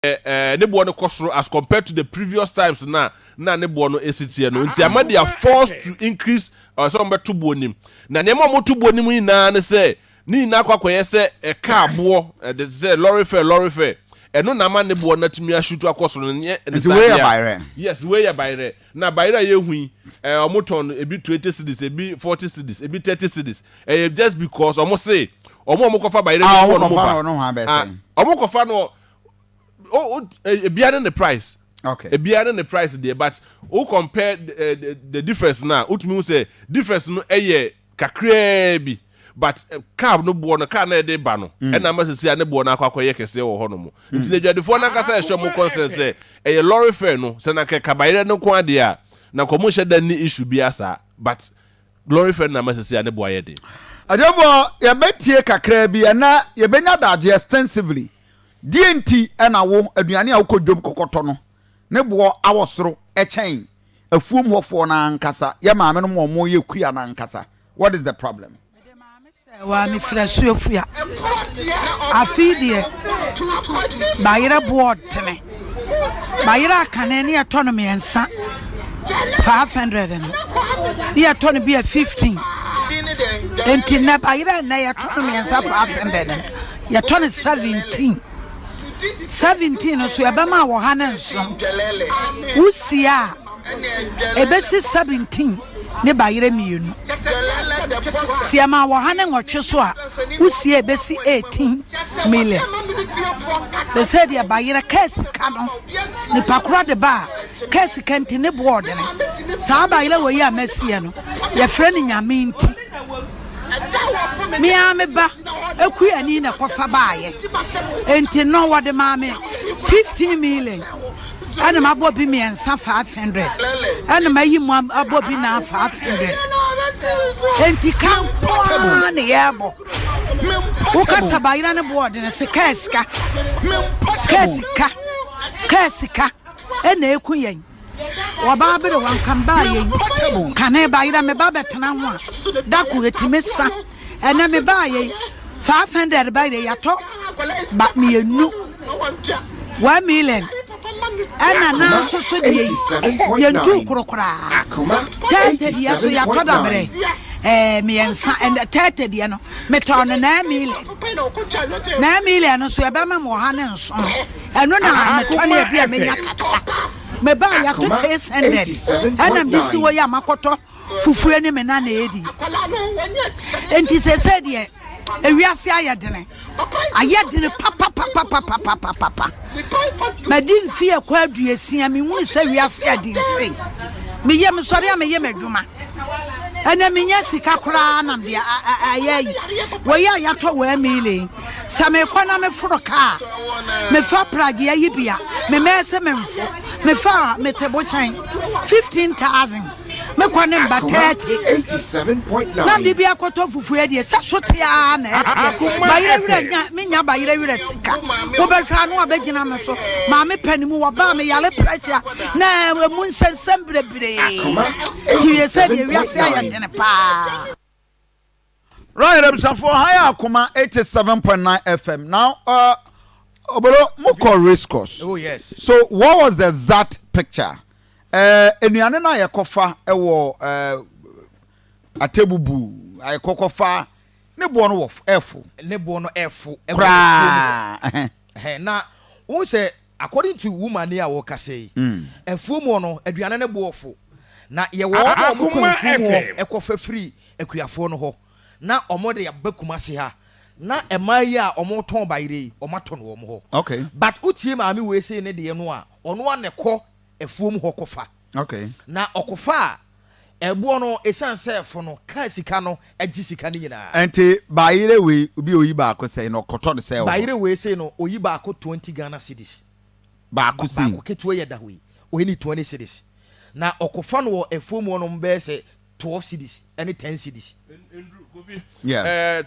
Ne boɔ no kɔ soro as compared to the previous times na ne boɔ no esi teɛ no. Nti ama they are forced to increase sɛ wɔn bɛto boɔ nim. Na nneɛma a wɔto boɔ nim nyinaa ne sɛ ne nyinaa akɔ akɔyɛ sɛ ɛkaa boɔ ɛde sɛ lorry fare, lorry fare, ɛno na ama ne boɔ no atumi asutu akɔ soro no nyɛ ne Nti saa wei yɛ deɛ a- bayerɛ? Yes, wei yɛ bayerɛ. Na bayerɛ a yɛhu yi, ɔmo tɔn no ebi 20 cedis, ebi 40 cedis, ebi 30 cedis. Ɛyɛ just because ɔmo se ɔmo a ɔmo kɔfa bayerɛ Ah, no ɔmo boɔ no mo kɔfa ba no, ɔno ho abɛsɛn. Ah, ɔmo kɔfa no o ebia ne ne price. Ebia ne ne price deɛ, but o compare the difference na wotumi hu sɛ difference no ɛyɛ kakraa bi, but car no boɔ no, car no yɛde ba no, ɛna ama sisi a ne boɔ no akɔ akɔyɛ kɛseɛ wɔ hɔ nom. Nti na adwadifoɔ no ankasa ɛhyɛ mo concern sɛ ɛyɛ lorry fare no, sɛ na kɛkɛ bayerɛ no nko adeɛ a na nkɔmɔ nhyɛ da ni issue bi asa, but lorry fare no na ama sisi a ne boɔ ayɛ den. Agyefo, yɛbɛtie kakra bi ɛna yɛbɛnya dagye extensively deɛ nti ɛna wo aduane a wokɔ dwom kɔkɔtɔ no ne boɔ awɔ soro ɛkyɛn afuom hɔfoɔ no ankasa, yɛ maame no mu a ɔmo yɛ kua no ankasa. What is the problem? Wa mefiri Asuofua. Afei deɛ, bayerɛ boɔ tene. Bayerɛ akane ne yɛtɔ no mmiɛnsa 500 no, ne yɛtɔ no bi a 15. Nti nnɛ bayerɛ nnɛ yɛtɔ no mmiɛnsa 500 no, yɛtɔ no 17 17 no so. Yɛbɛma wɔ ha ne nson wosie a ɛbɛsi 17 ne bayerɛ mmienu. Si ɛma wɔ ha ne nwɔtwe so a wosie ɛbɛsi 18 million. Sɛ deɛ bayerɛ kaa sika no nipa korɔ de ba a kaa sika nti ne boɔ ɔdene. Saa bayerɛ wɔ yi a mɛsiɛ no, yɛfrɛ no Nyame. Nti mea me ba ekuani na kɔfa baayɛ, nti no wɔde maa me 15 million, ɛna mabɔ bi mmiɛnsa 500, ɛna mayi mu abɔ bi na 500. Nti ka nkoaa ne yɛbɔ. Wokasa bayera ne boɔ ɔde ne se kaa sika, kaa sika, kaa sika ɛna eku yɛn. Wɔbaa bere wankam baa yɛn kane bayera me ba bɛtena ho a dako etimi sa. Ɛnɛ me baa yɛn 500 bayera yɛatɔ ba mmienu 1 million, ɛna nan nso so deɛ yi yɛntu koro koraa. 30 deɛ so yɛatɔ dabrɛ mmiɛnsa. Ɛnɛ 30 deɛ no metɔɔ no 9 million. 9 million no so yɛbɛma mo 107. Ɛno na metɔ ne ebi a menya kakra. Mebaa yɛato 600, ɛna mede si hɔ yi a makɔtɔ fufuo ne me na na edi. Nti sɛsɛ deɛ ewiase ayɛ dene, ayɛ dene papapapapapapapa. Madi mfe ɛkɔ 60, mehunu sɛ wiase yɛ den sei. Meyɛ mesɔre a meyɛ m'adwuma, ɛnɛ menya sika koraa nam deɛ ayɛ yi wɔyɛ a yɛatɔ 1 million. Sɛ mekɔ na meforo kaa, mefa pragye ayi bia memɛɛ sɛ memfo mefa a mete bokyɛn 15,000, mekɔ ne mba 30 na mede bi akɔtɔ fufuo deɛ sɛ so te a na ɛteɛ. Bayerɛ werɛ nya menya bayerɛ werɛ sika wobɛhwɛ ano a bɛgyina me so. Maame pɛ ne mu wɔbaa me yare pressure na ɛmu nsɛnsɛm bebree, nti wie sɛ deɛ wiase ayɛ dene paa. Right, abusuafoɔ, ha yɛ Akoma 87.9 FM. Now Obolo, mokɔ race course. Oh yes. So what was the exact picture? Nnuane no a yɛkɔfa ɛwɔ Atebubu a yɛkɔkɔfa ne boɔ no wɔ ɛfo. Ne boɔ no ɛfo ɛwɔ koraa. afuom hɔ. Ɛhɛn, na wɔn sɛ according to woman ni a wɔkasa yi, afuom hɔ no aduane ne boɔ fo, na yɛwɔ wɔn a wɔn kɔ Akoma afuom hɔ FM. ɛkɔfa firi akuafoɔ no hɔ na wɔn de aba Kumase ha, na mmaa yi a wɔn tɔn bayerɛ yi, wɔn atɔ no wɔn hɔ. But wotie maame wei sei ne deɛ no a, ɔno a na ɛkɔ afuom hɔ kɔfa na ɔkɔfa a, ɛboɔ no ɛsiane sɛ ɛfo no kaa sika no agye sika no nyinaa. Nti bayerɛ wei obi a oyi baako sɛn na ɔkɔtɔ no sɛ wɔ hɔ? Bayerɛ wei sei no, oyi baako 20 Ghana cedis. Baako sei? Baako ketewa yɛ da hɔ yi, oyi ne 20 cedis, na ɔkɔfa no wɔ afuom hɔ nom bɛyɛ sɛ 12 cedis ɛne 10 cedis.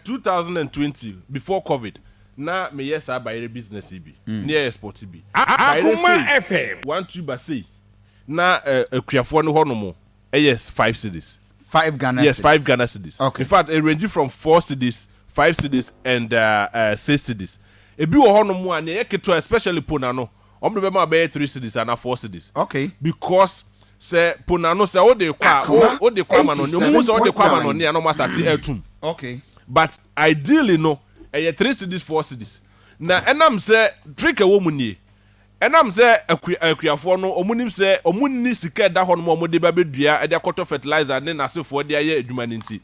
2020 before COVID na meyɛ saa bayerɛ business yi bi ne yɛ export bi. Bayerɛ Akoma sei FM. one tuber sei na akuafoɔ no hɔ nom ɛyɛ 5 cedis. 5 Ghana Yes. cedis. 5 Ghana cedis. In fact, it range from 4 cedis, 5 cedis and 6 cedis. Ebi wɔ hɔ nom a nea ɛyɛ ketewa, especially pona no. Wɔn de bɛma wo bɛyɛ 3 cedis anaa 4 cedis. Okay. Because sɛ po n'ano sɛ wode kɔ a Akoma wode kɔ ama no ne ɔmo hu sɛ wode kɔ ama no 87.9. ne a na ɔmo asate atum. But ideally no, ɛyɛ 3 cedis, 4 cedis. Na ɛnam sɛ trick ɛwɔ mu nie, ɛnam sɛ akuafoɔ no, ɔmo nim sɛ ɔmo nni sika ɛda hɔ nom a ɔmo de ba bɛdua ɛde akɔtɔ fertilizer ne n'asefoɔ de ayɛ adwuma no, nti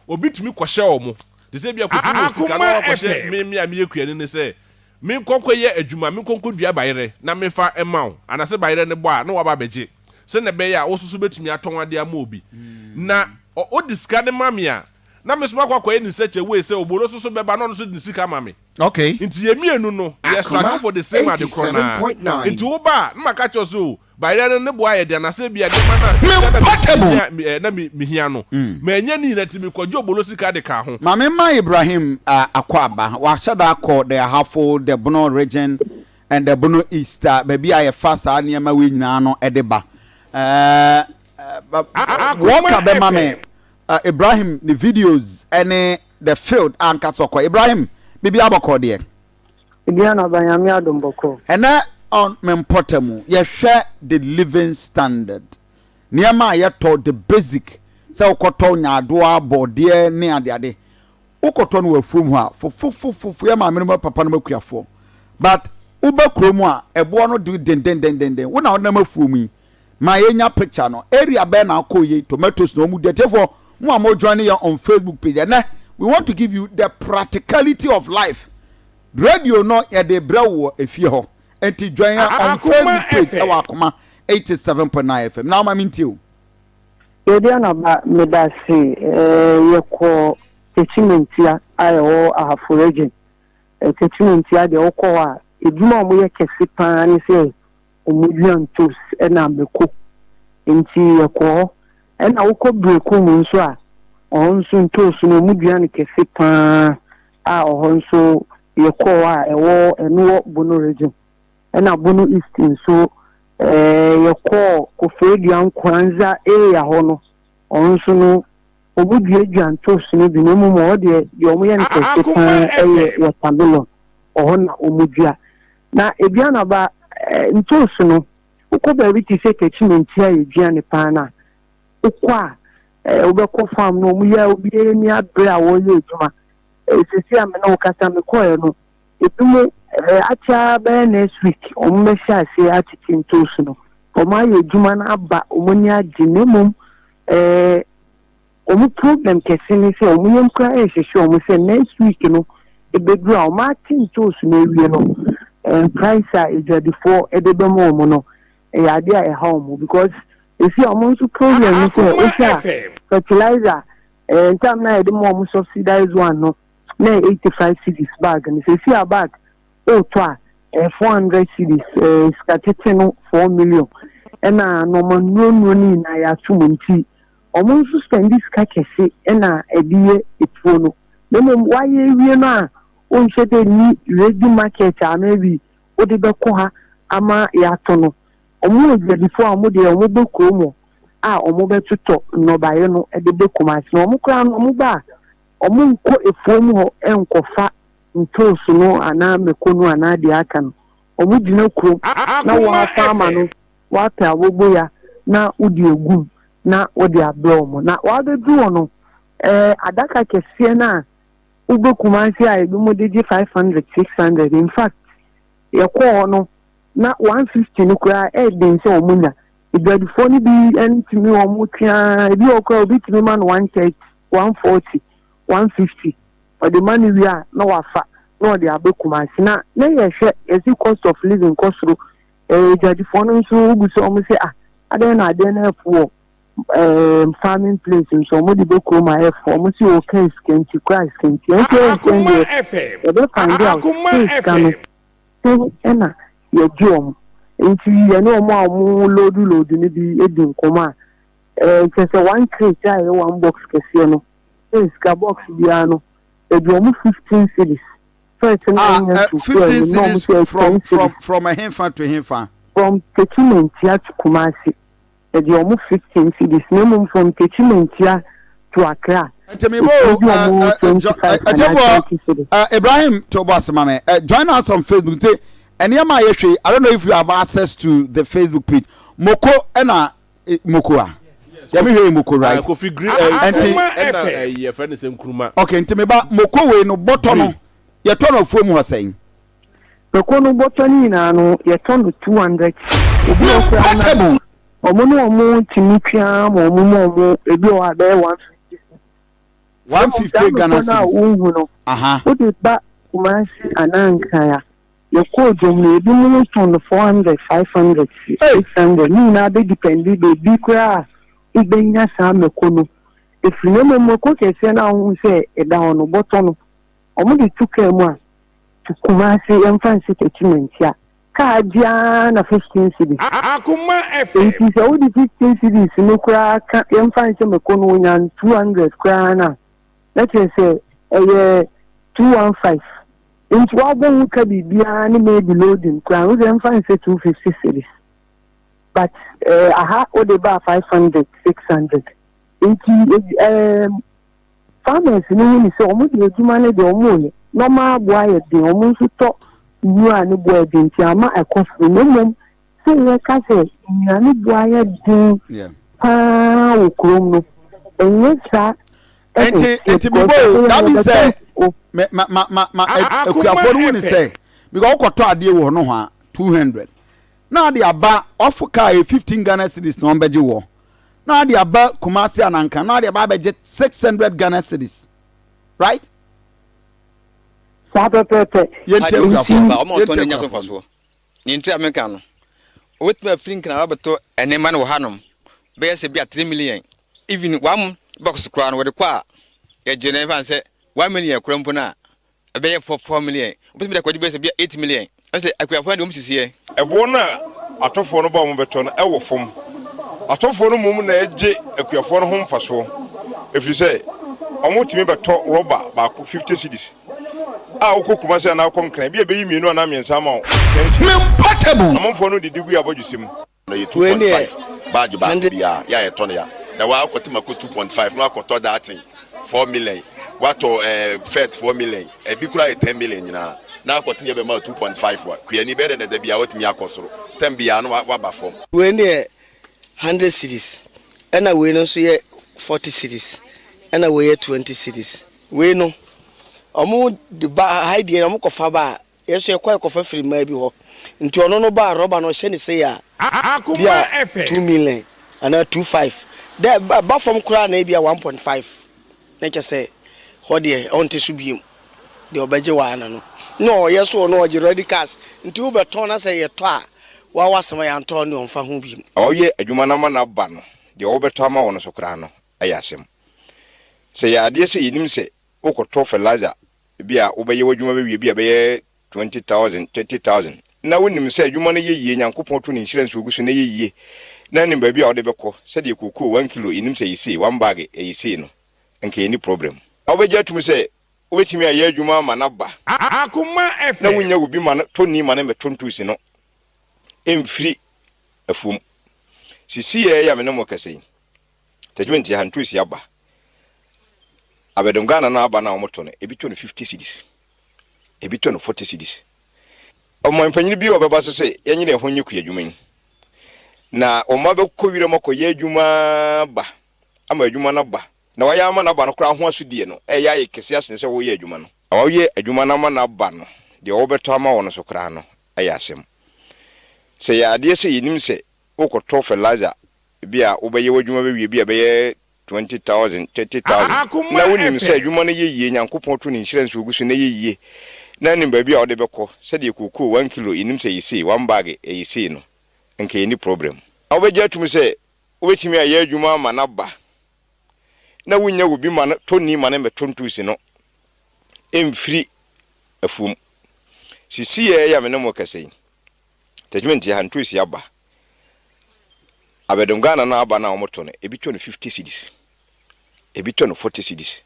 obi tumi kɔhyɛ ɔmo te sɛ bi a Kofi wɔ sika na Akoma wakɔhyɛ FM. me a meyɛ kuani ne sɛ me nkɔnkɔ yɛ adwuma, me nkɔnkɔ dua bayerɛ na mefa ɛma wo, anasɛ bayerɛ ne bɔ a na waba abɛgye sɛnɛ ɛbɛyɛ a wososo bɛtumi atɔn adeɛ ama obi na ɔde sika ne ma me a, na me nso makɔ akɔyɛ ne such a way sɛ obolo soso bɛba na ɔno nso de ne sika ma me. Nti yɛ mmienu no yɛ struggle for the same ade korɔ naa. 87.9. Nti wo ba a, na maka kyerɛ so o, bayerɛ no ne boa yɛ de anasɛ bi a nneɛma na Portable. na mehia no manya ne nyina, nti mekɔgye obolo sika de ka ho. Maame ma Ibrahim akɔ aba wahyɛ da akɔ the Ahafo, the Bono Region and the Bono East, baabi a yɛfa saa nneɛma wei nyinaa no de ba. Wɔka bɛma me Ibrahim ne videos ne the field ankasa ɔkɔ. Ibrahim, biribi abɔkɔ deɛ? Diana Banyame adom, bɔkɔ. Ɛnɛ on me mpɔta mu, yɛhwɛ the living standard, nneɛma a yɛtɔ, the basic, sɛ wokɔtɔ nyaadoa, bɔɔdeɛ ne adeade, wokɔtɔ no wɔ afuom hɔ a fofofofofo, yɛ maame no ma papa no ma kuafoɔ, but woba kurom a, ɛboɔ no de dendendendenden. Wo na wonam afuom yi, ma yɛnya picture no. Area bɛɛ na akɔ yie, tomatoes na ɔmu di. Atiefoɔ mo a mo join yɛ on Facebook page, ɛnɛ we want to give you the practicality of life. Radio no yɛde brɛ wo wɔ efie hɔ, nti join yɛn on Akoma Facebook page FM. ɛwɔ Akoma 87.9 FM na ɔma mi ntie o. Yɛdi ba, meda se yɛkɔ Techimantia a ɛwɔ Ahafo Region. Techimantia deɛ, wokɔ hɔ a, edwuma a wɔyɛ kɛse paa ne sɛ wɔdua ntos ɛna mako, nti yɛkɔ hɔ. Ɛna wokɔ Berekum nso a, ɔhɔ nso ntos no wɔdua no kɛse paa a ɔhɔ nso yɛkɔ hɔ a ɛwɔ ɛno wɔ Bono Region. Ɛna Bono East nso yɛkɔɔ Koforidua Nkwanza area hɔ no, ɔno nso no wɔn duadua ntos no bi, na mmom ɔhɔ deɛ wɔn yɛ no kɛse paa ɛyɛ watermelon. Ɔhɔ na wɔn dua na edua na ba ntos no. Wokɔ baabi te sɛ Techimantia, yɛdua ne paa na wokɔ a wobɛkɔ farm no, wɔn yɛ obiara ni abere a wɔreyɛ adwuma. Sisi a me ne wo kasa, mekɔɛ no, ebi mu akyɛ bɛyɛ next week wɔn bɛhyɛ aseɛ atete ntos no. Wɔn ayɛ adwuma no aba, wɔn ani agye, na mmom wɔn problem kɛse ne sɛ wɔn yam koraa ɛrehyehyɛ wɔn sɛ next week no ebeduru a wɔn ate ntos no awie no, price a adwadifoɔ de bɛma wɔn no ɛyɛ adeɛ a ɛha wɔn, because esi a wɔn nso problem ne sɛ wohwɛ a, fertilizer ntam na yɛde ma wɔn subsidized one no na 85 cedis bag no, sɛ esi a bag ɔretɔ a 400 cedis, sika tete no 4 million, ɛna nneɛma nnuro nnuro no nyinaa yɛato mu, nti wɔn nso spend sika kɛse ɛna ɛde yɛ etuo no. Na mmom wayɛ ewie no a, wɔnhyɛ dɛ ni ready market a maybe wode bɛkɔ ha ama yɛatɔ no. Wɔn adwadifoɔ a wɔn deɛ wɔn bɛ kurom a wɔn bɛtotɔ nnɔbaeɛ no de bɛ Kumasi na wɔn koraa no, wɔn ba a, wɔn nkɔ efuom hɔ nkɔfa ntoosi no anaa mako no anaa deɛ aka no. Wɔn gyina kurom na wɔafa ama no, wɔapɛ aboboya na wode egum na wɔde abrɛ wɔn na wɔabɛduru hɔ no, adaka kɛseɛ no a wobɛ Kumasi a ebi mo de gye 500, 600. In fact, yɛkɔɔ hɔ no na 150 no koraa ɛɛden sɛ wɔn nya. Adwadifoɔ no bi ntumi, wɔn twea ebi wɔ koraa, obi tumi ma no 130, 140, 150. Ɔde ma no wie a, na wafa na ɔde abɛ Kumasi na yɛhwɛ yɛsi cost of living kɔ soro. Adwadifoɔ no nso wobu sɛ wɔn sɛ, ah, adeɛ na adeɛ no ɛfo wɔ farming place nso, wɔn de bɛ kurom a ɛfo. Wɔn si wɔ kan sika nti kura sika nti ɛnti ɛnkyɛn deɛ yɛbɛ find out sɛ sika no sɛn ɛna yɛgye wɔn. Nti yɛne wɔn a wɔn load load no bi edi nkɔmɔ a, kyerɛ sɛ one crate a ɛyɛ one box kɛseɛ no, sɛ sika box biara no yɛde wɔn 15 cedis. First no Ah, ɛnyɛ so 15 fuel no na wɔn cedis sɛ from 10 from cedis. From ɛhefa to hefa? From Techimantia to Kumasi, yɛde wɔn 15 cedis, na mmom from Techimantia to Accra, Nti mi bo ebi wɔn 25 anaa 30 cedis. Ibrahim to bɔ asema me. Join us on Facebook nti. Nneɛma a yɛhwɛ yi, I don't know if you have access to the Facebook page. Moko ɛna eh, moko a. Yɛmi hwɛ yi moko right? Ah, Kofi green eh, Nti ɛna eh, yɛfrɛ no sɛ nkuruma. Okay, nti meba moko wei no bɔtɔ no yɛtɔ no afuom hɔ sɛn? Mako no bɔtɔ no nyinaa no yɛtɔ no 200 Obi wɔ koraa na ɔmo ne ɔmo tumi tua ma ɔmo ma ɔmo ebi wɔ hɔ a bɛyɛ 150. 150 Ghana cedis. Na mpo no a wonhu no, wode ba Kumasi anaa Nkran a, yɛkɔɔ dwom no, ebinom tɔn no 400, 500, 600. Ne nyinaa bɛ depend baabi koraa a wobɛnya saa mako no ɛfiri. Na mmom mako kɛseɛ no a wohu sɛ ɛda hɔ no, bɔtɔ no, wɔde to kaa mu a, to Kumasi, yɛmfa nsi Techimanti a, kaa gye ara na 15 cedis. Enti sɛ wode 15 cedis no koraa ka, yɛmfa nhyɛ mako no wonya no 200 koraa no a, na kyerɛ sɛ ɛyɛ 215. Enti woabɔ ho ka biribiara ne maybe loading koraa no, wode yɛmfa nhyɛ 250 cedis. But eh, aha wode ba 500, 600. Enti eh, Farmers no hu no sɛ wɔn deɛ adwuma no deɛ wɔn reyɛ na wɔn aboa ayɛ den, wɔn nso tɔ nnuro a ne boɔ yɛ den nti ama ɛkɔ soro. Na mmom sɛ yɛka sɛ nnuane boɔ ayɛ den paa wɔ kurom no, ɛnyɛ saa ɛna Nti ɛteɛ nti because mebɔ o ɛbɛyɛ that means yɛbɛtɔ sɛ me ma ma ma ma akuafoɔ no hu ne sɛ because wokɔtɔ adeɛ wɔ hɔ nohoa 200 na ade aba ɔfo kaa yɛ 15 Ghana cedis na wɔbɛgye wɔ na ade aba Kumasi ananka na ade aba abɛgye 600 Ghana cedis, right? Saa pɛpɛɛpɛ. Yɛntie akuafoɔ no, yɛntie akuafoɔ no. Ne nti a meka no, wobɛtumi afiri Nkran abɛtɔ nneɛma no wɔ hanom bɛyɛ sɛ bi a 3 million, even one box koraa no wɔde kɔ a yɛgye no ɛmfa no sɛ 1 million koraa mpo no a ɛbɛyɛ 4 million, wobɛtumi de akɔgye bɛyɛ sɛ bi a 8 million. Ɛsɛ akuafoɔ no deɛ wɔn sisiɛ. Ɛboɔ no a atɔfoɔ no ba a wɔbɛtɔ no wɔ fam. Atɔfoɔ no mmom na ɛgye akuafoɔ no ho mfasoɔ, ɛfiri sɛ wɔtumi bɛtɔ rɔba baako 50 cedis a wokɔ Kumasi anaa wokɔ Nkran, ebi a ɛbɛyi mmienu anaa mmiɛnsa ama wo 10 cedis. Amanfoɔ no didi gu yɛn abɔdwesɛ mu. No yɛ 2.5 bag baako biara yɛ a yɛtɔ no ya na wakɔte mako 2.5 na wakɔtɔ daten 4 million watɔ ɛɛ eh, fɛt 4 million ebi koraa yɛ 10 million nyinaa na akɔte ne yɛbɛma 2.5 a kuani bɛyɛ dɛ na da biara watumi akɔ soro tɛm biara no waba fam. Wei no yɛ hundred cedis ɛna wei no nso yɛ forty cedis ɛna wei yɛ twenty cedis. Wei no ɔmo de ba ha yi deɛ ɔmo kɔfa ba a Yɛn nso yɛkɔ yɛkɔfa firi mmaa bi hɔ. Nti ɔno no ba a rɔba no ɔhyɛ ne sei a bi a 2 million anaa 2.5. Dɛ ɛba fam koraa na ebi a 1.5 na kyɛ sɛ hɔ deɛ ɔnte so biom. Deɛ ɔbɛgye waa na no. Na ɔyɛ so ɔno ɔgye ready cash. Nti wobɛtɔn na sɛ yɛtɔ a waa w'asɛm a yɛantɔ no deɛ ɔmfa ho biom. Ɔyɛ adwuma no ama no aba no, deɛ wobɛtɔ ama wo no so koraa no yɛ asɛm. Sɛ ɛyɛ adeɛ sɛ yɛnim sɛ wokɔtɔ fertilizer bi a wobɛyɛ w'adwuma bɛwie bi a ɛbɛyɛ 20,000, 30,000 na wonim sɛ adwuma no yɛ yie, Nyankopɔn to ne nhyira nsuo gu so na ɛyɛ yie na nim baabi a wode bɛkɔ, sɛdeɛ cocoa one kilo yɛnim sɛ ɛyɛ sei, one bag ɛyɛ sei no, nka yɛnni problem. Na wobɛgye atum sɛ wobɛtumi ayɛ adwuma ama no aba na wonnya obi ma no tɔni ma no mmɛtɔ ntosi no mfiri afuom. Sesei a me ne mo rekasa yi, Tachimenti ha ntosi aba. Abɛdom Ghana no aba no a wɔtɔ no, ebi tɔ no 50 cedis, ebi tɔ no 40 cedis. Ɔmanpanyin bi a ɔbɛba so sɛ yɛnyere yɛn ho nyɛ kuadwuma yi, na wɔn mma bɛkɔ wiram akɔyɛ adwuma aba ama adwuma no aba, na wɔayɛ ama no aba no koraa ho asodie no ɛyɛ ayɛ kɛse asen sɛ woyɛ adwuma no. Na wɔayɛ adwuma no ama no aba no, deɛ wɔbɛtɔ ama wɔn nso koraa no yɛ asɛm. Sɛ ɛyɛ adeɛ sɛ yɛnim sɛ wokɔtɔ fertilizer bi a wobɛyɛ w'adwuma bɛwie bi a ɛbɛyɛ 20,000, 30,000 na wonim sɛ adwuma no yɛ yie, Nyankopɔn to ne nhyira nsuo gu so na ɛyɛ yie na nim baabi a wode bɛkɔ, sɛdeɛ cocoa one kilo yɛnim sɛ ɛyɛ sei, one bag ɛyɛ sei no, nka yɛnni problem. Na wobɛgye atum sɛ wobɛtumi ayɛ adwuma ama no aba na wonnya obi ma no tɔni ma no mmɛtɔ ntosi no mfiri afuom. Sesei a me ne mo rekasa yi, Tachimenti ha ntosi aba. Abɛdom Ghana no aba no a wɔtɔ no, ebi tɔ no 50 cedis, ebi tɔ no 40 cedis.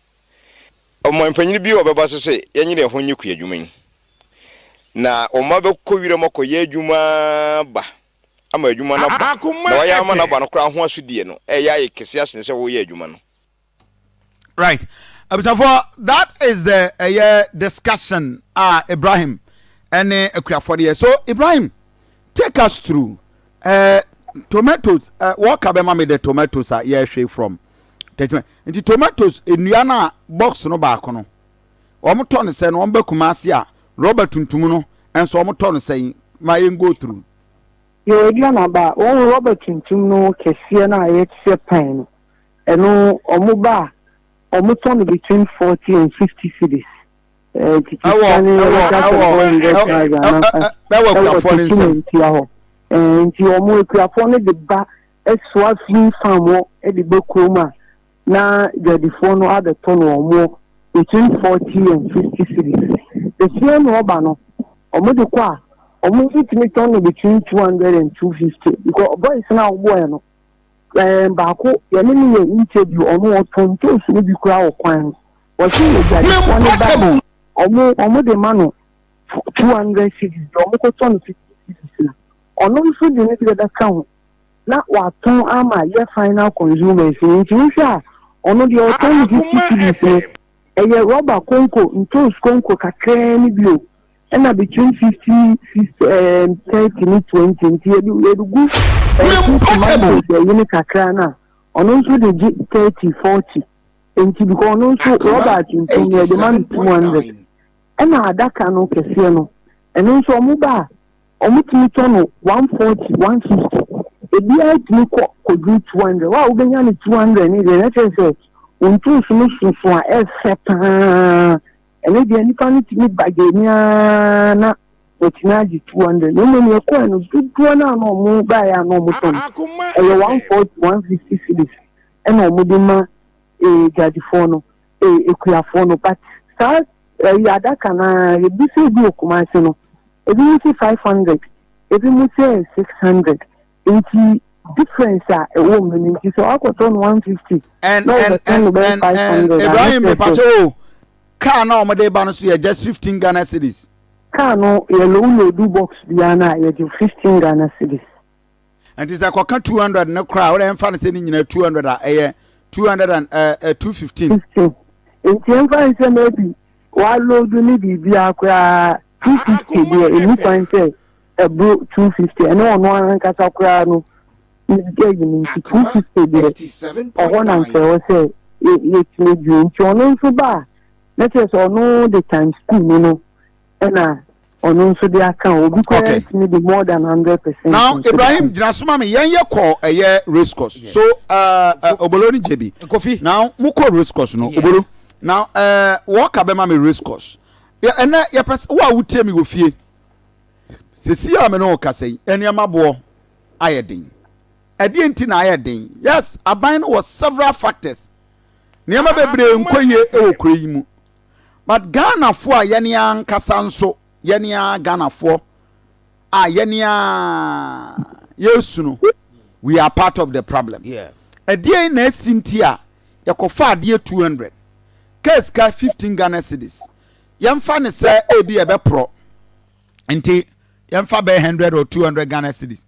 Ɔmanpanyin bi a ɔbɛba so sɛ yɛnyere yɛn ho nyɛ kuadwuma yi, na wɔn mma bɛkɔ wiram akɔyɛ adwuma aba ama adwuma no aba, na wɔayɛ ama no aba no koraa ho asodie no ɛyɛ ayɛ kɛse asen sɛ woyɛ adwuma no. Right, abusuafoɔ, that is the ɛyɛ discussion a Ibrahim. ɛne akuafoɔ no yɛ. So Ibrahim, take us through eh, tomatoes eh, wɔka bɛma me the tomatoes a yɛhwɛ from Techiman. Nti tomatoes nnua no a box no baako no wɔn tɔ no sɛ no wɔn bɛ Kumasi a rɔba tuntum no nso wɔn tɔ no sɛn ma yɛn go through. Yɛwɔ aduan aba a, wɔn rɔba tuntum no kɛseɛ no a ɛyɛ te sɛ pan no, ɛno wɔn ba a, wɔtɔ no between 40 and 50 cedis. Tete sika no yɛbɛka sɛ 400,000 anaa ɛwɔ akuafoɔ no nsam. Ntia hɔ. Nti wɔn akuafoɔ no de ba soa firi farm hɔ de ba kurom a, na dwadifoɔ no abɛtɔ no wɔn between 40 and 50 cedis. The same rɔba no, wɔn de kɔ a, wɔn nso tumi tɔn no between 200 and 250 because boys no a wɔbɔɛ no, ɛɛ baako yɛne no yɛ interview, ɔno ɔtɔn ntoosi no bi koraa wɔ kwan ho. Wɔsi adwadifoɔ no ba a, wɔn wɔn de ma no 200 cedis, deɛ wɔn kɔtɔ no 50 cedis no, ɔno nso de ne deɛ bɛka ho na watɔn ama yɛ final consumers no. Nti wohwɛ a, ɔno deɛ ɔtɔn no 50 cedis no, ɛyɛ rɔba konko, ntoosi konko kakraa no bi o. Ɛna between 50, 60, ɛɛm, 30 ne 20. Nti yɛde yɛde gu ɛɛ tomatoes ɛyi no kakra no a, ɔno nso de gye 30, 40. Nti because ɔno nso rɔba atuntum no yɛde ma no 200. Ɛna adaka no kɛseɛ no, ɛno nso ɔmo ba a, ɔmo tumi tɔ no 140, 150. Ebiara tumi kɔ kɔduru 200. Wo a wobɛnya no 200 no deɛ, na kyerɛ sɛ wo ntoosi no soso a ɛfɛ paa. Ɛno deɛ nipa no tumi bargain ara na watumi agye 200. Na mmom yɛkɔɛ no, dodoɔ no a na ɔmo baeɛ a na ɔmo tɔ no, ɛyɛ 140, 150 cedis ɛna ɔmo de ma eh, dwadifoɔ no, eh, akuafoɔ no. But saa ɛyi adaka no ara, ebi sɛ ebi wɔ Kumasi no, ebi mo sɛ 500, ebi mo sɛ 600. Nti difference a ɛwɔ mu no nti sɛ wakɔtɔ no 150 And na and wɔbɛtɔn and no bɛyɛ and and 500 a, na Ibrahim kyerɛ sɛ mepakyɛ o car na wɔde ba no so yɛ just 15 Ghana cedis. Car no yɛ low load box biara no a yɛgye 15 Ghana cedis. Nti sɛ kɔka 200 no koraa a wode ɛmfa no sɛ ne nyinaa 200 a ɛyɛ 200 and uh, uh, 215. 15. Nti ɛmfa no sɛ maybe wa load ne biribiara koraa 250 deɛ ɛnni kwan sɛ ɛboro 250 ɛne ɔno ankasa koraa no ne ayi no nti 250 deɛ ɔhɔ na nka ɛwɔ sɛ yɛtumi duru nti ɔno nso ba a na kyerɛ sɛ ɔno de times two no no ɛna ɔno nso de aka obi koraa Okay. tumi de more than 100% Now nso de Ibrahim ka. gyina so ma me yɛn yɛ kɔ ɛyɛ race course so Obolo ne Jebi. Kofi. Now mo kɔ race course no Obolo. Now wɔka bɛma me race course. Ɛnɛ yɛpɛ sɛ wo a wotie me wɔ fie. Sisi a me ne wo kasa yi nneɛma boɔ ayɛ den. Ɛdeɛ nti na ayɛ den? Yes, aban no wɔ several factors. Nneɛma bebree nkɔ yie wɔ kuro yi mu. But Ghanafoɔ a yɛne ankasa nso yɛne a Ghanafoɔ a yɛne a yɛresu no, we are part of the problem. Ɛdeɛn na asi nti a yɛkɔfa adeɛ 200 case ka 15 Ghana cedis yɛmfa ne sɛ ebi ɛbɛporɔ nti yɛmfa bɛyɛ 100 or 200 Ghana cedis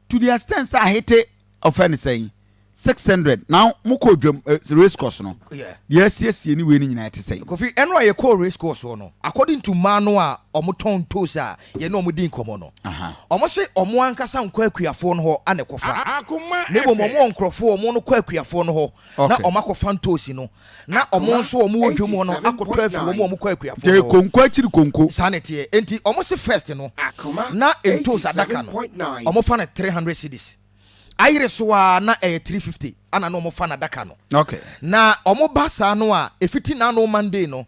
to the extent sɛ ahete ɔfɛ ne sɛn 600 now mokɔ dwam race course no deɛ asiesie ne wei no nyinaa ɛte sɛn. Kofi, ɛno a yɛkɔɔ race course hɔ no, according to mmaa no a wɔtɔn ntoos a yɛne wɔn di nkɔmmɔ no, wɔse wɔn ankasa nkɔ akuafoɔ no hɔ na ɛkɔfa, na mmom wɔn wɔ nkurɔfoɔ a wɔn no kɔ akuafoɔ no hɔ na wɔn akɔfa ntoosi no, na wɔn nso wɔn wɔ dwam hɔ no akɔtɔ afiri wɔn a wɔkɔ akuafoɔ no hɔ. Konko akyiri konko. Saa na ɛteɛ. Enti wɔse first no, na ntoos adaka no, wɔfa no 300 cedis. Ayere so ara na ɛyɛ 350 ana na wɔfa no adaka no. Okay. Na wɔba saa no a, ɛfiti n'ano Monday no,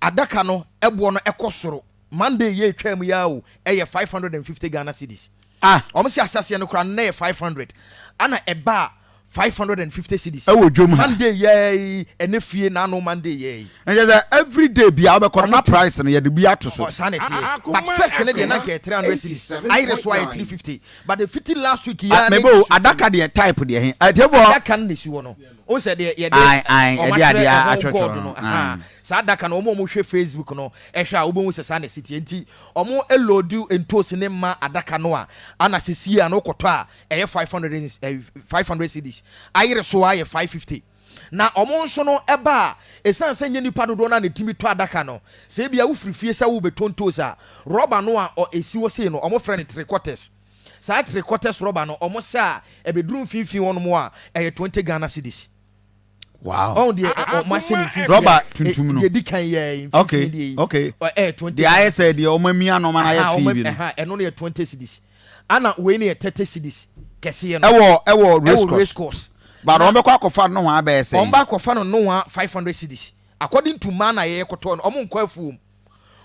adaka no ɛboɔ no ɛkɔ soro. Monday yɛ etwaa mu yi ara o, ɛyɛ 550 Ghana cedis. Ah. Wɔn se ahyɛaseɛ no koraa no na ɛyɛ 500, ana ɛbaa 550 cedis. Ɛwɔ dwom ha. Monday yɛ yi, ɛnɛ fie n'ano Monday yɛ yi. Ɛnkyɛ sɛ every day biara wobɛkɔ no na price no yɛde bi ato so. Saa na ɛteɛ. But first no deɛ na nka ɛyɛ 300 cedis, ayere so ayɛ 350. But ɛfiti last week yi ara ne. Mebo adaka deɛ type deɛ he. Atiefo. Adaka no na esi hɔ no. O sɛ deɛ yɛde wɔn akyerɛ ɛho god no. Saa adaka no wɔn a wɔhwɛ Facebook no ɛhwɛ a wobɛhu sɛ saa na ɛsi teɛ. Nti wɔn load ntoosi ne ma adaka no a ana sɛsie a na wokɔtɔ a ɛyɛ 500 500 cedis. Ayere so ara yɛ 550. Na wɔn nso no ba a, ɛsiane sɛ ɛnyɛ nnipa dodoɔ no ara na ɛtumi tɔ adaka no, sɛ ebia wofiri fie sɛ worebɛtɔ ntoosi a, rɔba no a ɛsi hɔ sei no, wɔfrɛ no three quarters. Saa three quarters rɔba no, wɔhyɛ a, ɛbɛduru mfimfini hɔnom a, ɛyɛ 20 Ghana cedis. Wow. Ɔn deɛ ɔmo ahyɛ ne mfimfini. Rɔba tuntum no. Deɛ di kan yɛ mfimfini deɛ yi. Okay. Ɛyɛ 20. Deɛ ayɛ sɛ deɛ ɔmo amia no ɔmo ayɛ fi bi no. Ɛno no yɛ 20 cedis. Ana wei no yɛ 30 cedis kɛseɛ no. Ɛwɔ ɛwɔ race course. Ɛwɔ race course. But wɔn bɛkɔ akɔfa no nohoa bɛyɛ sɛn? Wɔn bɛ akɔfa no nohoa 500 cedis. According to mmaa na yɛyɛ kɔtɔɔ no, wɔn nkɔ afuom.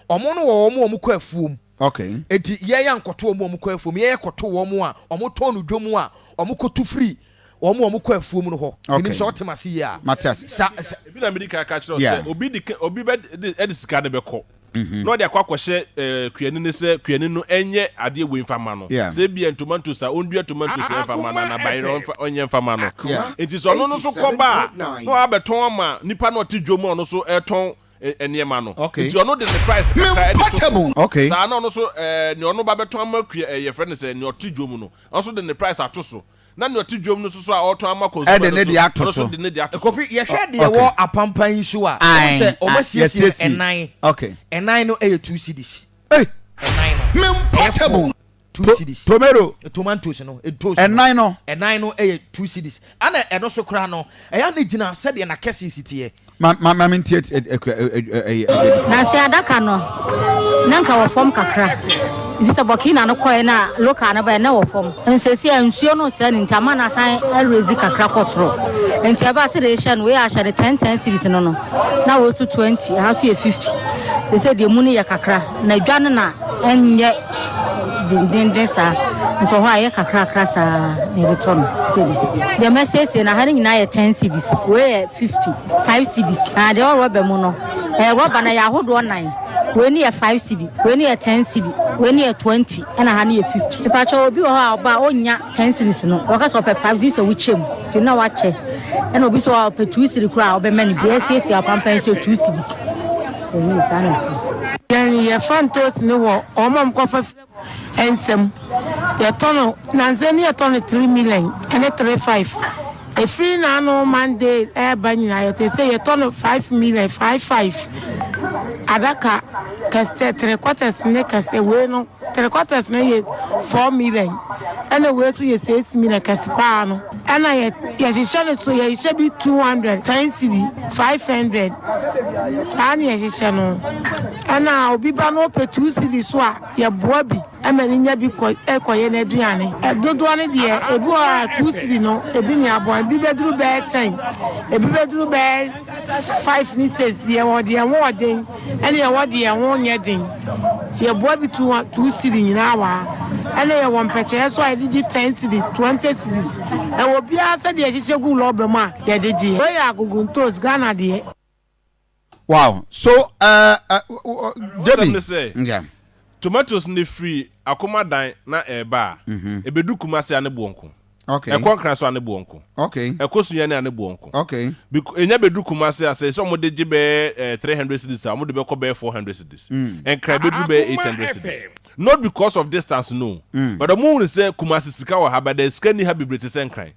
Wɔn no wɔ wɔn a wɔn kɔ afuom. Okay. Eti yɛyɛ ankɔto wɔn a wɔn kɔ afuom. Yɛyɛ kɔto wɔn a wɔn tɔn no dwom a wɔn kɔtu firi wɔn a wɔn kɔ afuom no hɔ. Okay. Menim sɛ ɔte m'ase yie a. Mate ase. Sa sa. Ebi na medi kan ka kyerɛ wo Yeah. sɛ obi de obi bɛ de ɛde sika no bɛkɔ na ɔde akɔ akɔhyɛ ɛɛ kuani no sɛ kuani no ɛnyɛ adeɛ wei nfa ma no. Yeah. Sɛ ebia ntomantos a ɔndua tomatoes ɛnfa ma no anaa bayerɛ ɔnfa ɔnyɛ nfa ma no. Yeah. Nti sɛ ɔno no nso kɔba a na wabɛtɔn ama nipa na ɔte dwom a ɔno nso ɛtɔn nneɛma no. Okay. Nti ɔno de ne price kakra ɛde to so. Okay. Saa na ɔno nso ɛɛ nea ɔno ba bɛtɔn ama kua ɛɛ yɛfrɛ no sɛ nea ɔte dwom no ɔno nso de ne price ato so. Na nea ɔte dwom no nso so a ɔretɔn ama consumer Ɛde no ne nso, deɛ ato ɔno nso so. de ne deɛ ato so. Kofi, yɛhwɛ deɛ Okay. ɛwɔ apampan yi so a, wohu Ae, sɛ ah, wɔasiesie no yɛasiesie. ɛnan. Okay. Ɛnan no yɛ two cedis. Ei, Ɛnan no. me Ɛyɛ mpɔtam. four. Two To, cedis. tomato. Tomatoes no, ntoos no. Ɛnan no. Ɛnan no yɛ two cedis. Ɛna ɛno so koraa no, ɛyɛ a na egyina sɛdeɛ n'akɛseɛ si teɛ. Ma ma ma mentie akua ɛyi adwadifo. Na sɛ adaka no, na nka wɔ fam kakra, efisɛ Burkina no kɔe na local no bae na ɛwɔ fam. Nso seesei a nsuo no resɛe no nti ama no asan arezi kakra kɔ soro. Nti ɛbaa sɛdeɛ yɛhyɛ no, wei a ahyɛ no ten ten cedis no no, na wei nso 20, ɛha nso yɛ 50. Seesei deɛ emu no yɛ kakra, na dwa no na ɛnyɛ dendeenden saa, nso hɔ a ɛyɛ kakrakra saa na yɛde tɔ no. Deɛ masiesie no, aha no nyinaa yɛ ten cedis, wei yɛ 50, five cedis. Na deɛ ɛwɔ rɔba mu no, ɛyɛ rɔba no ɛyɛ ahodoɔ nan. Wei no yɛ five cedi, wei no yɛ ten cedi, wei no yɛ 20, ɛna ha no yɛ 50. Mepakyɛw, obi wɔ hɔ a ɔba a ɔnnya ten cedis no, ɔka sɛ ɔpɛ five cedis sɛ wokyɛ mu, nti na wakyɛ. Ɛna obi nso wɔ hɔ a ɔpɛ two cedi koraa a ɔbɛma no bi. Yɛasiesie apampan nso yɛ two cedis. Ɛyi saa na ɛteɛ. Yɛn yɛfa ntoosi no wɔ wɔn a wɔkɔfa firi nsam. Yɛtɔ no nansa ni yɛtɔ no three million ɛne three five. Efiri n'ano Monday ɛɛba nyinaa yɛtɔ sɛ yɛtɔ no five million five five. Adaka kɛseɛ three quarters ne kɛseɛ wei no three quarters no yɛ four million ɛna wei nso yɛ six million kɛse paa no. Ɛna yɛ yɛhyehyɛ no so yɛhyehyɛ bi 200 ten cedi 500 saa na yɛhyehyɛ no ɛna obi ba no ɔpɛ 2 cedi so a yɛboa bi ɛma no nya bi kɔ ɛkɔyɛ n'aduane dodoɔ no deɛ ebi wɔ hɔ a 2 cedi no ebi ne aboa ebi bɛduru bɛyɛ 10 ebi bɛduru bɛyɛ 5 ne 6 deɛ wɔ deɛ ho ɔden Ɛna yɛwɔ deɛ ɛho nyɛ den nti yɛboa bi two cedi nyinaa wɔ ha. Ɛna yɛwɔ mpɛkyɛɛ nso a yɛde gye ten cedi, 20 cedis. Ɛwɔ biara sɛdeɛ yɛhyehyɛ gu rɔba mu a yɛde gye. Wei yɛ agogo ntoos, Ghana deɛ. Wow so uh, uh, uh, Debbie. ne sɛ yeah. Tomatoes no firi Akomadan na ɛreba a, ɛbɛdu Kumasi a ne boɔ nko. Okay. Ɛkɔ Nkran so a ne boɔ nko. Okay. Ɛkɔ Sunyani a ne boɔ nko. Okay. Bec ɛnya bɛduru Kumasi a, sɛ sɛ wɔde gye bɛyɛ eh, 300 cedis a, wɔde bɛkɔ bɛyɛ 400 cedis. Nkran ɛbɛduru bɛyɛ 800 cedis. Not because of distance no. But wɔn hunu sɛ Kumasi sika wɔ ha, but the sika nni ha bebree te sɛ Nkran.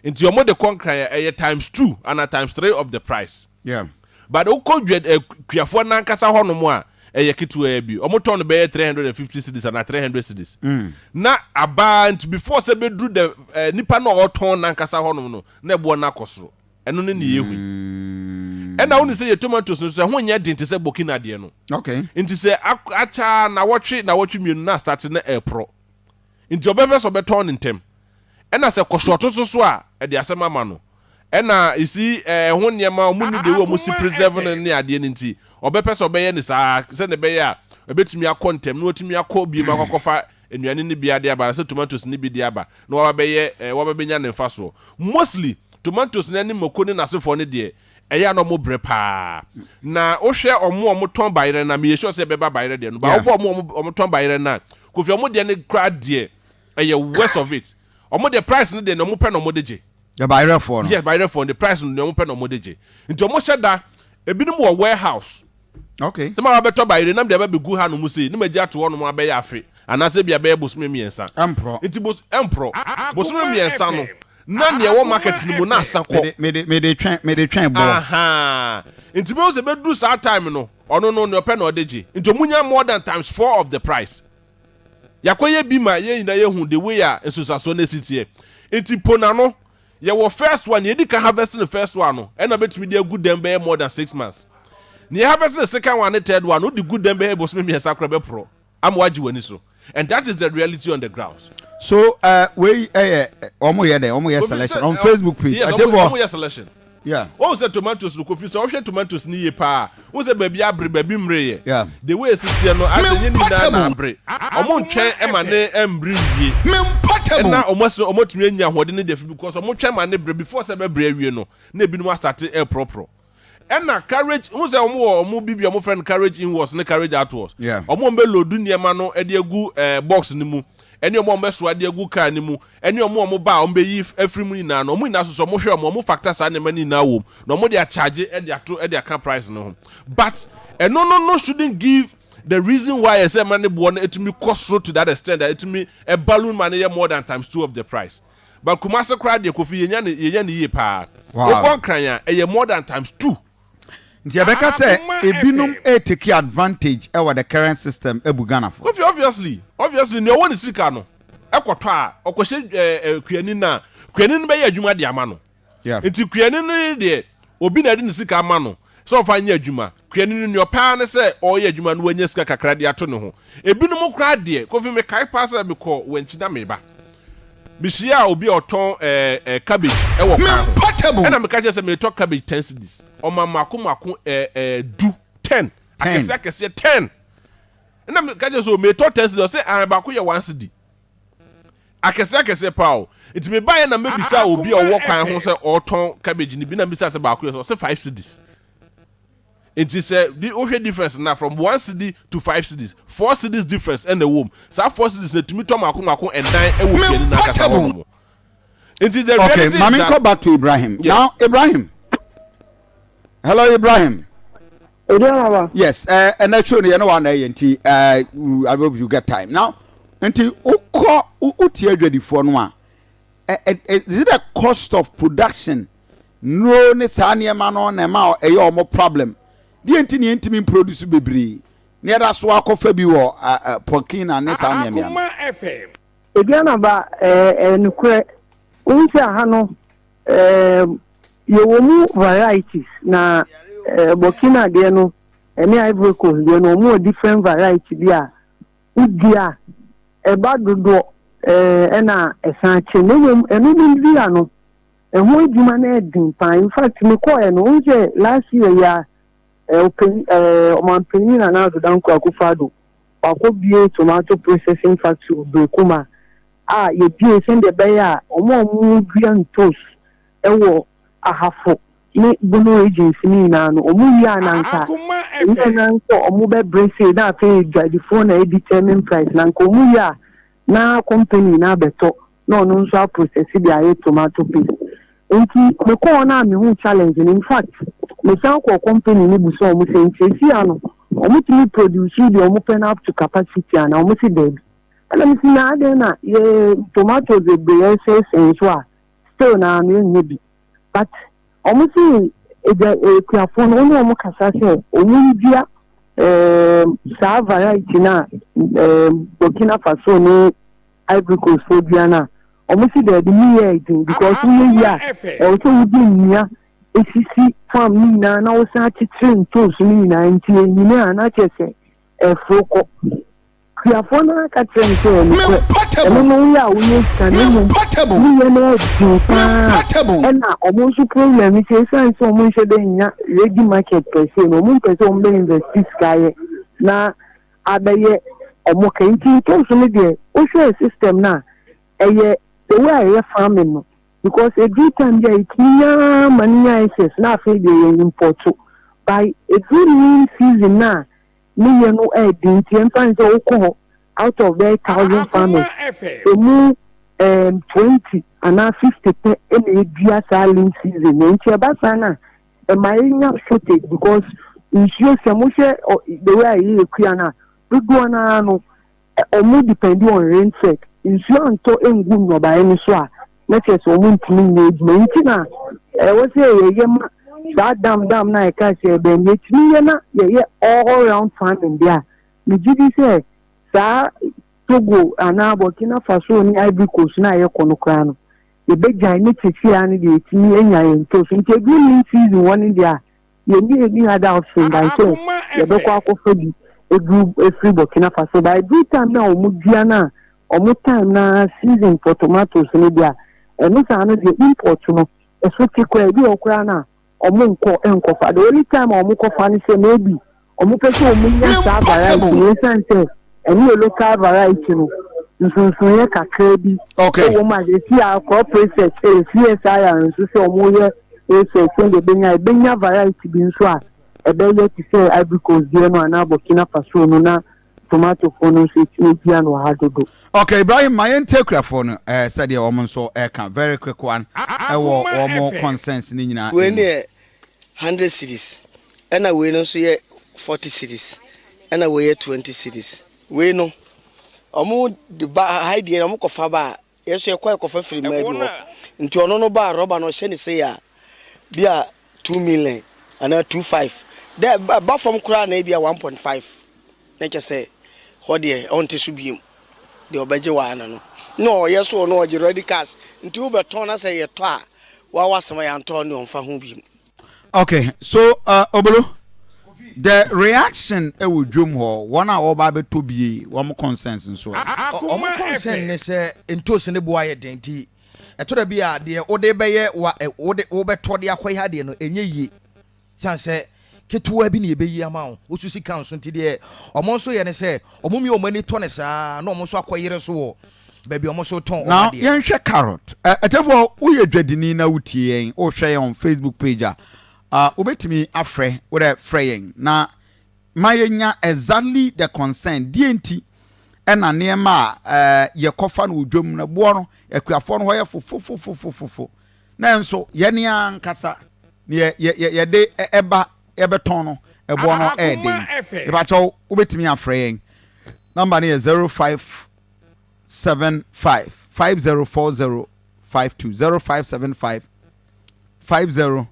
Nti wɔde kɔ Nkran a, ɛyɛ times two anaa times three of the price. Yeah. But wokɔ dwa eh, kuafoɔ no ankasa hɔnom a, ɛyɛ ketewaa bi. Wɔtɔn no bɛyɛ 350 cedis anaa 300 cedis. Na abaa nti before sɛ bɛduru the eh, nipa no a ɔtɔn no ankasa hɔnom no, na ɛboɔ no akɔ soro. Ɛno ne ne yɛhu yi. Ɛna wone sɛ yɛ tomatoes no so ɛho nyɛ den te sɛ Burkina deɛ no. Okay. Nti sɛ akyɛ a nawɔtwe nawɔtwe mmienu na asate na ɛreporɔ. Nti ɔbɛpɛ sɛ ɔbɛtɔn no ntɛm. Ɛna sɛ kɔhyɔto so so a, ɛde asɛm ama no. Ɛna you see eh, ɛho nneɛma ɔmo nni the way ɔmo si preserve no ne adeɛ no nti, ɔbɛpɛ sɛ ɔbɛyɛ no saa sɛdeɛ ɛbɛyɛ a ɛbɛtumi akɔ ntɛm na watumi akɔ biom akɔ akɔfa nnuane no bi ade aba anaasɛ tomatoes no bi de aba na waba bɛyɛ eh, waba bɛnya ne mfasoɔ. Mostly tomatoes no ne mako ne n'asefoɔ no deɛ ɛyɛ a na ɔmo brɛ paa. Na wohwɛ ɔmo a ɔmo tɔn bayerɛ no a, meyɛ sure sɛ ɛbɛba bayerɛ deɛ no, but wobɔ ɔmo a ɔmo tɔn bayerɛ no a, Kofi ɔmo deɛ no koraa deɛ ɛyɛ worst of it. Ɔmo deɛ price no deɛ nea ɔmo pɛ na ɔmo de gye. The bayerɛfoɔ no. Yes, bayerɛfoɔ no the price no nea ɔmo pɛ na ɔmo de gye. Nti ɔmo hyɛ da, ebinom wɔ warehouse. Okay. Sɛ ma wabɛtɔ bayerɛ nam de aba bɛgu ha nom sei, ne ma gye ato hɔ nom abɛyɛ afe, anaasɛ ebi abɛyɛ bosome mmiɛnsa. Ɛmporɔ. Nti bos ɛmporɔ. Bosome mmiɛnsa no, na nea ɛwɔ market no mu na asa kɔ. Mede mede twɛn mede twɛn boɔ. Ahaa nti bɛhu sɛ bɛduru saa time no ɔno no nea ɔpɛ na ɔde gye nti ɔmo nya more than times four of the price. Yɛakɔyɛ bi ma yɛn nyinaa yɛhu the way a nsunsuansoɔ no asi teɛ. Nti po n'ano yɛwɔ first one nea yɛdi kan harvest no first one no ɛna bɛtumi de agu dɛm bɛyɛ more than 6 months. Nea yɛ harvest no second one ne third one no wode gu dɛm bɛyɛ bosome 3 koraa bɛporɔ ama wagye w'ani so and that is the reality on the ground. So wei ɛyɛ wɔn yɛ dɛ wɔn yɛ selection on Facebook page. Yes, wɔn yɛ selection. Wɔn sɛ tomatoes no, Kofi, sɛ ɔhwɛ tomatoes ni yie paa, wɔn sɛ baabi abere, baabi mmere yɛ. The way esi teɛ no asɛ nye nyinaa na abere. Wɔn ntwɛn ɛma ne ɛmbere nwie. Ɛna wɔn asɛ wɔn atumi anya ahoɔden ne deɛ fi because wɔn twɛn ma ne bere before sɛ ɛbɛbere awie no na ebinom asate ɛreporɔporɔ. Ɛna carriage n sɛ wɔn wɔ wɔn bibi a wɔn frɛ no carriage inwards ne carriage outwards. Wɔn a wɔn bɛ load nneɛma no de agu box ne mu ɛne wɔn a wɔn bɛ soa de agu car ne mu ɛne wɔn a wɔn ba a wɔn bɛyi afiri mu nyinaa no, wɔn nyinaa soso wɔn hwɛ wɔn, wɔn factor saa nneɛma no nyinaa wɔ mu na wɔn de akyagye de ato de aka price no ho. But ɛno no shouldn't give the reason why ɛsɛ ɛma ne boɔ no etumi kɔ soro to that extent that etumi ɛballoon ma ne yɛ more than times two of the price. But Kumase koraa deɛ, Kofi, yɛnya ne yɛnya ne yie paa. Wokɔ Nkran a, ɛyɛ more than times two. Nti yɛbɛka sɛ ebinom ɛtake advantage ɛwɔ the current system ebu Ghana fo. Kofi, obviously, nea ɔwɔ ne sika no ɛkɔtɔ a ɔkɔhyɛ ɛɛ ɛɛ kuani no a, kuani no bɛyɛ adwuma de ama no. Nti kuani no deɛ, obi na ɛde ne sika ama no sɛ ɔfa nyɛ adwuma. Kuani no nea ɔpɛ ne sɛ ɔreyɛ adwuma no wanya sika kakra de ato ne ho. Ebinom koraa deɛ, Kofi, mekae paa sɛ mekɔ Wankyi na meba. Mehyia obi a ɔtɔn cabbage ɛwɔ kwan ho. Ɛna meka kyerɛ sɛ metɔ cabbage 10 cedis. Ɔma mako mako ɛɛ ɛɛ 10 10 akɛseɛ akɛseɛ 10. Ɛna meka kyerɛ sɛ metɔ 10 cedis, ɔsɛ an baako yɛ 1 cedi. Akɛseɛ akɛseɛ paa o. Nti mebaeɛ na mebisa obi a ɔwɔ kwan ho sɛ ɔtɔn cabbage ni bi na mebisa sɛ baako yɛ sɛ, ɔsɛ 5 cedis. Nti sɛ di wohwɛ difference na from 1 cedi to 5 cedis, 4 cedis difference ɛna ɛwɔ mu. Saa 4 cedis na etumi tɔ mako mako ɛnan ɛwɔ kuani n'ankasa hɔ nom. Nti the reality is Maame that nkɔ back to Ibrahim. Now Ibrahim. Hello, Ibrahim. Odiawaba. Yes, ɛnɛ show no yɛ no wa na ɛyɛ nti I hope you get time. Now, nti wokɔ wotie adwadifoɔ no a, is it the cost of production nnuro ne saa nneɛma no na ɛma ɛyɛ ɔmo problem? Deɛ nti ne yɛntumi produce bebree ne yɛda so akɔfa bi wɔ Burkina ne saa nneɛma no? Aduanaba, ɛɛ nokorɛ wohu sɛ aha no yɛwɔ mu varieties na Burkina deɛ no ɛne Ivory Coast deɛ no, wɔn wɔ different variety bi a wodua a ɛba dodoɔ ɛna ɛsan kyɛ. Na mmom ɛno no dua no, ɛho adwuma no ɛden paa. In fact, mekɔɛ no, wohu sɛ last year yi a ɔpanyin ɔmanpanyin Nana Addo Dankwa Akufo-Addo wakɔbie tomato processing factory wɔ Berekuma a yɛbie sɛdeɛ ɛbɛyɛ a wɔn a wɔdua ntos ɛwɔ Ahafo ne Bono regions ne nyinaa no, wɔn wie a nanka ɛnyɛ na nso wɔn bɛbrɛ sei na afei dwadifoɔ na ɛdetermine price, na nka wɔn wie a na company na abɛtɔ na ɔno nso aprocess de ayɛ tomato paste. Nti mekɔ hɔ na mehu challenge no. In fact, mesan kɔ company no bu sɛ wɔn sɛ nti esi ano wɔn tumi produce deɛ wɔn pɛ no up to capacity ana? Wɔn si daabi. Ɛna mesi na adeɛ na yɛ tomatoes bebree ɛsɛsɛn so a still na ano nyɛ bi, but wɔn si edwa ekuafoɔ no, wɔn ne wɔn kasa sɛ wɔn ndua saa variety na Burkina Faso ne Ivory Coast fo dua no a, wɔn si daabi, ne yɛ ɛdin because woyɛ yi a, ɛwɔ sɛ wodi nnua esisi farm ne nyinaa na wosan akyekyere ntoosu ne nyinaa, nti enyini a na kyerɛ sɛ ɛforo kɔ. Kuafoɔ no aka kyerɛ me sɛ nokorɛ ɛno no woyɛ a woyɛ sika, na mmom woyɛ no ɛden paa. Ɛna ɔmo nso problem sɛ ɛsiane sɛ ɔmo nhyɛ dɛ nya ready market per se no, ɔmo mpɛ sɛ ɔmo bɛ invest sika yɛ na abɛyɛ ɔmo ka. Nti ntoosu no deɛ, wohwɛ system no a ɛyɛ the way a ɛyɛ farming no, because eduru time bi a yɛtumi nyaa ma no nya excess na afei deɛ yɛ import by eduru lean season na ne yɛ no ɛɛdi. Nti yɛmfa n sɛ wokɔ hɔ, out of bɛyɛ 1,000 farmers, emu 20 anaa 50 pɛ ɛna edua saa lean season no. Nti ɛba saa na ɛma yɛnya shortage because nsuo sɛ mohwɛ the way a yɛyɛ kua no a, dodoɔ naa no ɔmo depend on rain fed. Nsuo antɔ ngu nnɔbaeɛ no so a. na kyerɛ sɛ wɔn ntumi nyɛ adwuma. Nti na ɛwɔ sɛ yɛyɛ ma saa dam dam no a yɛka sɛ yɛbɛn no, yɛtumi yɛ na yɛyɛ all round farming deɛ a, megye di sɛ saa Togo anaa Burkina Faso ne Ivory Coast no a yɛkɔ no koraa no, yɛbɛgyae ne seesei ara no deɛ yɛtumi anya yɛn ntoosi. Nti ɛduru lean season hɔ no deɛ a, yɛnni any other option than sɛ yɛbɛkɔ akɔfa bi ɛduru ɛfiri Burkina Faso. But ɛduru time no a wɔn dua no a, wɔn time no ara season for tomatoes no deɛ a, ɛno saa no deɛ import no ɛso te koraa. Ebi wɔ hɔ koraa no a, Ɔmo nkɔ nkɔfa. The only time a ɔmo kɔfa ne sɛ maybe ɔmo pɛ sɛ ɔmo nya saa variety no esiane sɛ ɛno yɛ local variety no nsonsonoeɛ kakra bi ɛwɔ mu a seesei a crop research ɛyɛ CSIR nso sɛ ɔmo yɛ research sɛdeɛ ɛbɛnya ɛbɛnya variety bi nso a ɛbɛyɛ te sɛ Ivory Coast deɛ no anaa Burkina Faso no na tomato foɔ no nso ɛtumi adua no wɔ ha dodo. Ok Ibrahim ma yɛntie akuafoɔ no eh, sɛdeɛ wɔn nso ɛka very quick one ɛwɔ wɔn concerns no nyinaa Wei mu. no yɛ hundred cedis ɛna wei no nso yɛ forty cedis ɛna wei yɛ twenty cedis. Wei no wɔn de ba ha yi deɛ wɔn kɔfa ba a Yɛn nso yɛkɔ yɛkɔfa firi mmaa bi hɔ. Nti ɔno no ba a rɔba no ɔhyɛ ne sei a bi a 2 million anaa 2.5. Dɛ ɛba fam koraa na ebi a 1.5. Na kyɛ sɛ hɔ deɛ ɔnte so biem. Deɛ ɔbɛgye waa no no. Na ɔyɛ so ɔno ɔgye ready cash. Nti wobɛtɔn na sɛ yɛtɔ a waa w'asɛm a yɛantɔ no deɛ ɔmfa ho biem. Okay, so uh, Obolo, the reaction ɛwɔ dwom hɔ, wɔn a wɔba abɛtɔ bie, wɔn concerns nso ɛ. Wɔn concern ne sɛ ntoosi ne bo ayɛ den nti ɛtɔ da bi a deɛ wode bɛyɛ wa wode wobɛtɔ de akɔyɛ adeɛ no ɛnyɛ yie sane sɛ ketewa bi na yɛbɛyi ama wo wosu sika nso nti deɛ wɔn nso yɛ ne sɛ wɔn mia wɔn ani tɔ ne saa na wɔn nso akɔyere so wɔ baabi a wɔn nso tɔn wɔn Now adeɛ. yɛnhwɛ carrot. Ɛ ɛtɛfoɔ woyɛ dwadini na wotie yɛn, wohwɛ yɛn on Facebook page a, uh, wobɛtumi afrɛ, wodɛ frɛ yɛn na ma yɛnya exactly the concern. Deɛ nti ɛna nneɛma a uh, yɛkɔfa no wɔ dwam no boɔ no, akuafoɔ no hɔ yɛ fofofofofofo. Nanso yɛn ankasa yɛ yɛ yɛ yɛde ɛba yɛbɛtɔn no ɛboɔ no ɛyɛ den. Mepakyɛw wobɛtumi afrɛ yɛn. Number no yɛ 0575 5040 52 0575 504052.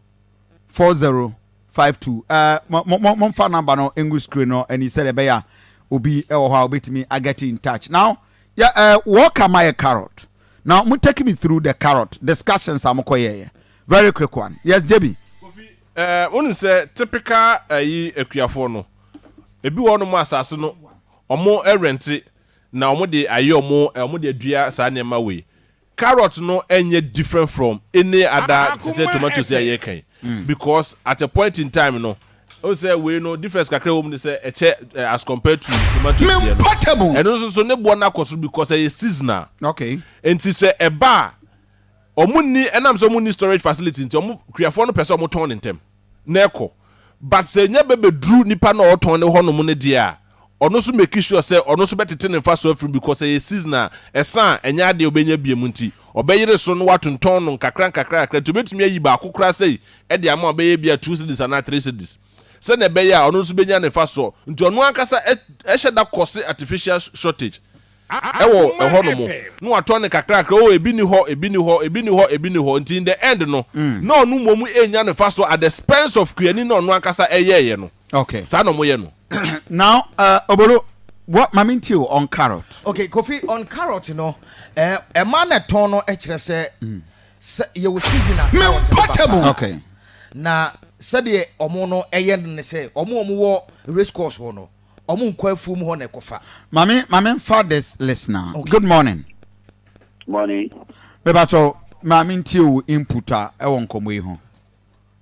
Ɛɛ mo mo mo momfa number no ngu screen no ani sɛdeɛ ɛbɛyɛ a obi ɛwɔ hɔ a obɛtumi a get in touch. Now yɛ ɛɛ wɔka ma yɛ carrot. Now mo take me through the carrot discussions a mokɔ yɛɛyɛ. Very quick one. Yes, JB. Kofi, eh, wonim sɛ typical ayi akuafoɔ no, ebi wɔ hɔnom a asase no ɔmo rɛnte na ɔmo de ayɛ ɔmo ɔmo de adua saa nneɛma wei. Carrot no ɛnyɛ different from any other te sɛ tomatoes yi a yɛreka yi because at a point in time no, wohu sɛ wei no difference kakra ɛwɔ mu ne sɛ ɛkyɛ as compared to tomatoes deɛ no. Ɛno nso so ne boɔ no akɔ soro because ɛyɛ seasonal. Okay. Nti sɛ ɛba a Ɔmo nni ɛnam sɛ ɔmo nni storage facility nti ɔmo kuafoɔ no pɛ sɛ ɔmo tɔn no ntɛm na ɛkɔ but sɛ ɛnya bɛ bɛduru nipa no a ɔtɔn no hɔ nom no deɛ a ɔno nso make sure sɛ ɔno nso bɛtete ne mfasoɔ afiri mu because ɛyɛ season a ɛsa a ɛnyɛ adeɛ a ɔbɛnya biom nti ɔbɛyere so na watontɔn no nkakra nkakra nkakra nti ɔbɛtumi ayi baako koraa sei de ama ɔbɛyɛ bi a 2 cedis anaa 3 cedis sɛdeɛ ɛbɛyɛ a ɔno nso bɛnya ne mfasoɔ nti ɔno ankasa ɛhyɛ da kɔse artificial shortage ɛwɔ ɛhɔ nom na watɔn no kakrakra oh ebi ni hɔ ebi ni hɔ ebi ni hɔ ebi ni hɔ nti in the end no na ɔno mmom enya ne fa so at the expense of kuani na ɔno ankasa ɛyɛɛyɛ no okay saa na ɔmo yɛ no. Now uh, Obolo, what mame ntie o on carrot. Okay, Kofi, on carrot no, eh, ɛma na ɛtɔn no kyerɛ sɛ sɛ yɛwɔ season a carrot no ba paa. Okay. Na sɛdeɛ ɔmo no ɛyɛ no ne sɛ ɔmo a ɔmo wɔ race course hɔ no, Ɔmo nkɔ afuom hɔ na ɛkɔfa. Mame mame nfa this listener. Okay. Good morning. Morning. Mebatɔ maame ntie wo input a ɛwɔ nkɔmɔ yi ho.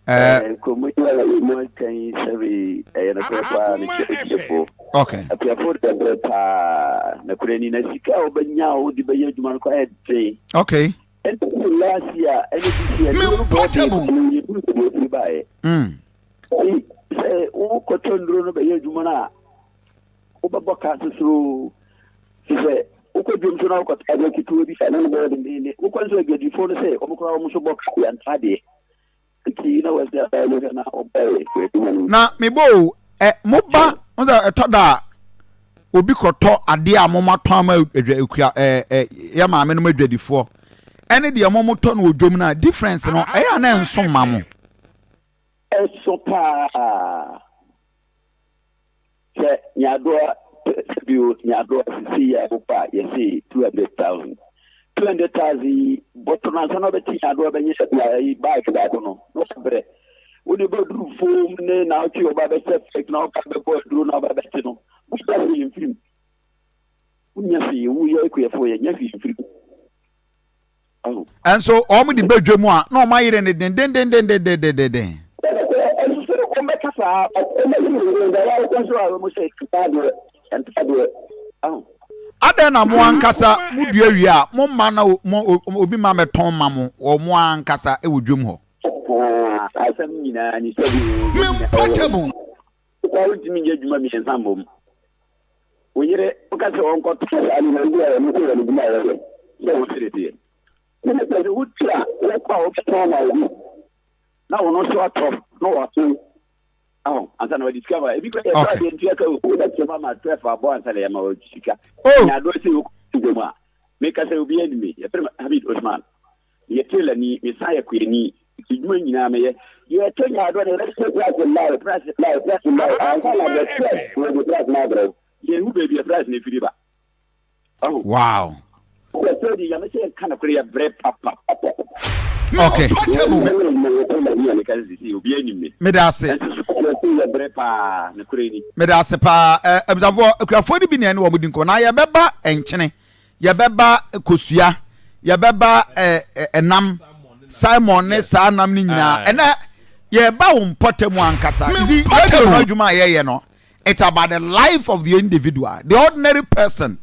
Ɛɛ nkɔmɔ yi a mu aka yi sɛbi ɛyɛ nokorɛ paa ne kyɛ atiefo. Okay. Akuafo de brɛ paa nokorɛ ni na sika a wɔbɛnya a wɔde bɛyɛ adwuma no kɔ ayɛ den. Okay. Ɛnti last year ɛne this year ne bɔ den yɛ duru sɛ wɔfiri baeɛ. Mm. Ɛyi, sɛ wokɔtɔ nnuro no bɛyɛ adwuma no a, wobɛbɔ ka sosoroo. Fi sɛ wokɔ dwom so na wokɔtɔ adeɛ ketewa bi a, ɛno no bɛyɛ dendeenden. Wokɔ nso adwadifoɔ no sɛ wɔn koraa wɔn nso bɔ ka yɛntɔ adeɛ. Nti na wɔasi abɛɛ no hwɛ na wɔbɛyɛ adwuma no. Na mebɔ o, ɛ moba wo sɛ ɛtɔ da a obi kɔtɔ adeɛ a momatɔn ama adwa ekua ɛ ɛ yɛ maame nom adwadifoɔ. ɛne deɛ mo motɔ no wɔ dwom no a, difference no ɛyɛ a na ɛnso mma mo? Ɛso paa. Sɛ nyaadoa sɛbi o nyaadoa sisi yɛ wokɔ a yɛse 200,000. 200,000 yi bɔtɔ no ansa na wobɛte nyaadoa bɛnyɛ ayi bag baako no na wabrɛ. Wode bɛduru fom ne na wotwe ɔba bɛhyɛ fɛk na ɔba bɛbɔ aduro na ɔba bɛte no wonya hwee mfirim. Wonya hwee woyɛ akuafoɔ yɛnya hwee mfirim. Ɛnso wɔn de bɛ dwa mu a na wɔn ayere no dendendendendendenden. Ɛnso sɛ wɔn bɛka saa wɔn bɛyere no dendenden wɔn akɔ nso a wɔn sɛ ntaadeɛ ntaadeɛ aho. Adɛn na mo ankasa mo dua wie a mo mma na mo obi ma mɛtɔn ma mo wɔ mo ankasa wɔ dwam hɔ. Asɛm nyinaa ni sɛ bi. Me mpɔtam. Wokɔ a wontumi nyɛ adwuma mmiɛnsa mmom. Wo yere, woka sɛ ɔnkɔtɔ saa nneɛma bi a ɔno nso wɔ ne dwuma a ɔyɛ sɛ wo sere deɛ. Ne ne sɛ wotu a wokɔ a wobɛtɔn ama obi na ɔno nso atɔ na watɔn aho ansa na wɔde sika ma ebi kora yɛtɔ adeɛ ntua ka wobɛkyɛ ma ma 12 abɔ ansa na yɛma wɔ sika. Oh. Nyadoɔ sɛ wokɔ dwom a meka sɛ obi anim me yɛfrɛ me Hamid Osman. Meyɛ tailor-ni, mesan yɛ kuani, adwuma nyinaa meyɛ. Yɛtɔ nyaadoa na yɛbɛhyɛ price low, price low, price low, ansa na bɛkyɛ wɔde price no abrɛ wo. Yɛnhu baabi a price no firi ba. Ɔho. Wow. Yɛsɛ de Nyame sɛ yɛnka nokorɛ yɛbrɛ papapapa. Okay. Meda ase. Yɛbrɛ paa, nokorɛ ni. Meda ase paa. Eh, abusuafoɔ, akuafoɔ no bi na ɛne wɔn di nkɔmmɔ. Na yɛbɛba nkyene. Yɛbɛba kosua, yɛbɛba ɛnam, Simon ne saa nam no nyinaa. Ɛnɛ yɛba wo mpɔtam ankasa. You see, radio no adwuma a yɛyɛ no, it's about the life of the individual, the ordinary person.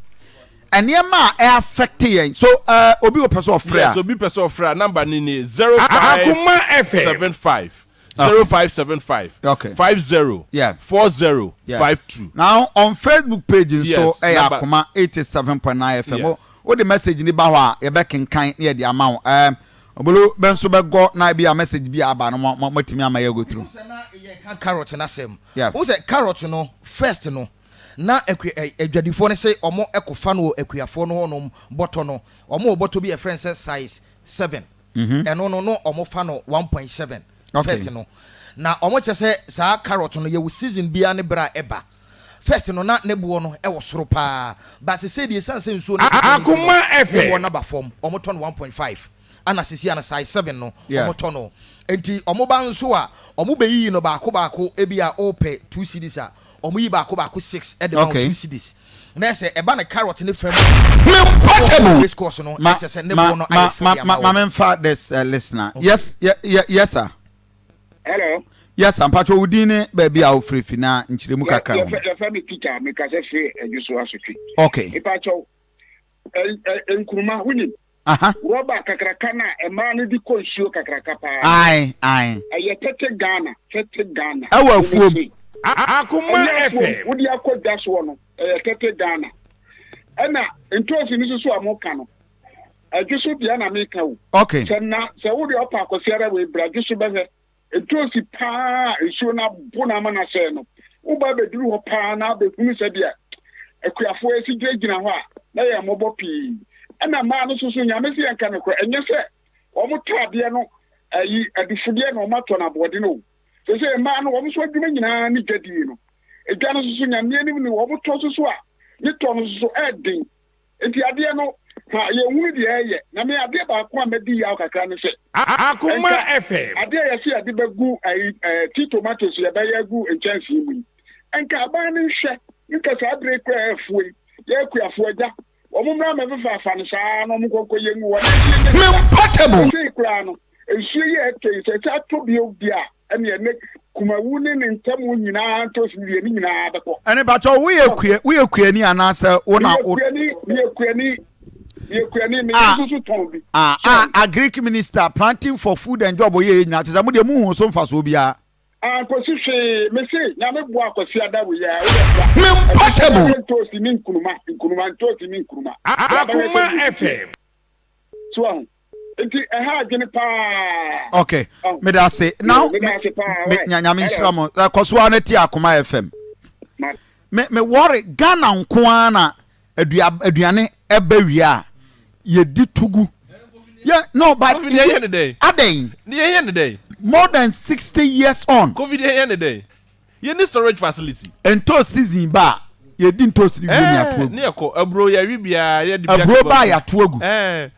Nneɛma a ɛ affect yɛn. So uh, obi wɔ pɛ sɛ ɔfrɛ a. Yes, obi pɛ sɛ ɔfrɛ a, number ni nie 0575 0575 okay. 50 yeah. 40 yeah. 52. Now on Facebook page nso Yes, ɛyɛ number- Akoma 87.9 FM. Yes. Wo de message ni ba hɔ a yɛbɛkenkan na yɛde ama wo. Um, Obolo bɛ nso bɛgɔ na ebi a message bi aba no mo mo moatumi ama yɛ go through. Wohu sɛ na yɛka carrot no asɛm. Yeah. Wohu sɛ carrot no first no na akua ɛ adwadifoɔ no se wɔn kɔfa no wɔ akuafoɔ no hɔnom bɔtɔ no. Wɔn wɔ bɔtɔ bi a yɛfrɛ no sɛ size seven. Ɛno no no ɔmo fa no 1.7 first no na ɔmo kyerɛ sɛ saa carrot no yɛwɔ season biara ne berɛ a ɛba first no na ne boɔ no ɛwɔ soro paa but sesei deɛ ɛsiane sɛ nsuo no totɔ no nti no ne boɔ no aba fam ɔmo tɔ no 1.5 ana sesei ana size 7 no ɔmo tɔ no nti ɔmo ba nso a ɔmo bɛyiyi no baako baako ebi a ɔpɛ 2 cedis a Ɔmo yi baako baako six de ma wo two cedis. Na ɛsɛ ɛba no carrot ne fam a, race course no Ma ɛkyɛ sɛ ne ma boɔ no ma ayɛ fo ma de ma ama ma wo. memfa this uh, listener. Yes, ye, ye, yes sir. Hello. Yes sir. Mpacho wo din ne baabi a wofiri fi na nkyerɛmu kakra wɔ mu. Yɛfrɛ me Peter, mekasa firi Adwoso Asotwe. Okay. Mepakyɛw, nkuruma, wonim? Aha. Rɔba kakraka no a mmaa no de kɔ nsuo kakraka paa. Ae, ae. Ɛyɛ tete Ghana, tete Ghana. Ɛwɔ afuom. Akoma FM. Wode akɔ dwa soɔ no, ɛyɛ tete Ghana. Ɛna ntoosi no nso so a moka no, ɛdwo so deɛ na meka o. Okay. Sɛ na sɛ wode ɔpa akɔsi ara wei bra dwo so bɛhwɛ. Ntoosi paa a nsuo no abo no ama no asɛe no, woba abɛduru hɔ paa na abɛhunu sɛdeɛ akuafoɔ asi gyinagyina hɔ a, na yɛ mmɔbɔ pii. Ɛna mmaa no nso so, Nyame se yɛnka nokorɛ, ɛnyɛ sɛ wɔn tɔ adeɛ no ayi adufudeɛ na wɔn atɔ no aboɔden o. Seesei mmaa no wɔn nso adwuma nyinaa ne dwadie no. Edwa no nso so, Nyame anim ni, wɔn tɔ nso so a, ne tɔ no nso so ɛɛden. Enti adeɛ no, ha, yɛnhunu deɛ ɛreyɛ. Na me adeɛ baako a madi yaw kakra ne sɛ, Akoma nka FM. adeɛ a yɛse yɛde bɛgu ayi, ɛɛ, tea tomatoes yɛbɛyɛ agu nkyɛnsee mu yi, nka aban no nhwɛ, nka saa berɛ yi koraa a afuo yi, yɛn akuafoɔ agya, wɔn mmra mmɛfefaafa no saa ara na wɔn nkɔ nkɔyɛ ngu hɔ na nso yɛnya Me sika. mpɔtam. Seesei koraa no, nsuo yi a ɛtɔ yi, sɛ ɛsan tɔ bio deɛ a, ɛneɛ ne Kumawu ne ne ntamu nyinaa ntoosi no deɛ ne nyinaa bɛkɔ. Ɛne pakyɛ wo yɛ kua wo yɛ kuani anaasɛ wo na wo. Meyɛ kuani meyɛ kuani meyɛ kuani meyɛ Ah. nso so tɔn bi. Ah ah agric minister planting for food and job oyɛ yɛ nyinaa kyerɛ sɛ mo deɛ mo hu so mfasoɔ biara. Ankosi hwee mese nyame boa Kwasi ada wei a woyɛ bra. Me mpɔtam. Ɛsɛ sɛ ntoosi ne nkunuma nkunuma ntoosi ne nkunuma. Bra bɛhwɛ Akoma sɛdeɛ ɛsi teɛ. FM. So wahu? Nti ɛha adwene paa. Okay, meda ase. Now, Meda ase paa. Me, nyame nhyira mo. Kɔ so ara na tie Akoma FM. Me, me worry Ghana nko ara na aduane ɛba wie a yɛdi tugu. Yeah, no, but Kofi deɛ yɛ ne dɛn? Adɛn? Deɛ yɛ ne dɛn? More than 60 years on. Kofi deɛ yɛ ne dɛn? Yɛ ni storage facility. Ntoosi season ba a, yɛ di ntoosi no wie ne ato agu. Ne yɛ kɔ aburo yɛ wi biara yɛ di bi Aburo ba a yɛ ato agu. Ɛɛ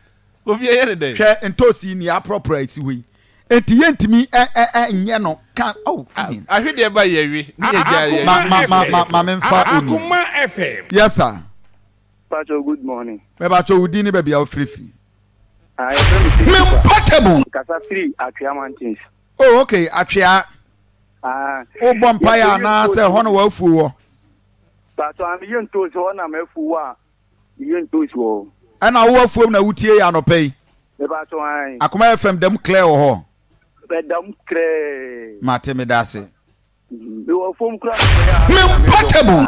Kofi yɛ yɛ ne dɛn? Hwɛ ntoosi yi nea aprɔprɔ a esi hɔ yi. Enti yɛntumi ɛ ɛ ɛ nyɛ no ka oh I mean. Ahwe deɛ ba yɛ wi ne yɛ gya yɛ. Ma ma ma ma ma me nfa onua. Yes sir. Pacho good morning. Mepacho wo din ne baabi a wo firi firi. Ah yɛfrɛ me Christopher. Me portable. Mekasa firi Atwea mountains. Oh okay Atwea. Ah. Wo bɔ mpaeɛ anaa sɛ hɔ na w'afuo wɔ? Pacho ah meyɛ ntoosi hɔ na m'afuo wɔ a meyɛ ntoosi wɔ hɔ. Ɛna wo afuom na wotie yɛ anɔpa yi? Mepacho ae. Akoma FM da mu clear wɔ hɔ? Ɛda mu clear. Mate medase. Mewɔ afuom koraa na meyɛ a. Me portable.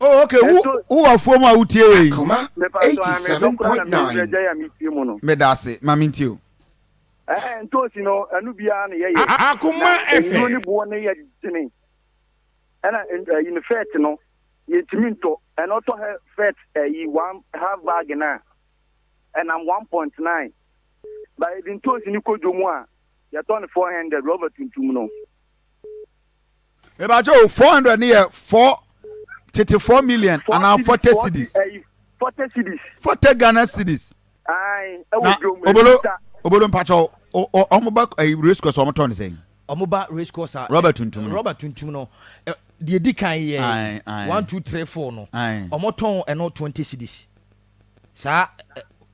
Oh okay, wo wo wɔ afuom a wotie yɛ yi. Akoma 87.9. Meda ase, ma mentie o. Ɛɛ ntoosi no ɛno biara na yɛyɛ. Akoma Na nnuro FM. ne boɔ no yɛ dene. Ɛna ɛyi no fɛt no yɛntumi ntɔ. Ɛna ɔtɔ hɛ fɛt ɛyi one half bag no a ɛnam 1.9. Ba yɛde ntoosi no kɔ dwom a yɛtɔ no 400 rɔba tuntum no. Mebakyɛ o 400 ne yɛ 4 tete 4 million anaa 40 cedis. 40 cedis. 40 Ghana cedis. Ayi ɛwɔ Na dwom obolo ɛnita. obolo mpakyɛ o ɔmo ba ɛyi race course ɔmo tɔn ne sɛn. Ɔmo ba race course a. Rɔba tuntum no. Rɔba tuntum no deɛ di kan yɛ Ayi ayi. 1 2 3 4 no. Ayi. Ɔmo tɔn ɛno 20 cedis. Saa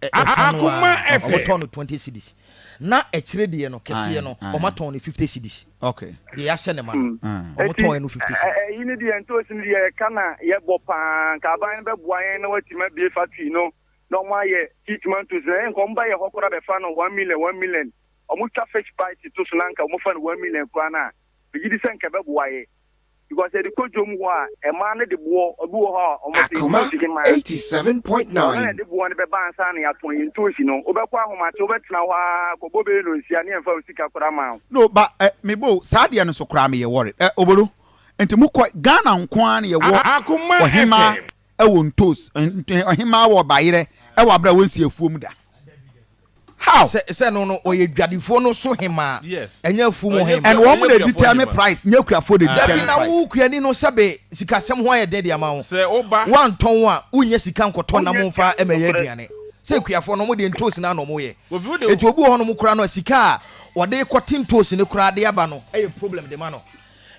ɛfa no a ɔmo tɔn no 20 cedis. Na ɛkyerɛ deɛ no kɛseɛ no ɔmo atɔn no 50 cedis. Okay. Deɛ yɛahyɛ ne ma no ɔmo tɔn ɛno 50 cedis. Ɛyi ne deɛ ntoosi no deɛ ɛka na yɛbɔ paa nka aban no bɛboa yɛn na watumi abue factory no na ɔmo ayɛ tea tomatoes na ɛyɛ nka ɔmo ba yɛ hɔ koraa bɛfa no 1 million 1 million, ɔmo twa fish price to so na nka ɔmo fa no 1 million koraa no a, megye di sɛ nka ɛbɛboa yɛ because yɛde kɔ dwom hɔ a, ɛmaa no de boɔ obi wɔ hɔ a ɔmo se Akoma ntoosi hemaa ɔno na 87.9. ɛde boɔ no bɛba ansa na yɛatɔn yɛn ntoosi no. Wobɛkɔ ahomakye, wobɛtena hɔ a kɔbɔ bɛyɛ no nsia ne yɛmfa wo sika koraa ma wo. No ba ɛ mebo saa deɛ no so koraa meyɛ worried ɛ obolo nti mokɔ Ghana nko ara na yɛwɔ Akoma ɔhemaa FM. ɛwɔ ntos ɔhemaa wɔ bayerɛ ɛwɔ abere a wɔnsi afuom da. How? Sɛ sɛ no no ɔyɛ dwadifoɔ no so hemaa. Yes. Ɛnyɛ afuom Ɔnyɛ hemaa. And wɔn na ɔnyɛ determine kuafoɔ price, nyɛ kuafoɔ na Dabi determine na price. wo kuani no sɛbe sikasɛm ho ayɛ den de ama wo. Sɛ woba. Woantɔn a wonnya sika nkɔtɔ nam Wonyɛ mfa sika mmɛyɛ nokorɛ. aduane. Sɛ akuafoɔ no wɔn deɛ ntoosi no ara na wɔyɛ. Kofi wo de. Enti obi wɔ hɔnom koraa no a sika a wɔde rekɔte ntoosi no koraa de aba no yɛ problem de ma no.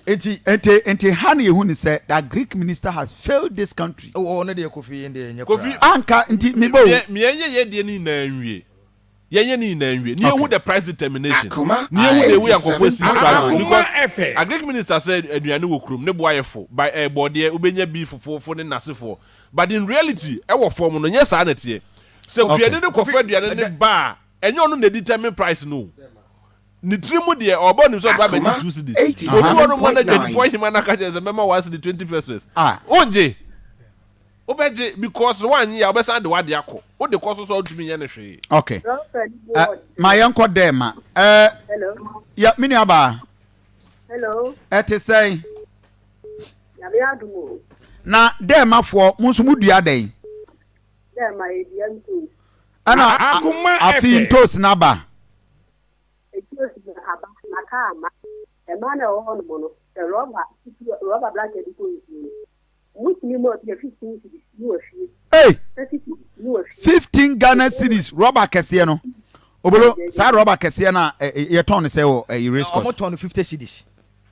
Enti. Nti nti ha na yɛhu no sɛ that Greek minister has failed this country. Wɔ ɔno deɛ Kofi yɛn deɛ ɛnyɛ Kofi. koraa. Anka nti me ba o. Yɛ yɛnyɛ yɛ deɛ no nyinaa nwie. Yɛnyɛ ne nyinaa nwie. Ne yɛhu Okay. the price determination. Akoma Ne yɛhu the way nkurɔfoɔ si struggle 87.9. because Akoma FM. agric minister sɛ aduane wɔ kurom ne bo ayɛ fo by eh, bɔɔdeɛ wobɛnya bi fofoofo ne nasefoɔ but in reality ɛwɔ fam no nyɛ saa na ɛteɛ. Sɛ Okay. kuani no kɔfa aduane no ba a ɛnyɛ ɔno na determine price no o. Ne tiri mu deɛ ɔbɔ nim sɛ ɔba bɛgye Akoma 2 cedis. Obi wɔ no ma no 87.9. adwadifoɔ hema no aka kyerɛ sɛ mɛma 1 cedi 20 pesewas. Ah. Wongye. Wobɛgye because woanye a wobɛsan de w'ade akɔ. Wode kɔ so so a wontumi nyɛ no hwee. Okay. Uh, ma yɛnkɔ dɛ ma. Uh, Hello. ya me nua baa. Hello. Ɛte sɛn? Nyame adom o. Na dɛ mafoɔ mo nso mo dua dɛn? Dɛ ma yɛdua ntoos. Ɛna Akoma afei FM. ntoos n'aba. Ntoos na aba na kaa ama. Ɛmaa na ɛwɔ hɔnom no, sɛ rɔba ketewa rɔba blanket de kɔ nsuo no, mutumi ma obi a 15 cedis ne wahwie. Hey! 30 cedis ne wahwie. 15 Ghana cedis rɔba kɛseɛ no. Obolo saa rɔba kɛseɛ no a yɛtɔn no sɛ wɔ ɛyi race course. Ɔmo tɔn no 50 cedis.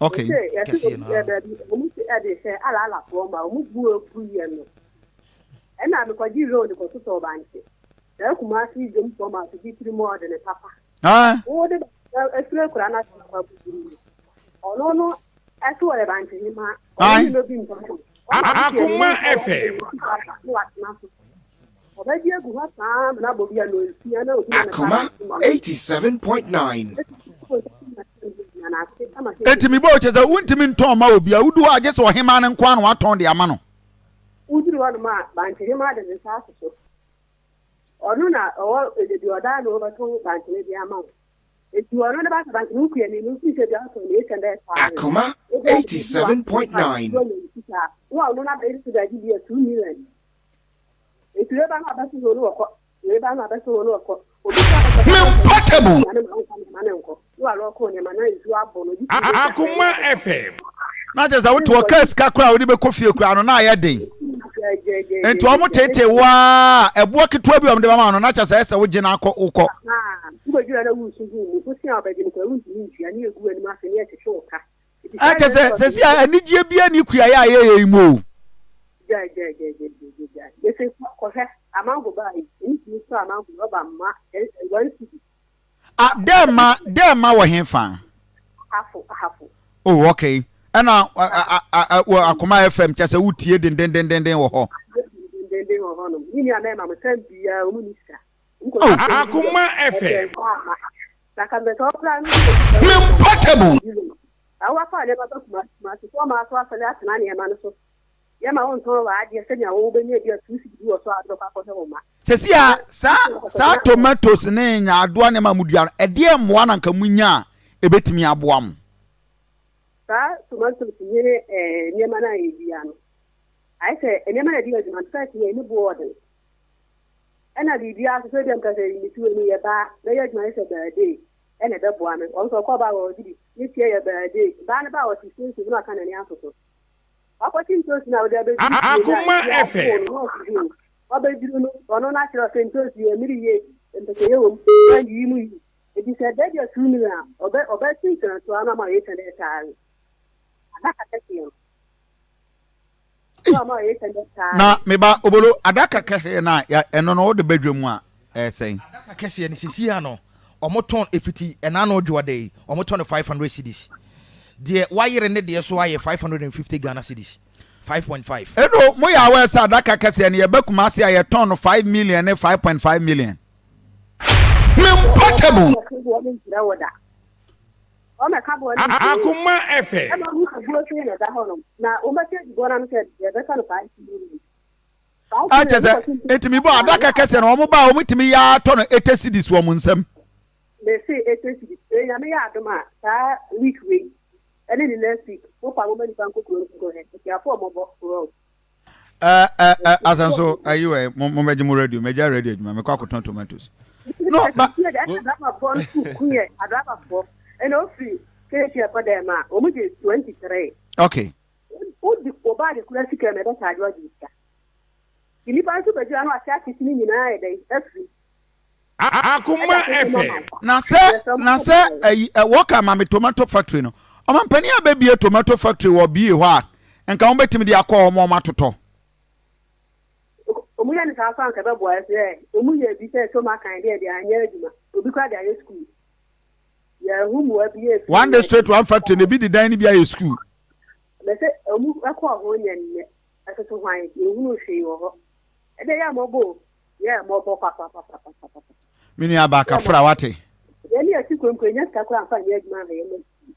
Okay. Sɛ yɛte Kɛseɛ obi no ɛ ara. baabi ɔmo si ɛde sɛ alaalafoɔ ma ɔmo bu ebu yɛ no. Ɛna mekɔgye loan kɔtotɔ bankye. Saa Kumasi dwom fam a bi tiri mu ɔde ne papa. Ah. Wo de efiri akura na akɔ akɔduru no. Ɔno no ɛso ɔyɛ bankye hema. Ɔno ne no bi mpa so. Akoma FM. Ne watena so. Ɔbɛgye agu hɔ saa na abɔ bi a no nsia na obi na ne Akoma 87.9. Eti mi bɔ kyɛ sɛ wontumi ntɔn ma obi a wodu hɔ a gye sɛ ɔhemaa no nko ara na watɔn de ama no. Woduru hɔnom a bankye hema de ne nsa ato so. Ɔno na ɔwɔ ebi ɔdaa na ɔbɛtɔn bankye no de ama wo. Eti ɔno ne ba sɛ bankye no wokua ni no nfi sɛ bi atɔn ne etwa bɛyɛ saa. Akoma 87.9. Wo a ɔno na bɛyɛ sɛ baabi bi a 2 million. Eti wei ba na abɛso hɔ no wɔkɔ. Wei ba na abɛso hɔ no wɔkɔ. Obi sɛ Me Portable. Akoma FM. Na kyerɛ sɛ wote hɔ kaa sika koraa a wode bɛkɔ fie koraa no na ayɛ den. Nti wɔn tete wo a ɛboɔ ketewa bi a wɔde bɛma no na kyerɛ sɛ ɛsɛ wogye no akɔ wokɔ. Ɛkyɛ sɛ sɛsi a anigyeɛ biara ni kuayɛ a yɛyɛ yi mu o. Ah, dɛ ma dɛ ma wɔ he fa? Ahafo, Ahafo. Oh, okay. Ɛna wɔ Akoma FM kyɛ sɛ wotie dendendenden wɔ hɔ. Dendenden wɔ hɔ nom. Ne nua mɛma mo sɛn biara wɔn ni sika. Oh. Akoma FM. Me mpɔtamu. Awa fa nneɛma ba Kumasi, Kumasi foɔ maa so asɔre atena nneɛma no so. Yɛma wo ntɔn w'adeɛ sɛnea wo wobɛnya bi a 2 cedi bi wɔ so a wode bɛkɔ akɔhwɛ wo mma. Sɛsi a saa saa tomatoes ne nyaadoa nneɛma a modua no ɛdeɛn mmoa na nka monya a ɛbɛtumi aboa mo? Saa tomatoes ne eh, nneɛma no a yɛdua no ayɛ sɛ nneɛma no a yɛde yɛ adwuma no first yɛ ne boɔ ɔden ɛna biribiara nso sɛ ebia mka sɛ mesi wei meyɛ baa mɛyɛ adwuma yɛ sɛ baaday ɛna ɛbɛboa me ɔno sɛ ɔkɔ baa wɔ ɔgye bi ne tie yɛ baaday baa no baa ɔte station mu na ɔka n'ani ato so Wakɔkye ntoosi no a wode abɛduru fie no a Akoma nsuo abow FM. no na ɔte bio. Wabɛduru no, ɔno no akyerɛ wo sɛ ntoosi yɛ mmere yie, mpɛsɛyɛ wɔ mu, na nyiyi mu yie. Enti sɛ ɛda bi a tumi a, ɔbɛ ɔbɛkyenkyen atoa no ama wo 800,000. Adaka kɛseɛ no. Na ama wo 800,000. Na me ba Obolo, adaka kɛseɛ no a ya ɛno no wode ba dwa mu a, ɛyɛ sɛn? Adaka kɛseɛ no seesei ano Ɔmo tɔn efiti ɛna ano dwoa da yi ɔmo tɔ no 500 cedis. Deɛ wayere ne deɛ so ayɛ 550 Ghana cedis, 5.5. Eno mo yɛ aware sɛ adaka kɛseɛ no yɛba Kumasi a yɛtɔn no 5 million ne 5.5 million. Me mpɔtam. Akoma FM. A kyɛ sɛ ɛtumi bɔ adaka kɛseɛ no wɔn ba a wɔtumi yɛ atɔ no 80 cedis wɔ wɔn nsam. Mese 80 cedis. Ee nyame yɛ adom a saa week wei ɛne ne next week mo pa mo ma nipa nkɔ kuro nkɔ hɛ akuafo ɔmɔbɔ wrong. Ɛ ɛ ɛ asan so ayi wɛ mo mo bɛgye mo radio mɛgya radio adwuma mɛkɔ akɔtɔn tomatoes. No ba. Adrabafoɔ no so ku yɛ adrabafoɔ ɛna ofiri keesi ɛkɔ dɛm a wɔn gye 23. Okay. Wode wo baage kura sika mu ɛbɛkyaagye wo agye wo sika. Nti nnipa nso bɛgyina na wɔate atete ne nyinaa ayɛ dɛn afiri. Akoma FM. Na sɛ na sɛ ayi ɛ wɔka ma me tomato factory no ɔmampanin abɛbie tomato factory wɔ bie hɔ a nka wɔn bɛtumi de akɔ hɔ ma wɔn atotɔ. Wɔn yɛ no saa nso anka ɛbɛboa ɛsɛ wɔn yɛ bi sɛ toma kan deɛ de anyɛ adwuma obi kora de ayɛ sukuu yɛn ho mua bi yɛ. One district one factory na ebi de dan no bi ayɛ sukuu. Mese ɔmu kɔɔ ho nyɛ nnɛ ɛsoso hwan yɛnhunuu hwee wɔ hɔ ɛdeɛ yɛ mmɔbɔ o yɛ mmɔbɔ papapapapapa. Me nua baa kafra wate. Yɛn ne yɛte kurom kura nya sika koraa nfa nyɛ adwuma nhwɛ yɛn mma sukuu.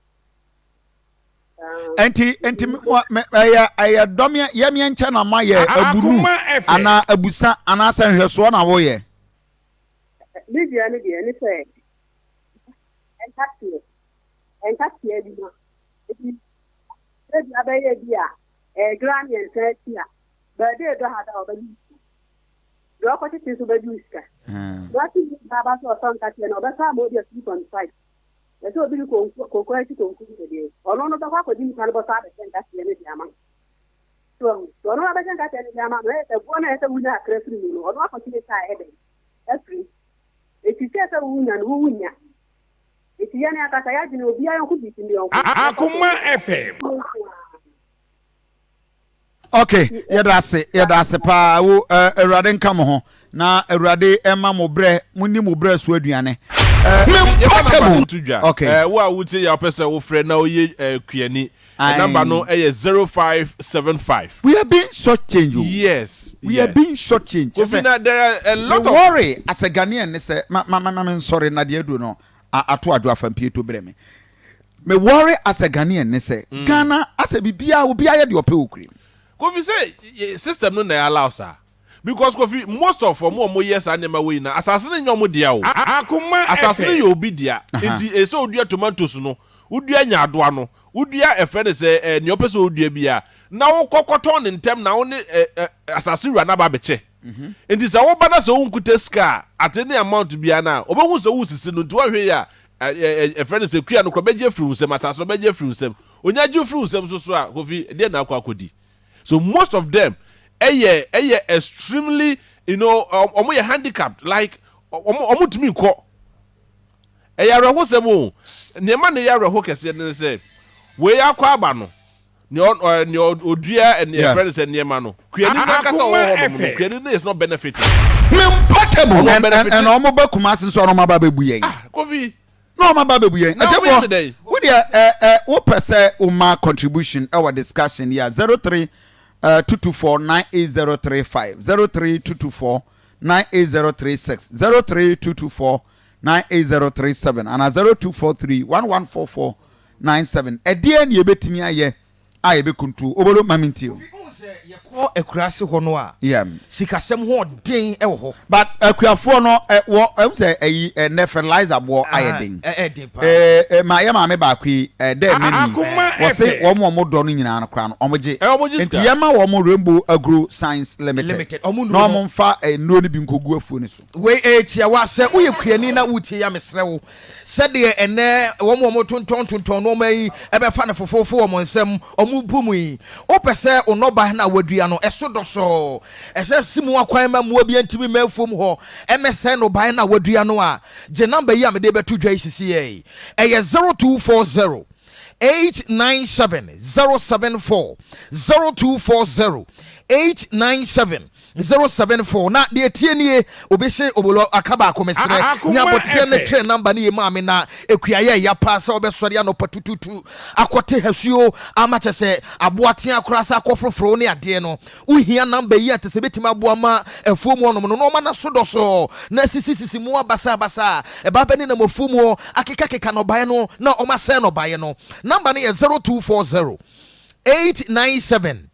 Nti nti ɛyɛ ɛyɛ dɔm yɛ yɛ nkyɛn na ma yɛ abunu anaa abusa anaasɛ nhwɛsoɔ na woyɛ. Me deɛ ne deɛ ne sɛ ɛnkateɛ ɛnkateɛ adwuma Enti ebia bɛyɛ bi a ɛdwira mmiɛnsa akyi a, baabi a ɛdɔ ha da a ɔbɛgye wo sika. Deɛ ɔkɔtete nso bɛgye wo sika. Wate bi ba aba sɛ ɔtɔ nkateɛ no, ɔbɛtɔ ama obi a 2.5. Ɛsɛ obi de konko konko akyi konko sɛ deɛ ɔno no bɛkɔ akɔgye nipa no bɔtɔ abɛhyɛ nkateɛ no de ama no. So ahu? Sɛ ɔno abɛhyɛ nkateɛ no de ama no, ɛyɛ sɛ boɔ no a ɛsɛ sɛ wonya akra firi mu no, ɔno akɔgye ne saa ɛdɛn afiri mu. Enti sɛ ɛsɛ wonya no, wonya. Enti yɛn ankasa yɛadwene obiara yɔnko bi ne yɔnko. Akoma FM. Ok, yɛda ase, yɛda ase paa. Wo eh, Awurade nka mo ho na Awurade ɛma mo brɛ, mo ni mo brɛ so aduane. Eh, Yɛfa namba no nto dwa. Ok. Eh, wo a wotie yɛ a wopɛ sɛ wofrɛ na woyɛ eh, kuani. Aye. Namba no ɛyɛ 0575. We are being short change o. Yes, We yes. are being short change. Kofi na there are a lot Me of. worry as a Ghanaian ne sɛ ma ma ma ma me nsɔre na deɛ aduro no ato adwo afa mpie to brɛ me. Me worry as a Ghanaian ne sɛ Ghana asɛ biribiara obiara yɛ deɛ ɔpɛ wɔ kurom. Kofi sɛ system no na allow saa. Because Kofi most of ɔmo a ɔmo yɛ saa nneɛma wei nyinaa asase no nyɛ ɔmo dea o. Akoma Asase no FM. yɛ obi dea. Nti ɛsɛ odua tomatoes no, wodua nyaadoa no, wodua ɛfrɛ no sɛ ɛ nea ɔpɛ sɛ odua biara na wokɔ kɔtɔn no ntɛm na wo ne ɛ ɛ asase wura no aba abɛkyɛ. Nti sɛ woba na sɛ wonkuta sika a, at any amount biara no a, wɔbɛhu sɛ woresisi no, nti woanhwɛ yie a, ɛ, ɛ, ɛ, ɛfrɛ no sɛ kua no koraa bɛgye afiri wo nsam, asase no bɛgye afiri wo nsam. Onya gye firi wo nsam nso so a, Kofi, ɛdeɛn na akɔ akɔdi? So most of them ɛyɛ, ɛyɛ extremely, you know, wɔn yɛ handicapped, like, wɔn, wɔn ntumi nkɔ. Ɛyɛ awerɛhosɛm o. Nea ɛma no yɛ awerɛho kɛseɛ ne sɛ, wei akɔ aba no, Nea ɔ ɔ nea ɔdua nea Yeah. yɛfrɛ no sɛ nneɛma no, kuani no ankasa a ɔwɔ hɔnom no, kuani no is not benefiting. Portable. Ɔno And, and, ɔbenefiti. and ɔmo ba Kumasi nso ɔmo aba abɛbu yɛn. Ah, Kofi. Na ɔmo aba abɛbu yɛn. Na ɔmo yɛ ne Atiefoɔ, dɛn? wo deɛ ɛ ɛ wopɛ sɛ woma contribution ɛwɔ discussion yi a 03 224 98035 03224 98036 03224 98037 anaa 0243 1144 97 Ɛdeɛn na yɛbɛtumi ayɛ a yɛbɛkuntu obolo ma mentie o. Kofi wohu sɛ yɛkɔ akuraase hɔ no a Yeah. sikasɛm ho ɔden wɔ hɔ. But akuafoɔ no ɛ wɔ ɛhu sɛ ɛyi ɛnɛ fertilizer boɔ ayɛ den. Ɛɛ ɛden paa. Ɛɛ ɛ ma yɛ maame baako yi ɛ dɛ mani Akoma wɔse FM. wɔn a wɔn dɔ no nyinaa no koraa no wɔn gye. Ɛ wɔn gye Nti sika. yɛma wɔn Rainbow Agro Science Limited Limited wɔn na nnuro no. wɔn nfa ɛ nnuro no bi nkɔgu afuo no so. Wei ɛyɛ tiawa sɛ woyɛ kuani na wotie yi a mesrɛ wo Sɛdeɛ ɛnnɛ wɔn a wɔtontɔntontɔn nnoɔma yi bɛfa no fofoofo wɔ wɔn nsam, wɔbu mu yi, wopɛ sɛ wo nnɔbaeɛ no a woadua no, ɛso dɔsɔɔ. Ɛsɛ si mu akwan ma mmoa biara ntumi mma afuom hɔ mmɛsɛe nnɔbaeɛ no a woadua no a, gye namba yi a mede rebɛto dwa yi sisiɛ yi. Ɛyɛ 0240 897 074, 0240 897 074 na deɛ ɛteɛ nie obi se obolo aka baako mesrɛ nya Akoma aboterɛ ne FM. trɛ number no ye maa me na ɛkuayɛ ɛya paa sɛ wobɛsɔre anɔpa tututu akɔte hasuo ama kyɛ sɛ aboa tea koraa sɛ akɔ foroforo ne adeɛ no wohia number yi a te sɛ bɛtumi aboa ma afuo mu ɔnom no na ɔma no so dɔsɔɔ na sisisisi mu abasabasa a ɛba bɛne nam afuo mu hɔ akekakeka nnɔbaeɛ no na ɔma sɛ nnɔbaeɛ no number no yɛ 0240 897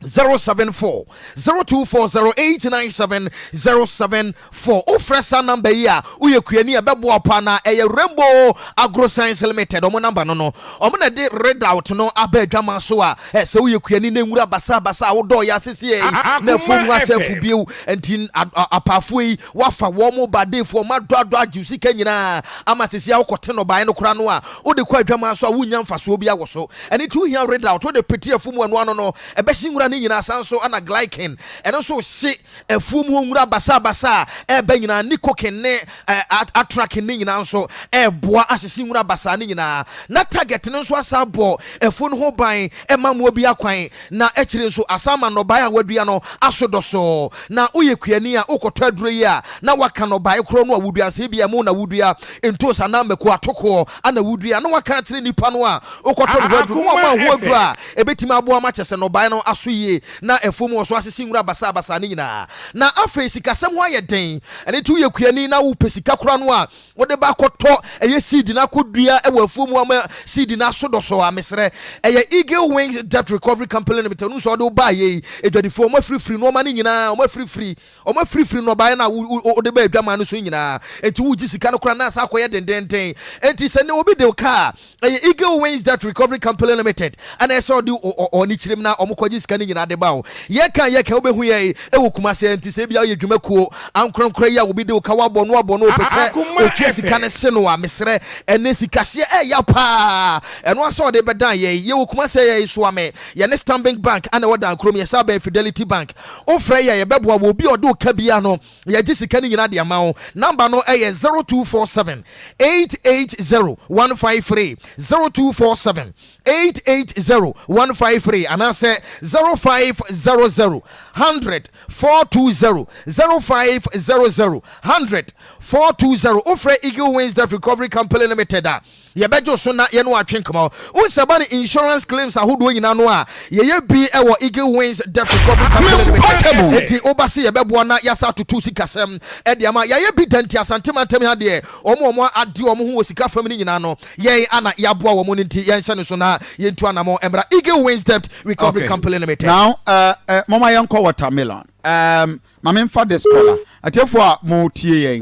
074 0240 897 074 Wofrɛ saa namba yi a, woyɛ kuani a ɛbɛboa wo paa na ɛyɛ Rainbow Agro Science Limited wɔn namba no no. Wɔn na ɛde readout no aba adwaman so a sɛ woyɛ kuani na nwura basabasa a wodɔɔ yɛ asese yi na afuo mu asɛ afu bio nti apaafoɔ yi wafa wɔn ba deefoɔ wɔn adɔ adɔ agye sika nyinaa ama sese a wokɔte nnɔbaeɛ no koraa no a wode kɔ adwaman so a wonnya mfasoɔ bi wɔ so. Ɛno nti wohia readout, wode pete afuo mu ɛno ano no, ɛbɛhye nwura no nyinaa, saa nso na glycine, ɛno nso hye afuo mu hɔ nwura basabasa a ɛreba nyinaa, nicotine ne atrazine no nyinaa nso ɛreboa ahyehye nwura basaa no nyinaa. Na target no nso asan abɔ afuo no ho ban ma mmoa bi akwan, na akyire nso asan ama nnɔbaeɛ a woadua no aso dɔsɔɔ. Na woyɛ kuani a wokɔtɔ aduro yi a, na woaka nnɔbaeɛ korɔ no a wodua, sɛ ebia ɛmo na wodua, ntoos anaa mako, atokoɔ na wodua, na woaka akyerɛ nipa no a wokɔtɔ ne hɔ aduro no, na wama ho aduro a ɛbɛtumi aboa ma kyɛ sɛ nnɔbaeɛ no aso yie na afuom wɔ so ahyehye nwura basaabasaa no nyinaa. Na afei sikasɛm ho ayɛ den, ɛno nti woyɛ kuani na wopɛ sika koraa no a wode ba akɔtɔ ɛyɛ seed no akɔdua wɔ afuom hɔ ama seed no aso dɔsɔɔ a, mesrɛ, ɛyɛ Eagle Wings Debt Recovery Company Limited, wonim sɛ wɔde wo baeɛ yi, adwadifoɔ, wɔafirifiri nnoɔma no nyinaa, wɔafirifiri. Wɔafirifiri nnɔbaeɛ no a wode baa adwaman no so nyinaa, enti woregye sika no koraa na asan akɔyɛ dendeenden. Enti sɛ nnɛ obi de wo ka a, ɛyɛ Eagle Wings Debt Recovery Company Limited na ɛsɛ sɛ ɔde wɔn ani kyerɛ mu na wɔkɔgye sika no nyinaa de ma wo. Yɛka a yɛka, wobɛhu yɛn wɔ Kumasi ha, enti sɛ ebia woyɛ dwumakuo ankorankorɛ yi a obi de wo ka, woabɔ no abɔ no, ɔpɛ sɛ ɔtua sika no se no a, mesrɛ, ɛnnɛ sikahyeɛ ɛyɛ paa, ɛno ara sɛ ɔde bɛdan yɛn. Yɛwɔ Kumasi ha yi, Soame, yɛne Stanbic Bank na ɛwɔ Dankurom, yɛsan bɛn Fidelity Bank. Wofrɛ yɛ a yɛbɛboa wo. Obi a ɔde wo ka biara no, yɛgye sika no nyinaa de ama wo. Number no yɛ 0247 880 153, 0247 880 153 anaasɛ 0500 100 420, 0500 100 420. Wofrɛ Eagle Wings Debt Recovery Company Limited a, Yɛbɛgye wo so na yɛne wo atwe nkɔmmɔ. Wohu sɛ ɛba no insurance claims ahodoɔ nyinaa no a, yɛyɛ bi wɔ Eagle Wings Debt Recovery Company Limited. Enti woba se yɛbɛboa na yɛasa atoto sikasɛm de ama. Yɛayɛ bi da nti Asante mantam ha deɛ, wɔn a wɔn ade wɔn ho wɔ sika fam no nyinaa no, yɛn ana yɛaboa wɔn no nti yɛnhyɛ no so na yɛntu anamɔn mmra Eagle Wings Debt Recovery Okay. Company Limited. Now, uh, uh, mama yɛnkɔ watermelon. Um, ma memfa this caller. Atiefo a mo tie yɛn.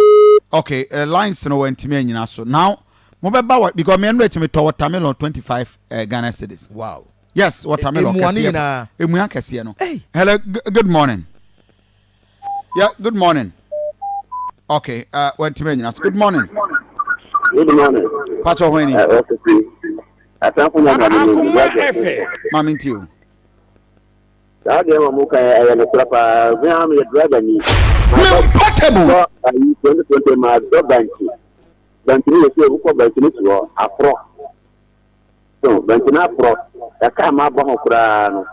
Okay, uh, lines no wantumi anyina so. Now, mobɛba wa because me ɛno akyi metɔ watermelon 25 uh, Ghana cedis. Wow. Yes, watermelon Emua ne kɛseɛ. nyinaa. Emua kɛseɛ no. Hey. Hello, good morning. Yeah, good morning. Okay, uh, wantumi anyina so. Good morning. Good morning. Pakyɛ ho ani. Uh, Akoma FM. Maame nti o. Saa deɛ ma mo kan ɛyɛ nokorɛ paa me a meyɛ driver ni. Portable. Dɔ ayi 2020 ma dɔ bankye. Bankye no yɛ sɛ wokɔ bankye no si hɔ aforɔ. So bankye no aforɔ ɛka ma abɔ ho koraa no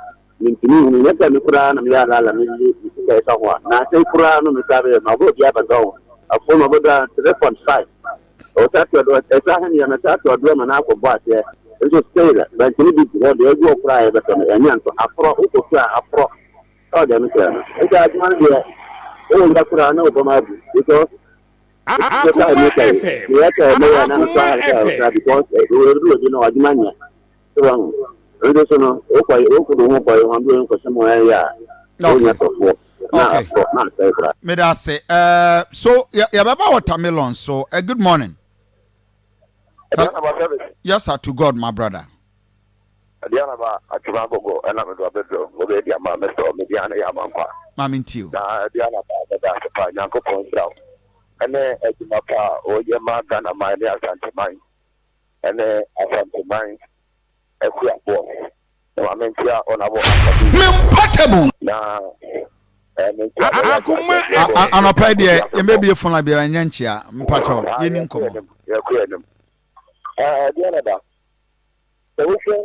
mentumi nhunu nyɛ sɛ me koraa na meyɛ alaala me me sika ɛka ho a na asɛn koraa no me saa bɛyɛ ma bɔ obi abɛdɔ ho afoɔ ma bɔdɔ a 3.5 Ɔsa to ɔdɔ ɛsa he nneɛma saa to ɔdɔ ma no akɔbɔ aseɛ nso still bɛntene bi gu hɔ deɛ agu hɔ koraa a yɛbɛtɔ no ɛnyɛ nto aforɔ wokɔtu a aforɔ sɛ ɔdeɛ no kyerɛ no nti adwuma no deɛ wowɔ ya koraa na wobɛma abu because Akoma FM. meyɛ sɛ mɛyɛ na mesɔ Akoma ahɛ sɛ FM. ɔsra because ɛduru obi no adwuma nyɛ sɛ wahu nso so no wokɔ wokɔ ho kɔ ho bi nkɔsɛ mu ɛyɛ a wonya tɔfoɔ na Okay. aforɔ na asɛe koraa. Meda ase. Uh, so yɛbɛba watermelon so. Uh, good morning. Yes sir, to God my brother. Aduanaba atwuma agogo ɛna mede abɛduro mobɛdi ama mɛsɛ mede ane yɛ ama nkwa. Maame nti o. Na aduanaba bɛda ase pa Nyankopɔn nhyira wo ɛne adwuma pa a ɔyɛ ma Ghana man ne Asanteman ɛne Asanteman akuafoɔ na maame ntia ɔnabɔ asɔbi Portable. na mentia Akoma FM. Anɔpa yi deɛ yɛmbɛbie phone line biara ɛnyɛ nkyea mpakyɛw yɛni nkɔmmɔ. Yɛkɔ anim. Aduanaba sɛ wohwɛ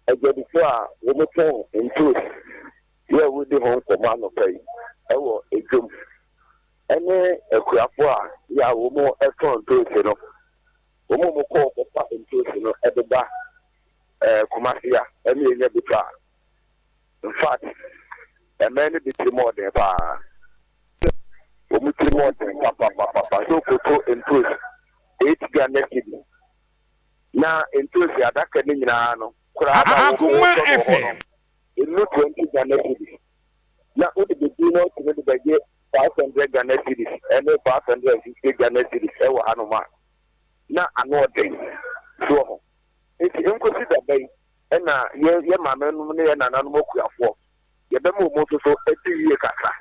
adwadifoɔ a wɔtɔn ntoos yɛ a wodi ho nkɔmmɔ anɔpa yi ɛwɔ edwom ɛne akuafoɔ a yɛ a wɔn tɔn ntoos no wɔn a wɔkɔ kɔfa ntoos no ɛde ba Kumasi a ɛne enya bi tɔ a in fact ɛmɛn no bi tiri mu ɔden paa wɔn tiri mu ɔden papapapa sɛ okoto ntoos 8 Ghana cedi na ntoos adaka ne nyinaa no koraa na wɔn Akoma wɔtɔ no wɔ hɔ FM. no enu 20 Ghana cedis na wode bedi na wotumi de bɛgye 500 Ghana cedis ɛne 550 Ghana cedis ɛwɔ hanom a na ano ɔden so wɔ hɔ nti nkosi daba yi ɛna yɛ yɛ maame nom ne yɛ nananom akuafoɔ yɛbɛma wɔn nso so adi yie kakra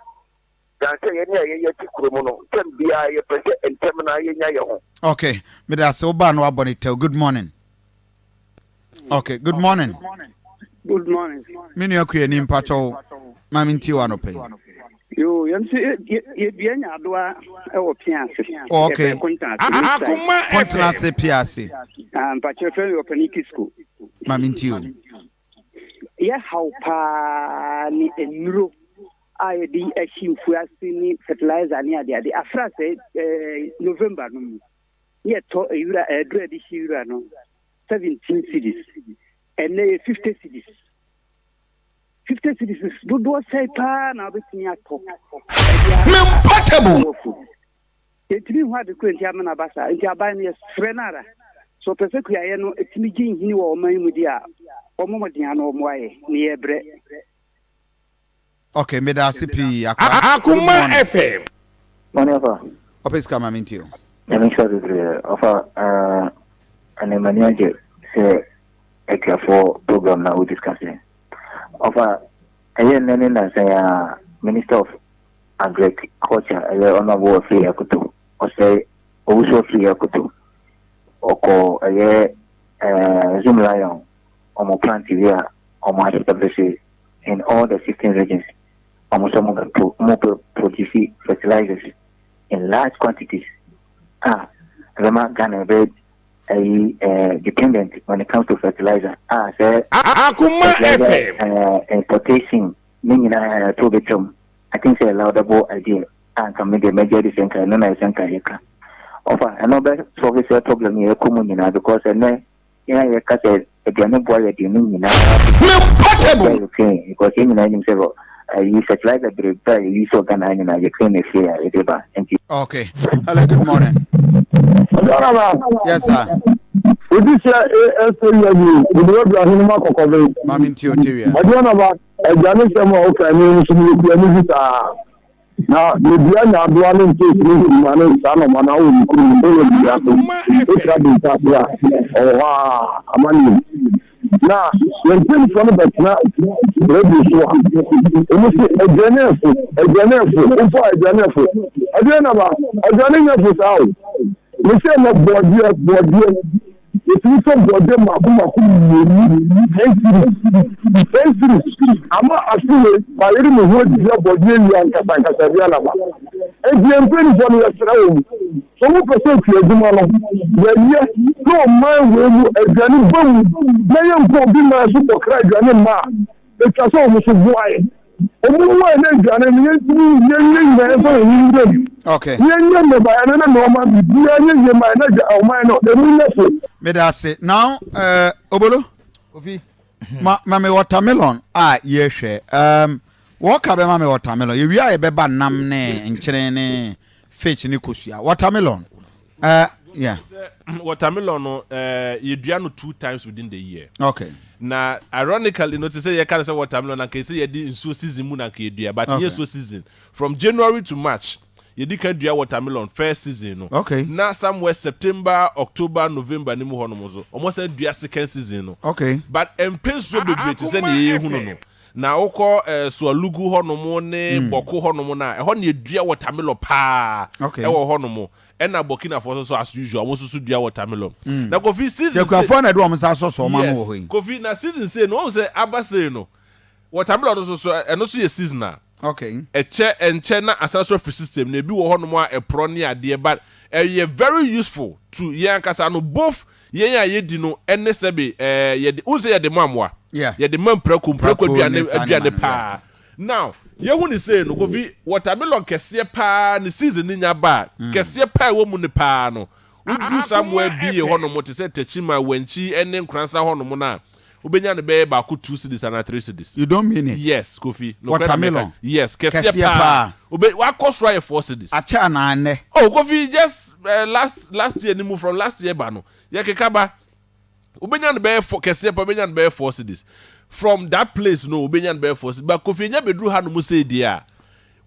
dan sɛ yɛne a yɛyɛ te kurom no ntɛm biara yɛpɛ sɛ ntɛm na yɛnya yɛ ho. Okay, meda ase wobaa no wabɔ ne tɛw. Good morning. Okay, good morning. Good morning. Me nua kuani mpakyɛw maame nti wɔ anɔpa yi. Yo, yɛn nso yɛdua nyaadoa wɔ pia ase. Oh, okay. Yɛbɛn Kontena ase, Roadside. Kɔntena ase pia ase. Ah, mpakyɛ fɛn mi ɔpɛni Kisco. Maame nti o. Yɛ haw paa ne nnuro a yɛde ahyi mfuo ase ne fertilizer ne adeade. Afra sɛ November no mu. Ne yɛtɔ ewura ɛduro a yɛde hyi wura no 17 cedis. Ɛnɛ yɛ 50 cedis. 50 cedis dodoɔ sɛe paa na wobɛtumi atɔ. Portable. Yɛntumi hu ade koro nti ama no aba saa nti aban no yɛsrɛ no ara sɛ ɔpɛ sɛ kuayɛ no ɛtumi gye nhini wɔ ɔman yi mu deɛ a ɔmmɔ mmɔden ano ɔmmoa yɛ ne yɛbrɛ. Okay, meda ase pii akora. Good Akoma morning. FM. Morning, Ɔfa. Ɔpɛ sika maame nti o. Nyame nhyira bebree. Ɔfa, ɛnɛ m'ani agye sɛ akuafoɔ program na wo discuss. Ɔfa, ɛyɛ nnɛ ne nnansa yi a Minister of Agriculture ɛyɛ Honorable Afriyie Akoto ɔsɛ Owusu Afriyie Akoto ɔkɔ ɛyɛ Zoomlion ɔmo plant bi a ɔmo establish in all the 16 regions. Ɔmo nso ɔmo bɛ produce fertilizers in large quantities a ɛbɛma Ghana bɛ ɛyi dependent when it comes to fertilizer a sɛ Akoma fertilizer FM. Importation ne nyinaa ɛto bɛtwam. I think sɛ laudable idea a nka me deɛ mɛgye adi sɛ nka ɛno na ɛsɛ nka yɛka ɔfa ɛno bɛ solve sɛ problem yɛ ɛkɔ mu nyinaa because ɛnɛ yɛn a yɛka sɛ aduane boa yɛ deɛ no nyinaa Portable. Ukraine because yɛn nyinaa nim sɛ ayi fertilizer bebree a yɛyi sɛ Ghana ha nyinaa Ukraine na efie a yɛde ba nti. Okay. Hello, good morning. Yes, sir. Obi sɛ ɛsɛ yɛ bi ɔde wadu ahene mu akɔkɔbe. Maame nti o teria. Ɔdeɛ na ba aduane sɛm a woka ne nso meyɛkua ne bi saa na medua nyaadoa ne ntosi ne nkuruma ne saa nɔma no awɔ me kurom ɛwɔ dua so ɛtira de nsa ase a ɔwɔ hɔ a amanneɛ. Na yɛn mpanimfoɔ no bɛtena radio so a, wɔn se aduane ɛfo, aduane ɛfo, wofo a aduane ɛfo. Aduane na ba, aduane nyɛ fo saa o. Me sɛ na bɔɔdeɛ, bɔɔdeɛ, yɛtumi tɔ bɔɔdeɛ mako mako mmienu, ten cedis, ten cedis. Ama afe wei, mayere me ho adua bɔɔdeɛ wie ankasa ankasa aduane aba. Enti yɛn mpanimfoɔ no yɛsrɛ wɔn, Sɛ wopɛ sɛ kuadwuma no yɛyɛ na ɔman wei mu aduane ba mu na yɛnkɔ obi man so kɔkra aduane mma a, ɛtwa sɛ wɔn nso boa yɛn. Wɔn mmoa yɛn na aduane no yɛntumi yɛnyɛ nyinaa yɛmfa yɛn ani nwura mu. Okay. Na yɛnyɛ nnɔbaeɛ no ne nnoɔma biribiara nyɛ yie ma yɛn na adwa ɔman no ɛmu nyɛ fo. Meda ase. Now, uh, Obolo. Kofi. Ma, ma me watermelon a yɛhwɛ. Um, wɔka bɛma me watermelon. Yɛwie a yɛbɛba nam ne nkyene ne Fish ne kosua. Watermelon. Uh, yeah. Watermelon no, uh, yɛdua no two times within the year. Okay. Na ironically no te sɛ yɛka no sɛ watermelon na nka ɛsɛ yɛde nsuo season mu na nka yɛdua but okay. nyɛ nsuo season from January to March yɛdi kan dua watermelon first season no. Okay. Na somewhere September, October, November ne mu hɔ nom nso wɔn sɛ dua second season no. Okay. But mpɛ nsuo bebree te sɛ nea yɛhunu no. Na wokɔ eh, Sualugu hɔnom ne mm. Bɔko hɔnom no a, ɛhɔ na yɛdua watermelon paa okay. ɛwɔ hɔnom. Ɛna Burkinafoɔ nso so as usual, wɔn nso so dua watermelon. Mm. Na Kofi season se. Kuafoɔ na ɛde wɔn nsa asɔsɔ wɔn ano wɔ hɔ yi. Kofi na season sei no, wɔn sɛ aba sei no, watermelon no nso so ɛno nso yɛ seasonal. Okay. Ɛkyɛ ɛnkyɛ na asan so afiri system no, ebi wɔ hɔnom a ɛporɔ ne adeɛ but ɛyɛ very useful to yɛn ankasa no both Yɛn a yɛdi no ne sɛbe ɛɛ yɛde wohu sɛ yɛde ma mmoa. Yeah. Yɛde ma mprako, mprako Prako ne aduane saa aduane nneɛma no, yeah. paa. Now, yɛhu ne sei no, Kofi, watermelon kɛseɛ paa ne season no nya ba a, kɛseɛ paa a ɛwɔ mu no paa no, woduru somewhere BA hɔnom te sɛ Techiman, Wankyi ne Nkoransa hɔnom no a, wobɛnya no bɛyɛ baako two cedis anaa three cedis. You don't mean it. Yes, Kofi. Nokorɛ na meka. Watermelon. Yes, kɛseɛ Kɛseɛ paa. paa. Obe wakɔ soro ayɛ four cedis. Akyɛ anaa nnɛ? Oh, Kofi, just uh, last last year ni mu from last year ba no, yɛkeka ba. Wobɛnya no bɛyɛ four kɛseɛ paa, wobɛnya no bɛyɛ four cedis. From that place no, wobɛnya no bɛyɛ four cedis. But Kofi, enya bɛduru ha nom sei deɛ a,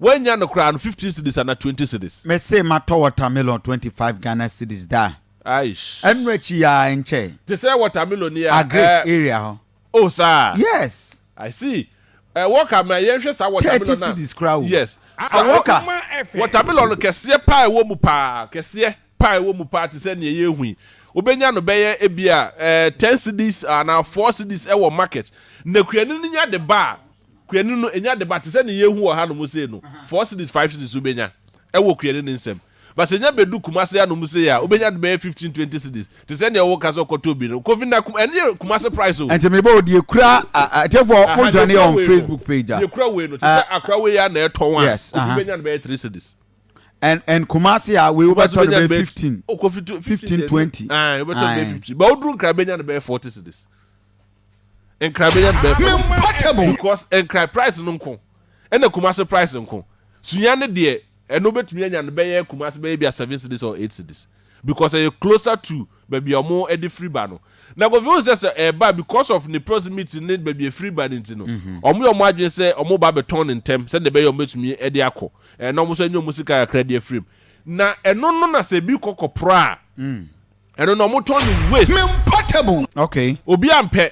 woanya no koraa no 15 cedis anaa 20 cedis. Mese matɔ watermelon 25 Ghana cedis da. Aish. Ɛno akyi yi ara nkyɛe. Te sɛ watermelon yi a. Agric eh, area hɔ. Oh saa? Yes. I see. Eh, wɔka ma yɛnhwɛ saa watermelon 30 a. cedis koraa o. Yes. Sa Wɔka. Watermelon no kɛseɛ paa ɛwɔ mu paa, kɛseɛ paa ɛwɔ mu paa te sɛ nea yɛrehu yi. Wobɛnya no bɛyɛ ebia eh, 10 cedis anaa 4 cedis ɛwɔ market. Na kuani no nya de ba a, kuani no nya de ba te sɛ nea yɛrehu wɔ hanom sei no, 4 cedis, 5 cedis wobɛnya ɛwɔ kuani no nsam. But sɛ nya bɛdu Kumasi anom sei a, wobɛnya no bɛyɛ 15, 20 cedis. Te sɛ nea woka sɛ ɔkɔtɔ bi no. Kofi na ɛno yɛ Kumasi price o. Nti mebɔ o deɛ kura atiefoɔ mo join yɛ on Facebook page a. Deɛ kura wei no, te sɛ akora wei a na ɛtɔn a, yes, Kofi bɛnya no bɛyɛ 3 cedis. And and Kumasi a wei wobɛtɔ no bɛyɛ 15. Oh, Kofi 15, 20. Ah, wobɛtɔ no bɛyɛ 15. But woduru Nkran bɛnya no bɛyɛ 40 cedis. Nkran bɛnya no bɛyɛ 40 cedis. Because Nkran price no nko, ɛna Kumasi price nko. Sunya ne deɛ, Ɛno wobɛtumi anya no bɛyɛ Kumasi bɛyɛ bia seven cedis or eight cedis because ɛyɛ closer to baabi a wɔn de firi ba no. Na Kofi wohu sɛ sɛ ɛba because of ne proximity ne baabi efiri ba no nti no wɔn yɛ wɔn adwene sɛ wɔn ba abɛtɔn no ntɛm sɛdeɛ ɛbɛyɛ wɔn bɛtumi de akɔ ɛɛ na wɔn nso anya wɔn sika kakra de afiri mu. Na ɛno no na sɛ ebi kɔ kɔporɔ a ɛno no wɔn tɔn no waste. Okay. Obi ampɛ.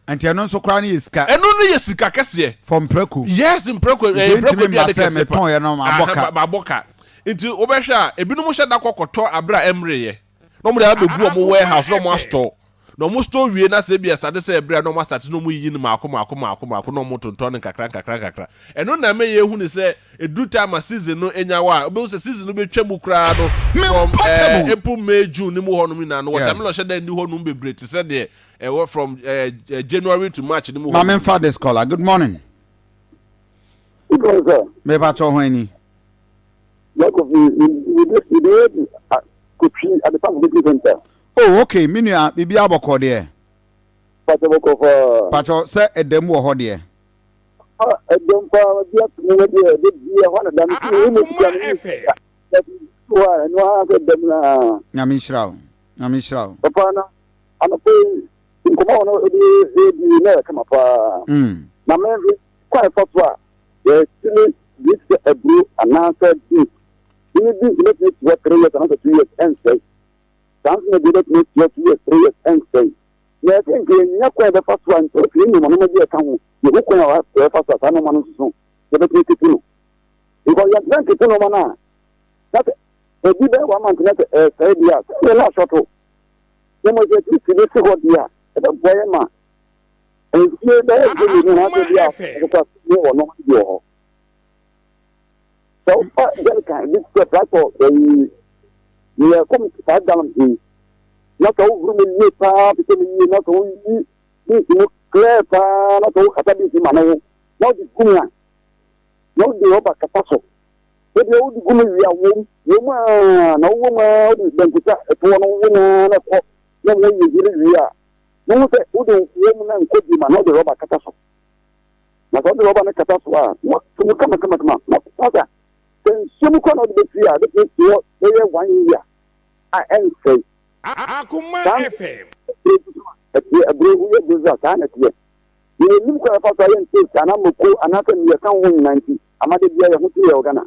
Nti ɛno nso koraa no yɛ sika. Ɛno no yɛ sika kɛseɛ. For mprako. Yes, mprako. Ɛyɛ mprako aduane kɛseɛ pa. Nti ɛntumi mma sɛ metɔn yɛ no mabɔ ka. Mabɔ ka. Nti wobɛhwɛ a ebinom hyɛ da kɔ kɔtɔ abere a ɛmmereyɛ na wɔn de abɛgu wɔn warehouse na wɔn astɔɔ. Na wɔn store wie na sɛ ebi ɛsate sɛ ɛbere a na wɔn asate na wɔn yiyi no maako maako maako maako na wɔn tontɔn no nkakra nkakra nkakra. Ɛno na ɛma yɛhu no sɛ ɛduru time a season no nya hɔ a, wobɛhu sɛ season no bɛtwa mu koraa no from eh, April, May, June no mu hɔnom nyinaa no watermelon hyɛ da nni hɔnom bebree te sɛ deɛ ɛwɔ from eh, eh, January to March no mu Ma hɔnom. memfa this caller. Good morning. Good morning, sir. Mepa kyɛw ho ani. Kotwi Adepa Community Center. Oh, okay, me nua, biribi abɔkɔ deɛ. Pakyɛ bɔkɔ paa. Pakyɛ sɛ ɛdɛm wɔ hɔ deɛ. Ah, ɛdɛm paa, bi ato mu deɛ, ɛde bi ɛhɔ na dam si, ɛmu sika no mu sika. Ɛno ara sɛ dɛm na. Nyame nhyira wo, Nyame nhyira wo. Papa na anɔpɛ yi nkɔmɔ wɔn ɛde ɛdi na ɛyɛ kama paa. Na mɛ kwan fa so a yɛtumi bi sɛ aburo anaasɛ beans. Bi beans bɛtumi si hɔ three years anaasɛ two years ɛnsɛe. Saa nso na bi bɛtumi si hɔ two years three years ɛnsɛe. Na ɛsɛ nka yɛnya kwan a yɛbɛfa so a ntoosi ne nneɛma nneɛma bi a ɛka ho, yɛhu kwan a yɛbɛfa so a saa nneɛma no nso so yɛbɛtumi akepu no. Because yɛntena nkepu nneɛma no a, na sɛ ebi bɛyɛ one month na sɛ ɛresɛe deɛ a, sɛ yɛn no asɔto. Na mmom sɛ yɛtumi si bi si hɔ deɛ a, ɛbɛboa yɛn ma mfie bɛyɛ mfe mmienu anaasɛ bi a ɛkokɔ asomdwoeɛ wɔ nneɛma no bi wɔ hɔ. Sɛ wofa jerrycan bi sɛ tractor ɛyi yɛ kɔm saa gallon yi na sɛ wohoro mu yie paa pepɛ mu yie na sɛ woyi beans mu clear paa na sɛ wokata beans ma no wo na wode gu mu a na wode rɔba kata so ebi wode gu mu wie a wom wom a na wowɔ mu a wode bankuta ɛtoɔ no wowɔ mu a na ɛkɔ na wɔyɛ yere wie a na wo sɛ wode wom na nkɔ bi ma na wode rɔba kata so Na sɛ wode rɔba no kata so a, na wato mu kamakamakama. Na sasa, sɛ nsuo mu kora na wode bɛsi a, ɛbɛtumi asi hɔ bɛyɛ one year a ɛnsɛe. Akoma Saa FM. ɛteɛ, aburo, woyɛ aburo nso a, saa na ɛteɛ. Na yɛnnim kwan a yɛfa so ayɛ ntoosi anaa mako anaasɛ nea ɛka ho nyinaa nti, ama da biara yɛn ho te yɛ wɔ Ghana.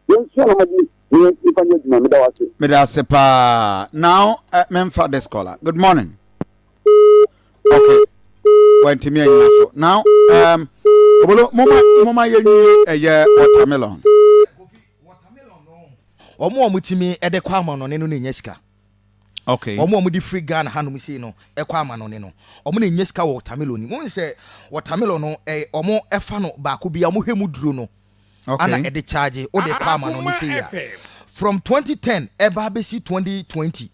Yɛnsua nneɛma bi na yɛmfa nyɛ adwuma. Meda wo ase. Meda ase paa. Now, uh, memfa this caller. Good morning. Okay. Wantumi anyina so. Now, um, obolo, moma, moma yɛnwie ɛyɛ watermelon. Wɔn a wɔtumi de kɔ amanɔne no na ɛnya sika. Okay. Wɔn a wɔde firi Ghana hanom sei no kɔ amanɔne no, wɔn na ɛnya sika wɔ watermelon mu. Wɔn sɛ watermelon no, wɔn ɛfa no baako bi a wɔhwɛ mu duro no. Okay. Ana ɛde charge wode kɔ amanɔne sei a. From 2010 ɛba abɛsi 2020,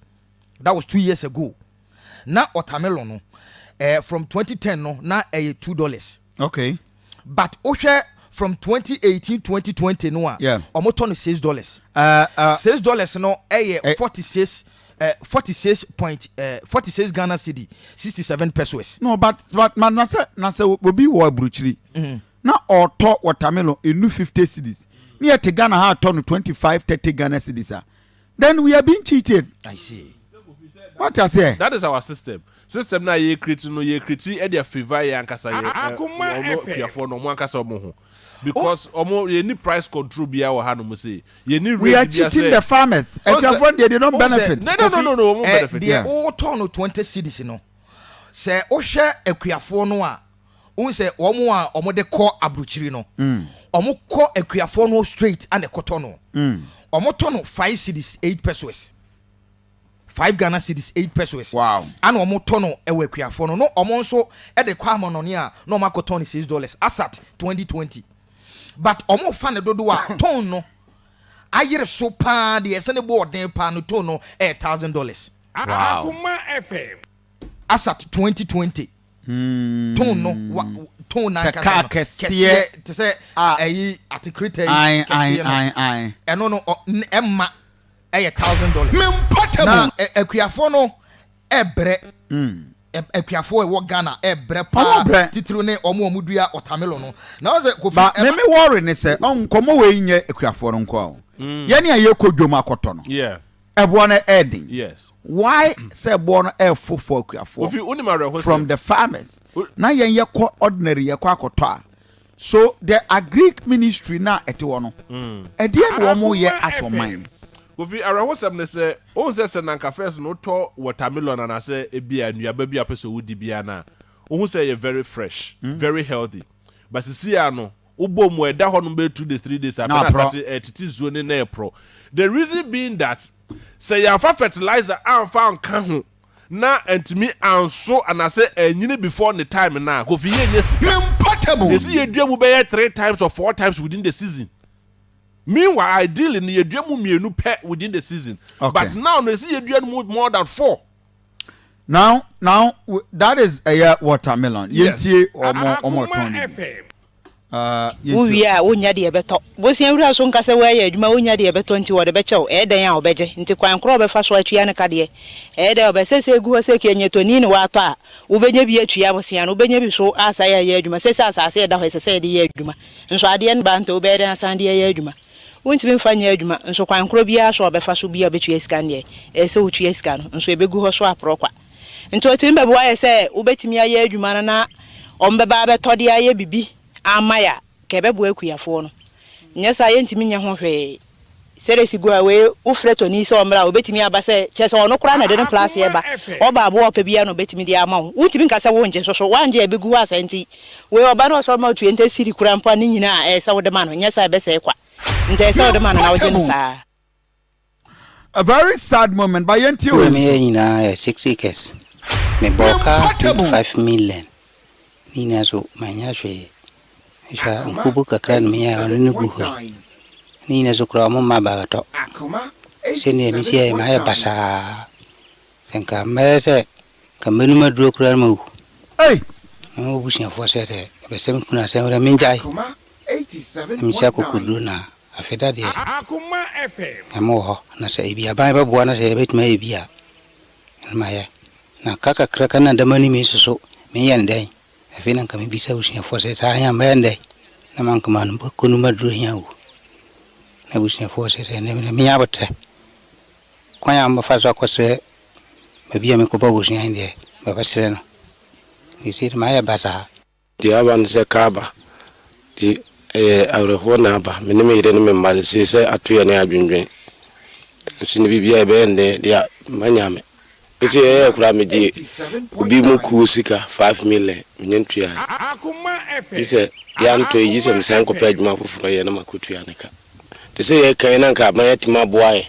that was 2 years ago. Na watermelon no, from 2010 no na ɛyɛ $2. Okay. But wohwɛ from 2018 2020 no a, ɔmo tɔ no $6. $6 no ɛyɛ 46 46 point 46 Ghana cedi 67 pesewas. No, but ma na sɛ obi wɔ aburukyiri na ɔtɔ watermelon enu 50 cedis ne yɛ te Ghana ha atɔ no 25 30 Ghana cedis a, then we are being cheated. I see. What I say? That is our system. System na yɛ create no, yɛ create ɛde favour yɛ ankasa yɛ Akoma ɔmo FM. kuafoɔ no, ɔmo ankasa ɔmo ho, because ɔmo yɛ ni price control biara wɔ ha nom sɛ yɛ ni We are rate biara cheating sɛ the farmers. Akuafoɔ deɛ, they don't benefit. No, ɔmo benefit. Deɛ wotɔn no 20 cedis no, sɛ wohwɛ akuafoɔ no a, wohu sɛ wɔn a wɔde kɔ aburokyiri no, wɔn kɔ akuafoɔ no straight ana ɛkɔtɔ no. Wɔn tɔ no 5 cedis 8 pesewas, 5 Ghana cedis 8 pesewas. Ana wɔn tɔ no ɛwɔ akuafoɔ no no, wɔn nso ɛde kɔ amanɔne a, na wɔn akɔtɔn no $6 asat 2020, but wɔn fa ne dodo a tɔn no ayere so paa deɛ, ɛsɛ ne bɔ ɔden paa no, tɔn no ɛyɛ $1,000. Akoma FM. Asat 2020 tone no wa tone Sɛ nankasa kaa no kɛseɛ. Kɛseɛ te sɛ ɛyi atekreta yi kɛseɛ no, ɛno no ɛma ɛyɛ $1,000. Na akuafoɔ no ɛbrɛ. Akuafoɔ ɛwɔ Ghana ɛbrɛ Ɔmo paa, brɛ. titiriw ne ɔmo a ɔmo dua watermelon no. Na wɔn sɛ Kofi Ba ɛma me me worry ne sɛ ɔn nkɔmɔ wei nyɛ akuafoɔ no nko a o. Yɛne a yɛkɔ dwom akɔtɔ no. Ɛboɔ no ɛɛden. Why sɛ ɛboɔ no ɛɛfo for akuafoɔ Kofi, wonim awerɛhosɛm. from the farmers na yɛn yɛkɔ ordinary yɛkɔ akɔtɔ a, so the agric ministry na ɛte hɔ no, ɛdeɛ na wɔn yɛ asɔman? Kofi, awerɛhosɛm ne sɛ, wohu sɛ nanka first no wotɔ watermelon anaasɛ ebi a nnuaba bi a pɛ sɛ wodi biara no a, wohu sɛ ɛyɛ very fresh, very healthy. But sisi a no, wobɔ mu a, ɛda hɔ nom bɛyɛ 2 days, 3 days a Na pɛ na aporɔ. asate ɛtete nsuo ne na ɛporɔ. The reason being that sɛ yɛamfa fertilizer amfa anka ho na ntumi anso anaasɛ anyini before ne time no a, Kofi, yɛnyɛ sika. Yɛsi yɛdua mu bɛyɛ three times or four times within the season. Meanwhile, ideally no, yɛdua mu mmienu pɛ within the season. But now no, yɛsi yɛdua no mu more than four. Now that is ɛyɛ watermelon. Yɛntie ɔmo Akoma tɔn no bi. FM. Yɛntie. Wowie a, wonnya deɛ ɛbɛtɔ. Bosea wura nso nka sɛ woayɛ adwuma wonnya deɛ ɛbɛtɔ nti wɔde bɛkyɛ wo. Ɛyɛ dɛn a ɔbɛgye? Nti kwan korɔ a ɔbɛfa so atua ne ka deɛ, ɛyɛ dɛn a ɔbɛ Sɛ sɛ ɛgu hɔ sɛ Kenyatoni ne woatɔ a, wobɛnya bi atua bosea no, wobɛnya bi so asan ayɛ adwuma. Sɛ sɛ asase a ɛda hɔ ɛsɛ sɛ yɛde yɛ adwuma. Nso adeɛ no ba ntɔ, wobɛyɛ dɛn asan de ayɛ adwuma? Wontumi mfa nyɛ adwuma. Nso kwan korɔ biara so a ɔbɛfa so bi a ɔbɛtua sika no deɛ, ɛyɛ sɛ wotua sika no. Nso ɛbɛgu hɔ so aporɔ kwa. Nti ɔtumi bɛboa yɛ sɛ wobɛtumi ayɛ adwuma no na wɔbɛba abɛtɔ de ayɛ bibi ama yɛ a, ka ɛbɛboa akuafoɔ no. Nyɛ saa yɛntumi nyɛ ho hwee. Sɛdeɛ ɛsi gu a, wei wofrɛ tɔni sɛ ɔmmra a, ɔbɛtumi aba sɛ, kyerɛ sɛ ɔno koraa na ɛde ne plaaseɛ ba. Ɔba aboa a ɔpɛ biara na ɔbɛtumi de ama wo. Wontumi nka sɛ wongye nso so, woangye a ɛbɛgu hɔ asa nti, wei ɔba na ɔsɛ ɔma wo 20 cedi koraa mpo a, ne nyinaa ɛyɛ sɛ wode ma no, nyɛ saa a ɛbɛsɛe kwa. Nti ɛyɛ sɛ wode ma no na wogye no saa. A very sad moment but yɛntie Wei wei meyɛ nso. nyinaa yɛ 6 acres. Mebɔɔ ka 25 million. Ne nyinaa so mannya hwee. Mehwɛ a nkubu kakra na menyae a ɔno no gu hɔ yi. Ne nyinaa so koraa ɔmo mma aba bɛtɔ. Sɛnea mesi ayɛ mayɛ basaa. Sɛ nka mɛyɛ sɛ nka mɛnum aduro koraa na mawu. Ei! Na m'abusuafoɔ sɛ dɛ mepɛ sɛ me kunu asɛm dɛ mengyae. Na mesi akokoduro na Afe da deɛ, Nyame wɔ hɔ, na sɛ ebi aban bɛboa na sɛ yɛbɛtumi ayɛ bi a, ɛno mayɛ. Na ka kakraka na da m'anim yi nso so, menyɛ no dɛn? Afei na nka mebisa abusuafoɔ sɛ, saa he a mɛyɛ no dɛn? Na manka mankɔnum aduro he awu. Na abusuafoɔ sɛ, sɛ nnɛ deɛ menya aboterɛ, kwan a mɛfa so akɔsrɛ baabi a mekɔbɔ abusua he deɛ, mɛbɛsrɛ no. Seesei deɛ mayɛ basaa. Deɛ aba ne sɛ ka aba, nti ɛyɛ awerɛhoɔ na aba. Me ne me yere ne me mma seesei sɛ ato yɛn adwendwen. Nso ne biribiara ɛbɛyɛ nnɛ deɛ manya me. Mese ɛyɛɛ koraa megye obi mu kuo sika 5 million menya ntuaeɛ. Gye sɛ deɛ antɔ yi gye sɛ mesan kɔpɛ adwuma foforɔ yɛ na makɔtua ne ka. Te sɛ yɛka yi na anka aban atumi aboa yɛ.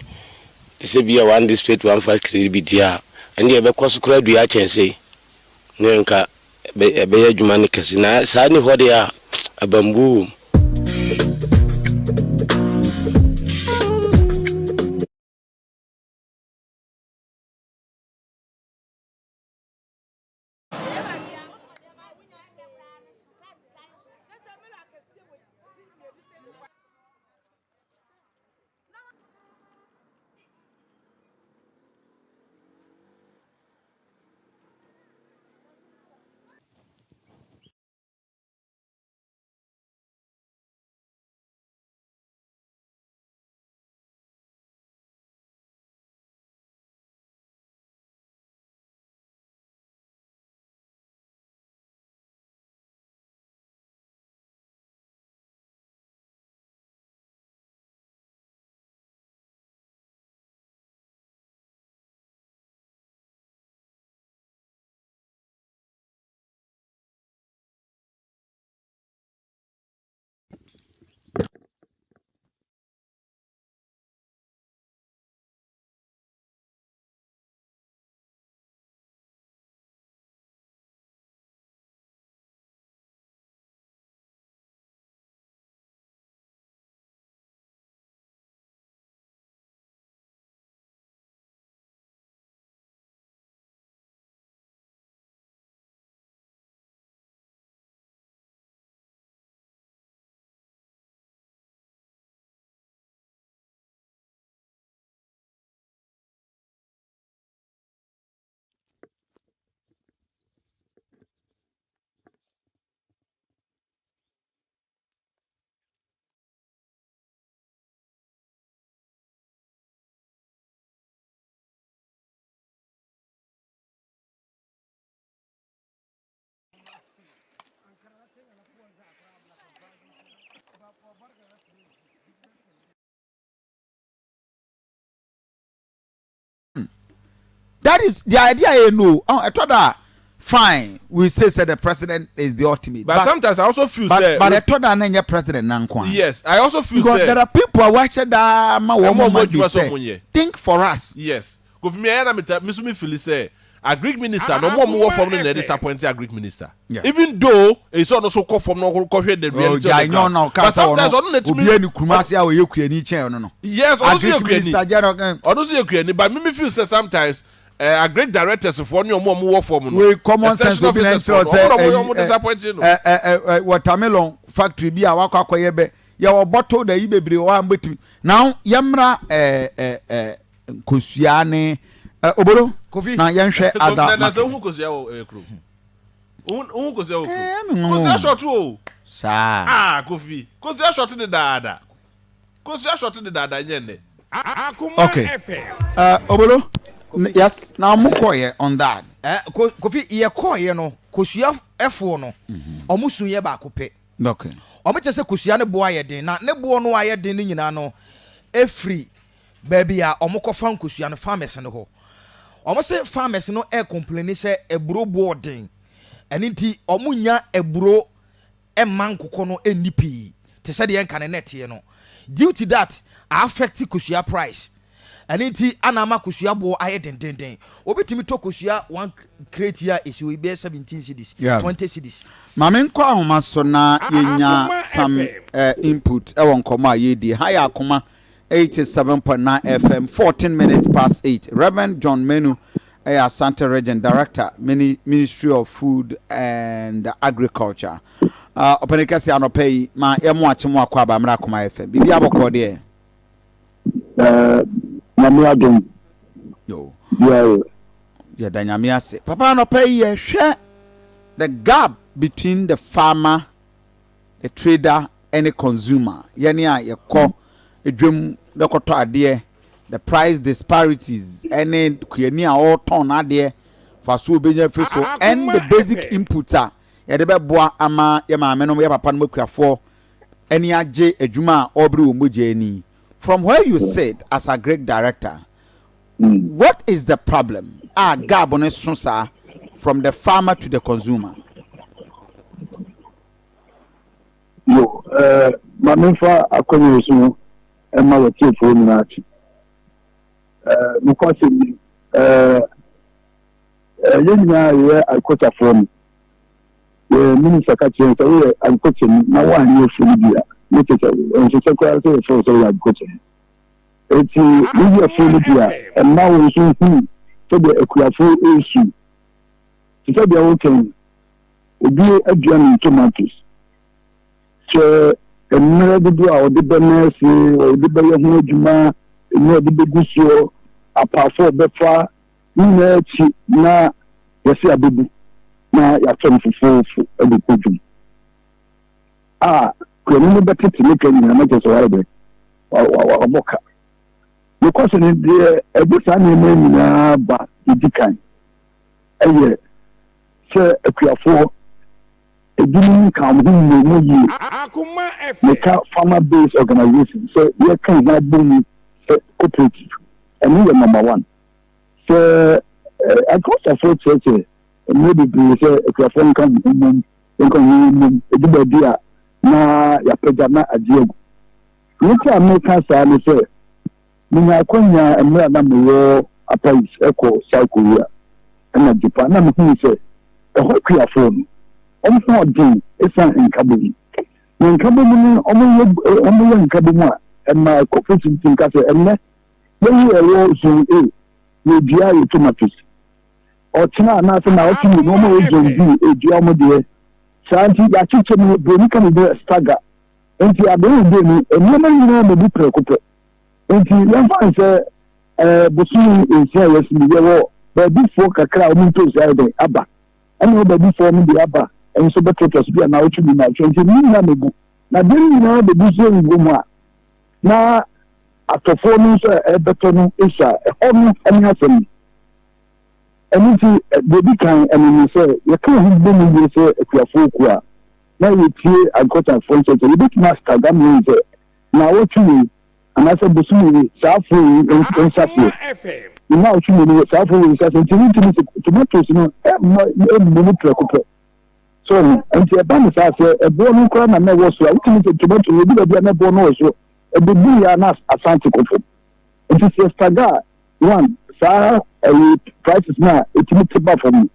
Te sɛ bi a one district one factory bi deɛ a ɛndeɛ ɛbɛkɔ so koraa dua akyɛn sei. Ne anka ɛbɛyɛ adwuma no kɛse. Na saa nni hɔ deɛ a, abambuo wɔ mu. That is the idea you know. Oh, I thought that fine. We say say the president is the ultimate. But, but sometimes I also feel but, say but I thought that your president nankwa. Yes, I also feel because say there are people who watch that ma wo mo say think for us. Yes. Kofi me ayana me me so me feel say Agric minister no ɔmo a ɔmo wɔ fam no na disappoint agric minister. Yeah. Even though esi ɔno so kɔ fam na ɔkɔ hwɛ the reality of the ground. But sometimes ɔno na etumi. Obi eni kumasi a ɔyɛ kuani kyɛn ɔno no. Yes, ɔno so yɛ kuani. Ɔno so yɛ kuani but me me feel say sometimes uh, agric directors foɔ ne ɔmo a ɔmo wɔ fam no. Wei common sense obi na nkyerɛ sɛ ɔmo na ɔmo disappoint no. Ɛ ɛ ɛ watermelon factory bi a wakɔ akɔyɛ bɛ yɛ wɔ bottle da yi bebree wɔ hɔ a mbɛtumi. Now yɛmmra ɛɛ ɛɛ ɛɛ. Nkosua ne eh, obolo. Kofi. Na yɛnhwɛ ada market. Na wohu kosua wɔ eh, kurom. Wohu kosua wɔ kurom. Eh, me nwanwa. Kosua short o. Saa. Ah, Kofi. Kosua short de daada. Kosua short de daada nyɛ nnɛ. Okay. Uh, obolo. Yes, na mo kɔyɛ on that. Eh, Kofi, yɛ kɔyɛ no, kosua ɛfoɔ no, ɔmo mhm. sun yɛ baako pɛ. Okay. Ɔmo kyɛ sɛ kosua ne boɔ ayɛ den, na ne boɔ no ayɛ den no nyinaa no, firi baabi a wɔkɔfa nkosua no, farmers no hɔ. Wɔse farmers no ɛrecomplaini sɛ aburo boɔ den, ɛno nti wɔnnya aburo mma nkokɔ no nni pii te sɛ deɛ nka ne na ɛteɛ no. Due to that, a affect kosua price. Ɛno nti ana ama kosua boɔ ayɛ dendenden. Obi tumi tɔ kosua one crate yi a ɛsi hɔ yi bɛyɛ 17 cedis, 20 cedis. Ma me nkɔ ahoma so na yɛnya some input wɔ nkɔmmɔ a yɛredi. Ha yɛ Akoma 87.9 FM, 14 minutes past 8. Rev. John Manu yɛ Asante Region Director, Ministry of Food and Agriculture. Ɔpɛni kɛse anɔpa yi, ma yɛmo akye mo akɔ aba mmerɛ Akoma FM. Biribi abɔkɔ deɛ? Nyame adom. Yo. Yɛda Nyame ase. Papa anɔpa yi yɛhwɛ the gap between the farmer, the trader ɛne consumer. Yɛne a yɛkɔ dwam kɔtɔ adeɛ, the price disparities ɛne kuani a ɔretɔn n'adeɛ fa so obenya firi so and the basic inputs a yɛde bɛboa ama yɛ maame nom yɛ papa nom akuafoɔ ani agye adwuma a ɔrebere wɔn mogya ani. From where you sit as agric director, what is the problem a gap no so saa from the farmer to the consumer? Yo, eh, ma memfa akwannya yi so mma w'atiefoɔ nyinaa akyi. Eh, nokwasɛm ni, eh, eh, yɛn nyinaa yɛyɛ agriculturefoɔ no, yɛ minista ka kyerɛ sɛ woyɛ agriculture ni na woanyɛ afuo no bi a, ne kyɛ sɛ ɛnsɛ sɛ koraa sɛ yɛfrɛ wo sɛ woyɛ agriculture ni. Eti woyɛ afuo no bi a, ɛma wo nso hu sɛdeɛ akuafoɔ resu. Te sɛ deɛ woka yi, obi adua ne tomatoes. Sɛ mmerɛ dodoɔ a ɔde bɛnɛɛse, ɔde bɛyɛ ho adwuma, mmerɛ ɔde bɛgu soɔ, apaafo a ɔbɛfa, ne nyinaa akyi na yɛse abɛbu na yɛatɔ no fofoofo de kɔ dwom. A kuani no bɛtete ne ka nyinaa na kyerɛ sɛ wayɛ dɛ wabɔ ka. Nokwasɛm no deɛ ɛde saa nneɛma nyinaa ba ɛdi kan ɛyɛ sɛ akuafoɔ ebinom nka wɔn ho mmɔ mu yie. Meka farmer based organisation sɛ yɛka ho abɔ mu sɛ cooperative ɛno yɛ number one. Sɛ agriculturefoɔ kyerɛkyerɛ mmerɛ bebree sɛ akuafoɔ nka wɔn ho mmom nka wɔn ho mmom ɛdu baabi a na yɛapagya na agye agu. Nea nti a meka saa ne sɛ Minyaa akwannya mmerɛ a na mewɔ Upper East kɔ South Korea na Japan na mehuu sɛ ɛhɔ akuafoɔ no wɔn ho ɔden ɛsiane nkabom. Na nkabom no wɔyɛ wɔyɛ nkabom a ɛma cooperative nti nka sɛ ɛnnɛ yɛyi ɛwɔ zone A yɛdua yɛ tomatoes ɔkyena anaasɛ na ɔtwe mmienu wɔn a ɛwɔ zone B ɛdua wɔn deɛ saa nti yɛakyekyɛ mu buroni ka biribi stagger nti abɛn de no nneɛma nyinaa ma bi prɛko pɛ. Enti yɛmfa no sɛ ɛɛ bosome nsia a yɛasi no, yɛwɔ baabifoɔ kakra a wɔn ntoosi ayɛ dɛn aba, ɛna ɛwɔ baabifoɔ no deɛ aba nso bɛtoatoa so bi a naawɔtwe bi naawɔtwe nti ne nyinaa bɛgu. Na deɛ ne nyinaa bɛgu so agu mu a, na atɔfoɔ no nso a ɛrebɛtɔ no sua ɛhɔ no ne asɛm no. Ɛno nti deɛ ɛdi kan ɛno ne sɛ yɛka ho bɔ mu yie sɛ akuafoɔ kuo a na yɛtie agriculturefoɔ nkyerɛkyerɛ yɛbɛtumi astaga mmea sɛ naawɔtwe wei anaasɛ bosome wei saa afuo wei nsaseɛ ne naawɔtwe mmienu wɔ saa afuo wei nsaseɛ nti wontumi sɛ tomatoes no ɛmmɔ ɛmmu no prɛko pɛ so ho nti ɛba no saa sɛ ɛboɔ no koraa na na ɛwɔ so a wotumi sɛ tomato no ebi baabi a na ɛboɔ no wɔ so ɛbɛbu yɛ a na asante kɔ fam nti sɛ staga one saa ɛyɛ prices no a ɛtumi te ba fam no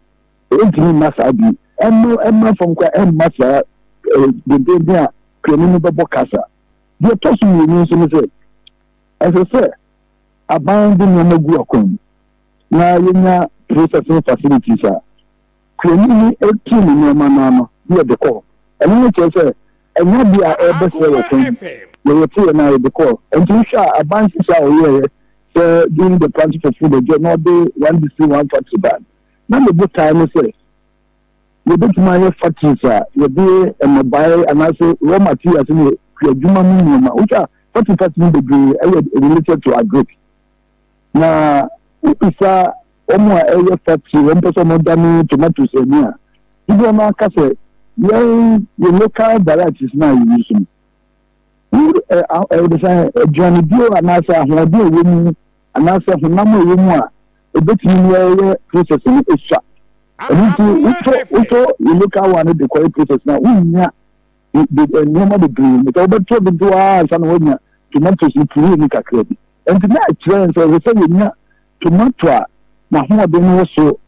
ɛntumi mma saa bi ɛmma ɛmma fam koraa ɛmma saa dendenden a kuani no bɛbɔ kasa. Deɛ ɛtɔ so mmienu nso ne sɛ, ɛsɛ sɛ aban de nneɛma gu akwan mu na yɛnya processing facilities a kuani no tu ne nneɛma no ano na yɛde kɔ hɔ. Ɛno no kyerɛ sɛ ɛnyɛ adeɛ a ɛrebɛsɛe wɔ kwan mu. Yɛyɛ te yɛn a yɛde kɔ hɔ. Nti wohwɛ a aban nhyehyɛe a ɔyɛeɛ sɛ during the planting for food and job na ɔde one district one factory baa no, na ne botae ne sɛ Yɛbɛtumi ayɛ factories a yɛde nnɔbaeɛ anaasɛ raw materials ne kuadwuma mu nneɛma. Wohwɛ a factory factory no bebree ɛyɛ related to agric. Na wobisa wɔn a ɛyɛ factory wɔn pɛ sɛ wɔn dane tomatoes ani a, dodoɔ no aka sɛ yɛn yɛ local varieties no a yɛ use no. Ɛde sɛ aduaneduro anaasɛ ahoɔden a ɛwɔ mu anaasɛ honam a ɛwɔ mu a ɛbɛtumi ne yɛyɛ process no ɛsua. Ɛno nti wotɔ wotɔ yɛ local one no de kɔyɛ process no a wonnya nneɛma bebree mu sɛ wobɛtɔ dodoɔ ara ansa na woanya tomatoes no puree no kakra bi. Ɛnti na ɛkyerɛ yɛn sɛ ɛsɛ sɛ yɛnya tomato a n'ahoɔden no wɔ so,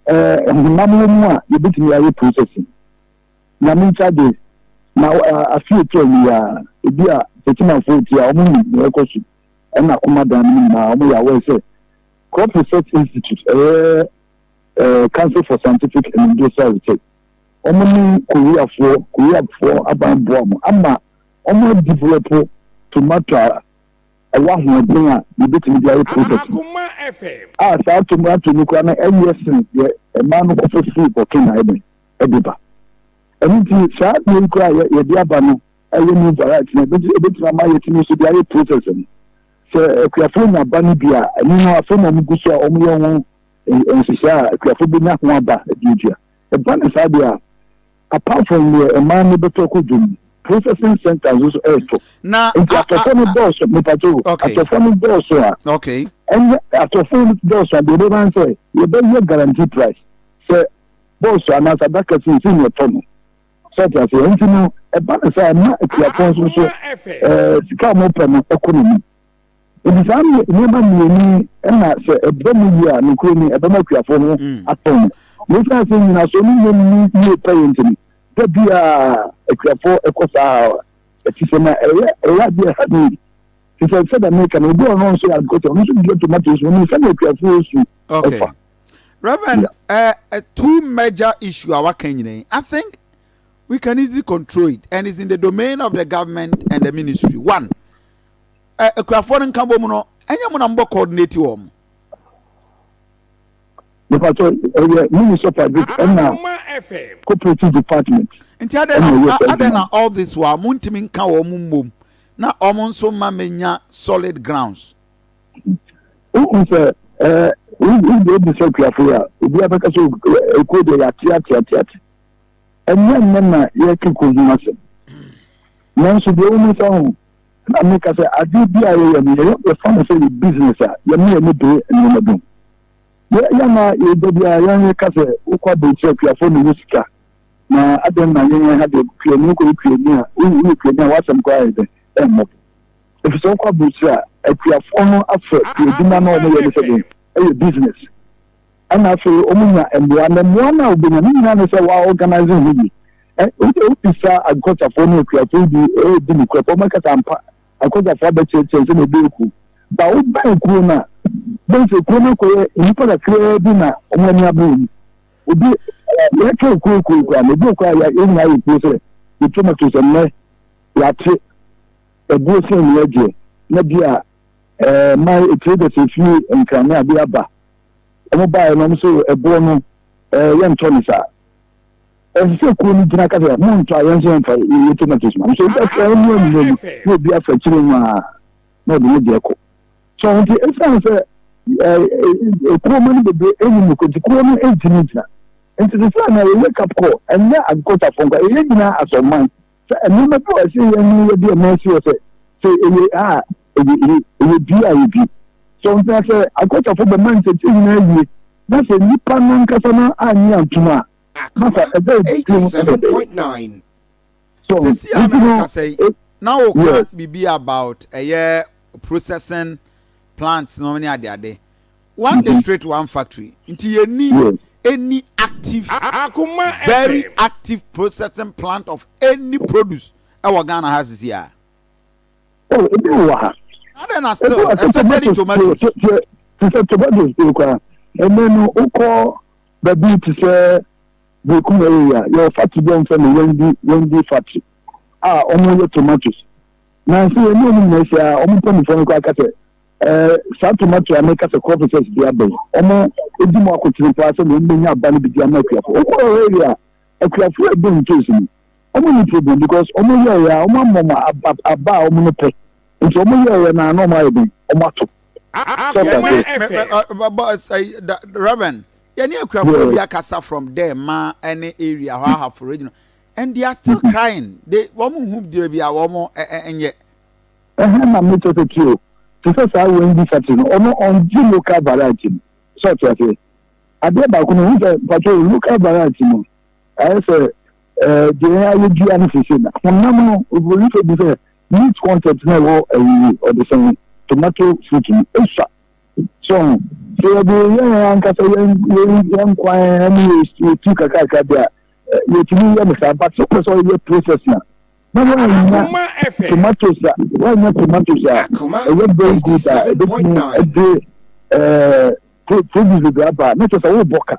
ɛɛ honam wɔ mu a yɛbɛtumi ayɛ processing. Nyame nsa de, na afe a etwaam yi ara, ebi a Techimanfoɔ retie a, wɔn nim nea ɛrekɔ so ɛna akoma dan no mu nyinaa, wɔn yɛ aware sɛ Crop Research Institute, ɛyɛ ɛɛ Council for Scientific and Industrial Research, wɔn ne Koreafoɔ, Koreafoɔ aban boa wɔn ama wɔn adevelop tomato a ɛwɔ ahoɔden a yɛbɛtumi de ayɛ processing a saa tomato no koraa no ɛyɛ sen deɛ ɛmaa no kɔfa firi Burkina ɛdɛn de ba. Ɛno nti saa adeɛ yi koraa a yɛde aba no ɛyɛ new variety no ɛbɛtumi ama yɛtumi nso de ayɛ process no. Sɛ akuafoɔ nya aba no bi a, ɛno no afei na wɔgu so a wɔyɛ ho nhyehyɛe a akuafoɔ bɛnya ho aba aduadua. Ɛba no saa deɛ a, apart from deɛ mmaa no bɛtɔ kɔ dwom no, processing center nso so ɛretɔ. Na nti atɔfoɔ no dɔɔso mepatwo atɔfoɔ no dɔɔso a ɛnyɛ atɔfoɔ no dɔɔso a deɛ ɛbɛba ne sɛ yɛbɛyɛ guarantee price sɛ bɔs anaasɛ adaka si nsi na ɛtɔ no. So ɔte aseɛ? Nti no, ɛba no saa ɛma akuafoɔ nso so ɛɛ sika a wɔpɛ no ɛkɔ n'anim. Nti saa nneɛma mmienu yi ɛna sɛ ɛba mu yie a nokorɛ ni ɛbɛma akuafoɔ ho mm. atɔ no. Na ɛsiane sɛ nnyinasoɔ no nyɛ mu yie pɛyɛ nti no, da biara akuafoɔ ɛkɔ saa ɛte sɛ na ɛyɛ ɛyɛ adeɛ ɛha ne te sɛ sɛdeɛ meka no obi ɔno nso yɛ agriculture ɔno nso dua tomatoes ɔno sɛdeɛ akuafoɔ su ɛfa. Reverend, yeah. uh, uh, two major issue a waka nyina I think we can easily control it and it's in the domain of the government and the ministry. One, akuafoɔ no nka bɔ mu no, ɛnyɛ mo na mobɔ coordinate wɔn. Mepatɔ ɛyɛ Ministry of Agric ɛna Cooperative Department. Nti adɛn na adɛn na all this wa mo ntumi nka wɔn mmom na wɔn nso ma menya solid grounds. Wohu sɛ ɛɛ wode ebi sɛ akuafo yi a obiara bɛka sɛ ekuo deɛ yɛate ate ate ate. Ɛnyɛ nnɛ na yɛreka kuo ho asɛm. Nanso deɛ wɔn nsa ho na meka sɛ adeɛ bi a yɛyɛ no yɛyɛ yɛfa no sɛ yɛ business a yɛne yɛn ani bere nneɛma bi ho. Yɛ yɛn na yɛda bi a yɛn yɛka sɛ wokɔ aburokyire akuafo na ɛwɔ sika na adɛn na yɛn yɛn ha deɛ kuani wokɔyɛ kuani a woyɛ kuani a w'asɛm koraa yɛ dɛ ɛmmɔ. Efisɛ wokɔ aburokyire a, akuafoɔ no afɛ kuadwuma no a wɔyɛ no sɛ dɛn? Ɛyɛ business. Ɛna afei wɔnya mmoa, na mmoa no a wobɛnya no nyinaa ne sɛ wɔa organise ho yie. Ɛ, wode wobisa agriculturefoɔ ne akuafoɔ yi bi ɛredi nokorɛ pɛ, wɔbɛka sɛ ampa, agriculturefoɔ abɛkyerɛkyerɛ sɛdeɛ ɛbɛyɛ kuo. Ba wobɛn kuo no a, bɛhu sɛ kuo no akɔyɛ nnipa kakraa bi na wɔn ani abere mu. Obi, yɛka kuo kuo koraa no, ebi wɔ koraa yɛn nyinaa yɛ kuo sɛ yɛ tomatoes ɛnnɛ yɛate. Ɛboɔ sɛn ni ɛgyeɛ na bi a ɛɛ my traders efie nkran ne adeɛ aba wɔn baeɛ no wɔn so ɛboɔ no ɛɛ yɛntɔ ne saa ɛsɛ sɛ kuo no gyina kasa mo ntɔ a yɛn nso yɛnfa yɛ tomatoes ma nso ebi afɛ ɛmu ɛmu ɛmu na obi afa akyire mu a na ɔde ne deɛ kɔ so nti esan sɛ ɛɛ ekuo mu no bebree ɛni mu nti kuo no ɛntumi ngyina nti sɛ sɛ na yɛ wake up call ɛnyɛ agriculture fo nkwa yɛyɛ nyinaa asɔman. Sɛ nneɛma bi wɔ ɛsɛ yɛn ho yɛde yɛn nan si hɔ sɛ sɛ ɛyɛ A a ɛyɛ A, ɛyɛ B a ɛyɛ B. Sɛ ɔntra sɛ akɔtafo bɛma nkyɛnkyɛn nyinaa awie na sɛ nnipa no ankasa no annye antom a, na sa ɛbɛ tirim ɛna ɛbɛyɛ. So Sisi a na mekasa yi, na woka biribi about ɛyɛ processing plants no ne adeade. One district one factory nti yɛnni any active very active processing plant of any produce ɛwɔ Ghana ha sisi a. Oh, ebi wɔ ha. Adɛn na still especially tomatoes. Te sɛ tomatoes de kora ɛnɛ no wokɔ baabi te sɛ Berekum area yɛwɔ factory bi a wɔfrɛ no Wendy Wendy factory a wɔyɛ tomatoes. Nanso yɛn ne wɔn nyinaa ahyia a wɔn mpanimfoɔ no koraa ka sɛ Ɛɛ, saa tomato a meka sɛ crop research de aba yi, wɔn di mu akotene paa sɛdeɛ wɔn bɛnya aba no bi de ama akuafoɔ. Wokɔ hɔ area a, akuafoɔ a ɛbɔ ntoos no, wɔn ni problem because wɔn yɛɛyɛ a, wɔn ama wɔn aba aba a wɔn no pɛ. Nti wɔn yɛɛyɛ no a na wɔn ayɛ den, wɔn ato. Reverend, yɛne akuafoɔ bi akasa from there ma ɛne area hɔ ahafo regional and they are still crying. They wɔn hu deɛ bi a wɔn nyɛ. Ɛhɛn na mekyerɛ sɛ tie o, te sɛ saa Wendy factory no, ɔno ɔngye local variety no. Sɛ ɔte aseɛ? Adeɛ baako no, wohu sɛ mpakyɛ o, local variety no, ayɛ sɛ ɛɛ deɛ yɛn ayɛ dua no sese na honam no, oburoni fɛ bi sɛ meat content na ɛwɔ ɛyi ɔde sɛn tomato fruit no esua. So ho, sɛ yɛde yɛ yɛn ankasa yɛn yɛn yɛn nkwan ɛne yɛ stew kakrakra bi a, yɛtumi yɛ no saa, but sɛ wopɛ sɛ ɔyɛ process na na woannya tomatoes a woannya tomatoes a ɛyɛ very good a ɛbɛtumi ɛde ɛɛ produce bebree aba na kyerɛ sɛ wobɔ ka.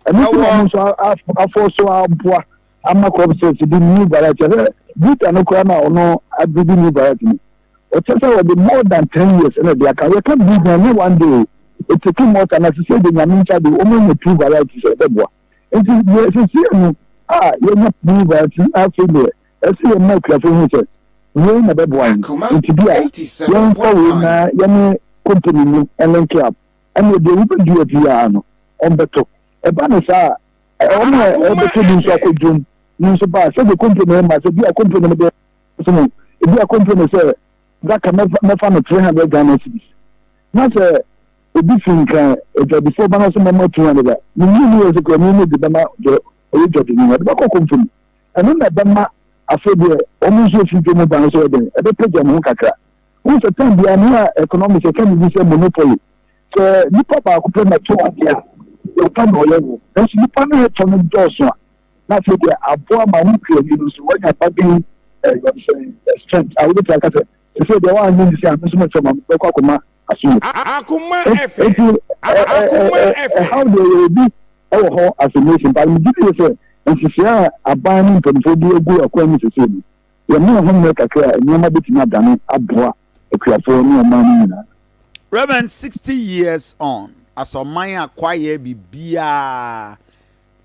Ɛno nti na ɔmo nso afɔ so aboa ama crop sales de new variety. Ɛsɛ Vita no koraa na ɔno abedi new variety no, ɔkyerɛ sɛ wɔde more than 10 years ɛna ɛde aka. Yɛka breed na ɛnyɛ one day o, it take more time. Na sisi de Nyame nsa de wɔn anya two varieties a ɛbɛboa. Nti deɛ sisi no a yɛnya new variety, afei deɛ ɛsɛ yɛn mma akuafo hu sɛ wei na ɛbɛboa yɛn. Nti bi a yɛmfa wei na yɛne company no ɛlink up, ɛna deɛ wobɛdua biara no ɔmbɛtɔ. Ɛba no saa a, ɔmo a ɛbɛtɔ bi nso akɔ dwom no nso ba a, sɛdeɛ company no ma sɛ bi a company no bɛ so no, ebi a company sɛ daka mɛfa no 300 Ghana cedis, na sɛ obi fi Nkran adwadifoɔ ba no sɛ mɛma 200 a, menyɛ mu yɛ sɛ kura ne de bɛma deɛ ɔyɛ dwadini no, ɔde bɛkɔ company. Ɛno na ɛbɛma afei deɛ wɔn nso efi dwom ba no so ɛdɛn ɛbɛpagya wɔn ho kakra. Wɔn sɛ time biara no a economics ɛka biribi sɛ monopoly, sɛ nipa baako pɛ na to adeɛ a yɛka na ɔyɛ wɔ, nanso nipa no ɛtɔ no dɔɔso a, na afei deɛ aboa ma wo kuani no nso wanya bargain ɛɛ strength a wobɛtumi aka sɛ sɛ deɛ wɔanyɛ ne sɛ a me nso mɛtɔ ma bɛkɔ akɔma aso. Nti ɛhaw deɛ yɛ obi ɛwɔ hɔ as a nation, but megye di sɛ nhyehyɛe a aban ne mpanimfoɔ bi agu akwan mu sese no, yɛma ɛho mmerɛ kakra a, nneɛma bɛtumi adane aboa akuafoɔ ne ɔman no nyinaa. Reverend, 60 years on, as ɔman a kwaeɛ biribiara,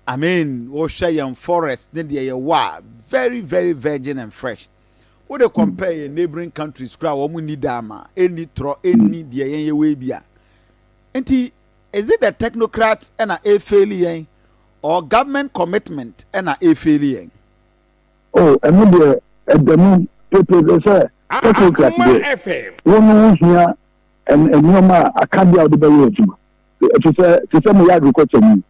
I mean, wohwɛ yɛn forest ne deɛ yɛwɔ a, very very virgin and fresh. Wode compare yɛn neighboring countries koraa a wɔn nni daama, ɛnni torɔ, ɛnni deɛ yɛn yɛwɔ yi bi a. Nti is it the technocrat ɛna ɛfaili yɛn or government commitment ɛna ɛfaili yɛn? Oh, ɛno deɛ ɛda mu pefee sɛ technocrat deɛ, wo no ho hia nneɛma a akadeɛ a wode bɛyɛ adwuma. Ɛte sɛ te sɛ meyɛ agriculture ni.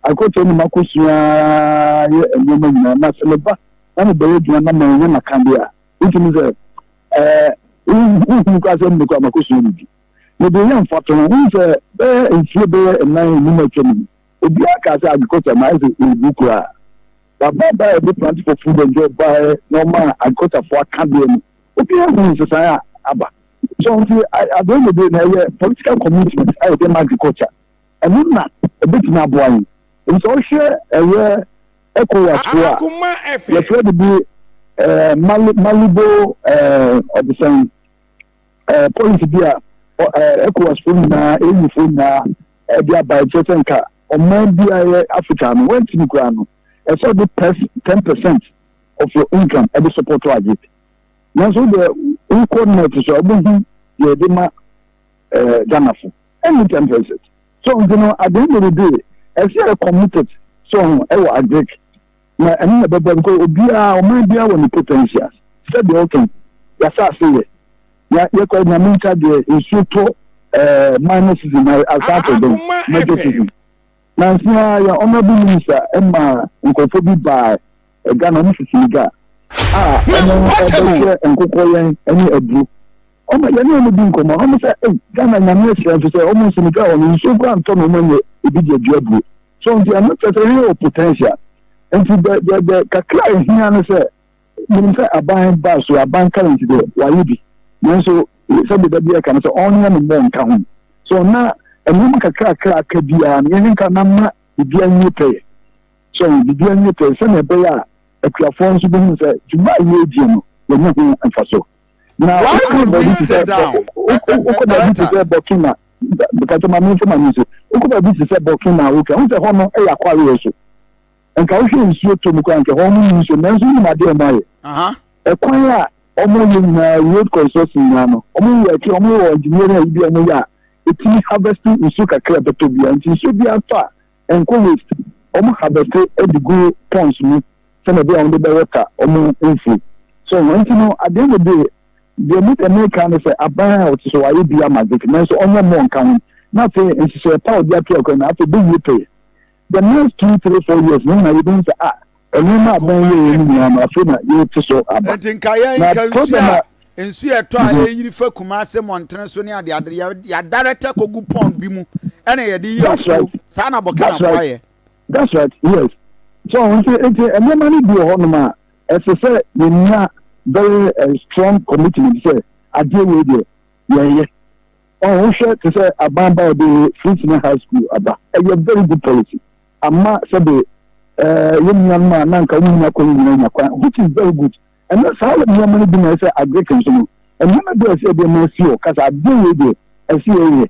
Agriculture ni makɔsua yɛ nneɛma nyinaa, na sɛ meba na mebɛyɛ adwuma na manyɛ m'akadeɛ a, wotumi sɛ ɛɛ wohunu koraa sɛ mmekɔ a makɔsua biribi. Mede yɛ mfatoho, wohu sɛ bɛyɛ mfie bɛyɛ nnan enum atwa mu no, obiara kaa sɛ agriculture ma ayɛ sɛ ɛgu koraa. Baba baa yɛde Plant for Food and Job baeɛ na ɔmaa agriculturefoɔ akadeɛ no, obiara hu nsesaeɛ a aba. So nti at the end of the day na ɛyɛ political commitment a yɛde ma agriculture. Ɛno na ɛbɛtumi aboa yɛn. Nti sɛ wohwɛ ɛyɛ ECOWAS foɔ a, yɛfrɛ de bi ɛɛ Mali Malibo ɛɛ ɔde sɛn ɛɛ policy bi a ɛɛ ECOWAS foɔ nyinaa, AU foɔ nyinaa ɛde aba, ɛkyerɛ sɛ nka ɔman bi a ɛyɛ Africa no wɔntumi koraa no, ɛsɛ ɔde pɛs 10% of your income ɛde support agric. Nanso deɛ wokɔ net so a, wobɛhu deɛ yɛde ma ɛɛ Ghanafo ɛne 10%. So nti no at the end of the day ɛsɛ yɛ committed so ho ɛwɔ agric, na ɛno na ɛbɛbɔ because obiara, ɔman biara wɔ ne potentials. Sɛdeɛ ɔka yɛasase yɛ ya yɛkɔ Nyame nsa deɛ nsuo tɔ ɛɛ minor season na asa atɔ dɛn major season. Nansi a yɛ honourable minister ɛma nkurɔfoɔ bi baa Ghana, ɔmo sisi Senegal a ɔmo ɛbɛhwɛ nkokɔ yɛn ɛne aburo. Ɔmo yɛne ɔmo di nkɔmɔ, ɔmo sɛ ɛy Ghana Nyame ahyira nso sɛ ɔmo Senegal hɔ no nsuo koraa ntɔ na ɔmo anya ebi de adua aburo. So nti ɛno kyerɛ sɛ yɛn wɔ potential. Nti dɛ dɛ dɛ kakra a ehia no sɛ menim sɛ aban baa so, aban current deɛ wayɛ bi, nanso sɛdeɛ da bi ɛka no sɛ ɔnyɛ no mmɔ nka ho so na nneɛma kakrakra aka biara no yɛn nka na ma biribiara nwie pɛyɛ. So biribiara nwie pɛyɛ sɛnea ɛbɛyɛ a akuafoɔ nso bɛhu sɛ dwuma a yɛredie no yɛnya ho mfaso. Na Why wokɔ would baabi we te sit sɛ down? wokɔ baabi te Director. sɛ Burkina, bukatɔ ma memfa ma me nso, wokɔ baabi te sɛ Burkina a woka wohu sɛ hɔ no yɛ akwareɛ so, nka wohwɛ nsuo tɔ mu koraa nka hɔ no nni nsuo, nanso wonim adeɛ a ɔmo ayɛ? Ɛkwan a ɔmo yɛ nyinaa, road construction nyinaa no, ɔmo yɛ akyi, ɔmo wɔ engineering ayi bi a ɔmo yɛ a ɛtumi harvest nsuo kakra a ɛbɛtɔ biara. Nti nsuo biara tɔ a ɛnkɔ waste, ɔmo harvest de gu ponds mu sɛnea ɛbɛyɛ a ɔmo de bɛ water ɔmo mfuo. So nti no at the end of the day Deɛ me deɛ meka ne sɛ aban a ɔte so wayɛ bi ama Vic nanso ɔnyɛ more nka ho na afei nhyehyɛɛ pa a ɔde ato akwan no afei bɛwie pɛyɛ. The next two, three, four years no na yɛbɛhu sɛ ah nneɛma a aban yɛeɛ no nyinaa no afei na yɛrete so aba. Nti nka yɛn Na nka nsuo problem a a nsuo a ɛtɔ a ɛyiri fa Kumase mmɔntene so ne adeade yɛ yɛadarɛtɛ kɔgu pond bi mu ɛna yɛde yi That's afuo right. saa na That's Burkinafoɔ right. ayɛ. That's right, yes. So nti nti nneɛma no bi wɔ hɔnom a ɛsɛ sɛ yɛnya very eh, strong commitment sɛ adeɛ wei deɛ yɛyɛ. Ɔn wohwɛ te sɛ aban ba ɔde free senior high school aba ɛyɛ very good policy ama sɛbe eh, yɛn nuanom a na nka wɔn nya kwan nyinaa nya kwan which is very good. Ɛno saa nneɛma no bi na ɛsɛ agric nso no nneɛma bi a ɛsɛ yɛde ma asi hɔ kasa adeɛ wei deɛ ɛsɛ yɛyɛ.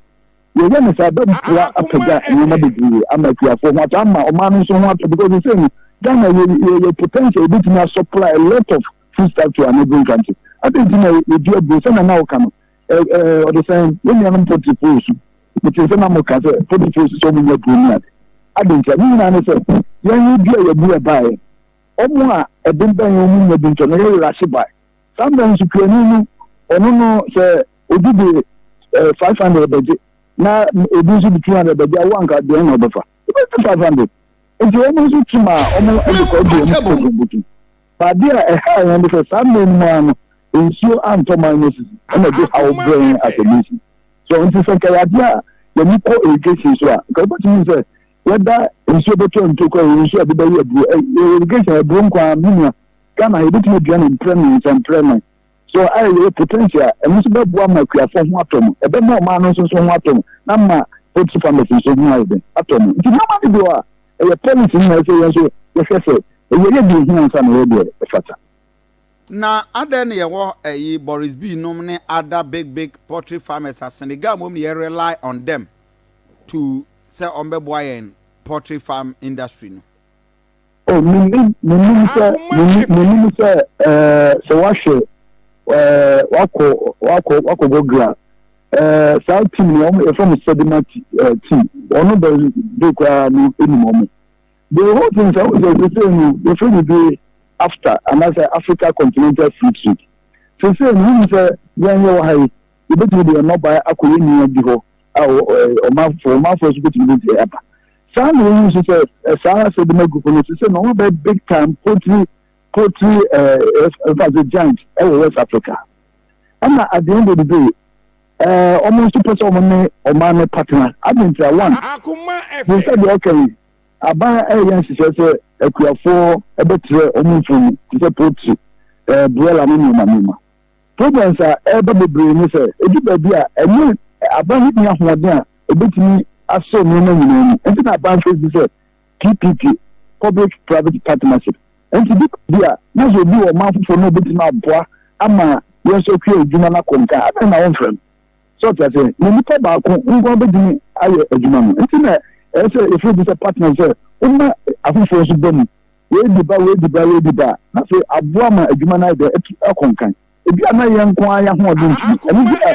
Yɛyɛ no saa ɛbɛboa apagya nneɛma bebree ama akuafoɔ ho atɔ ama ɔman no nso ho atɔ because sɛ no Ghana yɛ yɛ yɛ potential yɛbɛtumi asɔpla a lot of food stuff to our neighboring country. Adɛn nti na yɛdua aburo sɛnea na woka no ɛ ɛ ɔde sɛn yɛn nuanom poultryfoɔ su mete sɛ na moka sɛ poultryfoɔ su sɛ wɔn nya aburo ne ade adɛn nti a ne nyinaa ne sɛ yɛn yɛdua yɛ aburo ɛbaeɛ wɔn a ɛde bɛn wɔn nya bi ntɔ no yɛyera ahye bae saa mmerɛ nso kuani no ɔno no sɛ Obi de 500 bɛgye na obi nso de 200 bɛgye a, wo anka deɛn na wobɛfa? Wobɛgye 500. Nti wɔn nso kyim a wɔn de kɔ de wɔn sika gu butu. Adeɛ a ɛhaa yɛn de sɛ saa mmerɛ no mu ara no nsuo antɔ ma anyɛ sisi ɛna ɛde haw brɛ yɛn as a nation. So nti sɛ nka yɛ adeɛ a yɛn kɔ irrigation so a nka wobɛtumi sɛ yɛda nsuo bɛtɔ ntokwa yɛ nsuo a ɛde bɛyɛ aburo irrigation aburo nko ara menua Ghana yɛbɛtumi adua no mprɛ mmiɛnsa mprɛ nan. So ayɛ yɛwɔ potential a ɛno nso bɛboa ma akuafoɔ ho atɔ no, ɛbɛma ɔman no nso nso ho atɔ no, na ama poultry farmers nso ho ayɛ dɛn atɔ no. Nti nneɛma no bi wɔ a ɛyɛ policy no na ɛsɛ yɛn nso yɛhwɛ sɛ ɛyɛ yɛ deɛ ɛhia ansa na ɛyɛ deɛ ɛfata. Na adɛn na yɛwɔ ɛyi Boris B nom ne other big big poultry farmers a Senegal mmom na yɛ rely on them to sɛ wɔn bɛboa yɛn poultry farm industry no. Oh, menim, menim sɛ, menim, menim sɛ, ɛɛ, sɛ wahwɛ, ɛɛ, wakɔ, wakɔ, wakɔ Google a, ɛɛ, saa team no, wɔn yɛfrɛ mo Sedima ɛɛ, team. Wɔn bɛ de koraa no enim wɔn. The whole thing sɛ, wɔn sɛ sese no, yɛfrɛ no bi AFTA anaasɛ Africa Continental Free Trade. Sese no, wɔn sɛ yɛn yɛ wɔ ha yi, yɛbɛtumi de yɛn nnɔbae akɔ yɛn nua bi hɔ a ɔmanfoɔ ɔmanfoɔ nso bɛtumi de deɛ aba. Saa na yɛhu nso sɛ saa Sedima group no sese na wɔn bɛ big time poultry poultry ɛɛ ɛfa sɛ giant ɛwɔ West Africa. Ɛna at the end of the day ɛɛ wɔn nso pɛ sɛ wɔn ne ɔman no partner. Adi nti a one ne nsa deɛ ɔka yi aban ɛyɛ nhyehyɛ sɛ akuafoɔ ɛbɛtrɛ wɔn mfuo mu te sɛ poultry ɛɛ broiler ne nneɛma nneɛma. Problems a ɛreba bebree ne sɛ, edu baabi a ɛnyɛ aban no nni ahoɔden a obetumi asɔ nneɛma nyinaa mu. Enti na aban face sɛ PPP, Public Private Partnership. Enti du baabi a na sɛ obi wɔ ɔman foforɔ na obetumi aboa ama yɛn nso akua adwuma no akɔ nka a, adɛn na womfrɛ no? So ɔte aseɛ? Na nipa baako nko ara betumi ayɛ adwuma no. Enti na ɛyɛ sɛ yɛfrɛ bi sɛ partner sɛ woma afoforɔ nso ba mu. Wei di ba, wei di ba, wei di ba a, na afei aboa ma adwuma no ayɛ dɛ, atu akɔ nkan. Ebi a na yɛn nko ara yɛn ahoɔden ntumi. Ɛno nti na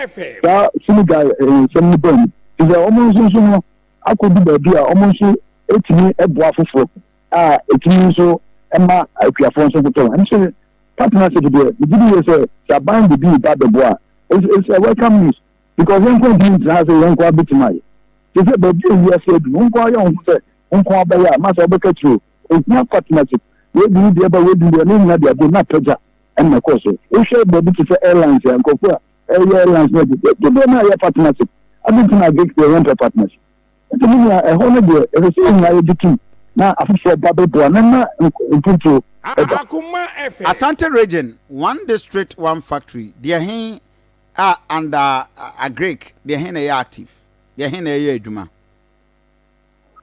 saa Senegal nsɛm no baa mu. Te sɛ wɔn nso nso no akɔdu baabi a wɔn nso tumi boa afoforɔ a ɛtumi nso ma akuafoɔ nso ho tɔ wɔn. Ɛno nso partnership deɛ, megye di yie sɛ sɛ aban de bi reba abɛboa a, it's, it's a welcome news because yɛn nko ntumi ntena ha sɛ yɛn nko ara bɛtumi ayɛ. Te sɛ baabi a wiase adu no, wo nko ara yɛ wo ho sɛ wo nko ara bɛyɛ a, ma sɛ wobɛka kyerɛ o. Ohia partnership. Wei de ne deɛ ba, wei de ne deɛ, ne nyinaa de abom na apagya ɛna ɛkɔɔ so. Wohwɛ baabi te sɛ airlines a, nkurɔfoɔ a ɛyɛ airlines no adi, dodoɔ no a ɛyɛ partnership. Adɛn nti na agric deɛ yɛmpɛ partnership? Nti me nua, ɛhɔ no deɛ, ɛsɛ sɛ yɛn nyinaa yɛgye tom na afoforɔ ba bɛboa na ɛma mpuntuo ba. Asante region, one district one factory, deɛ he a under agric deɛ he na ɛyɛ active, deɛ he na ɛyɛ adwuma?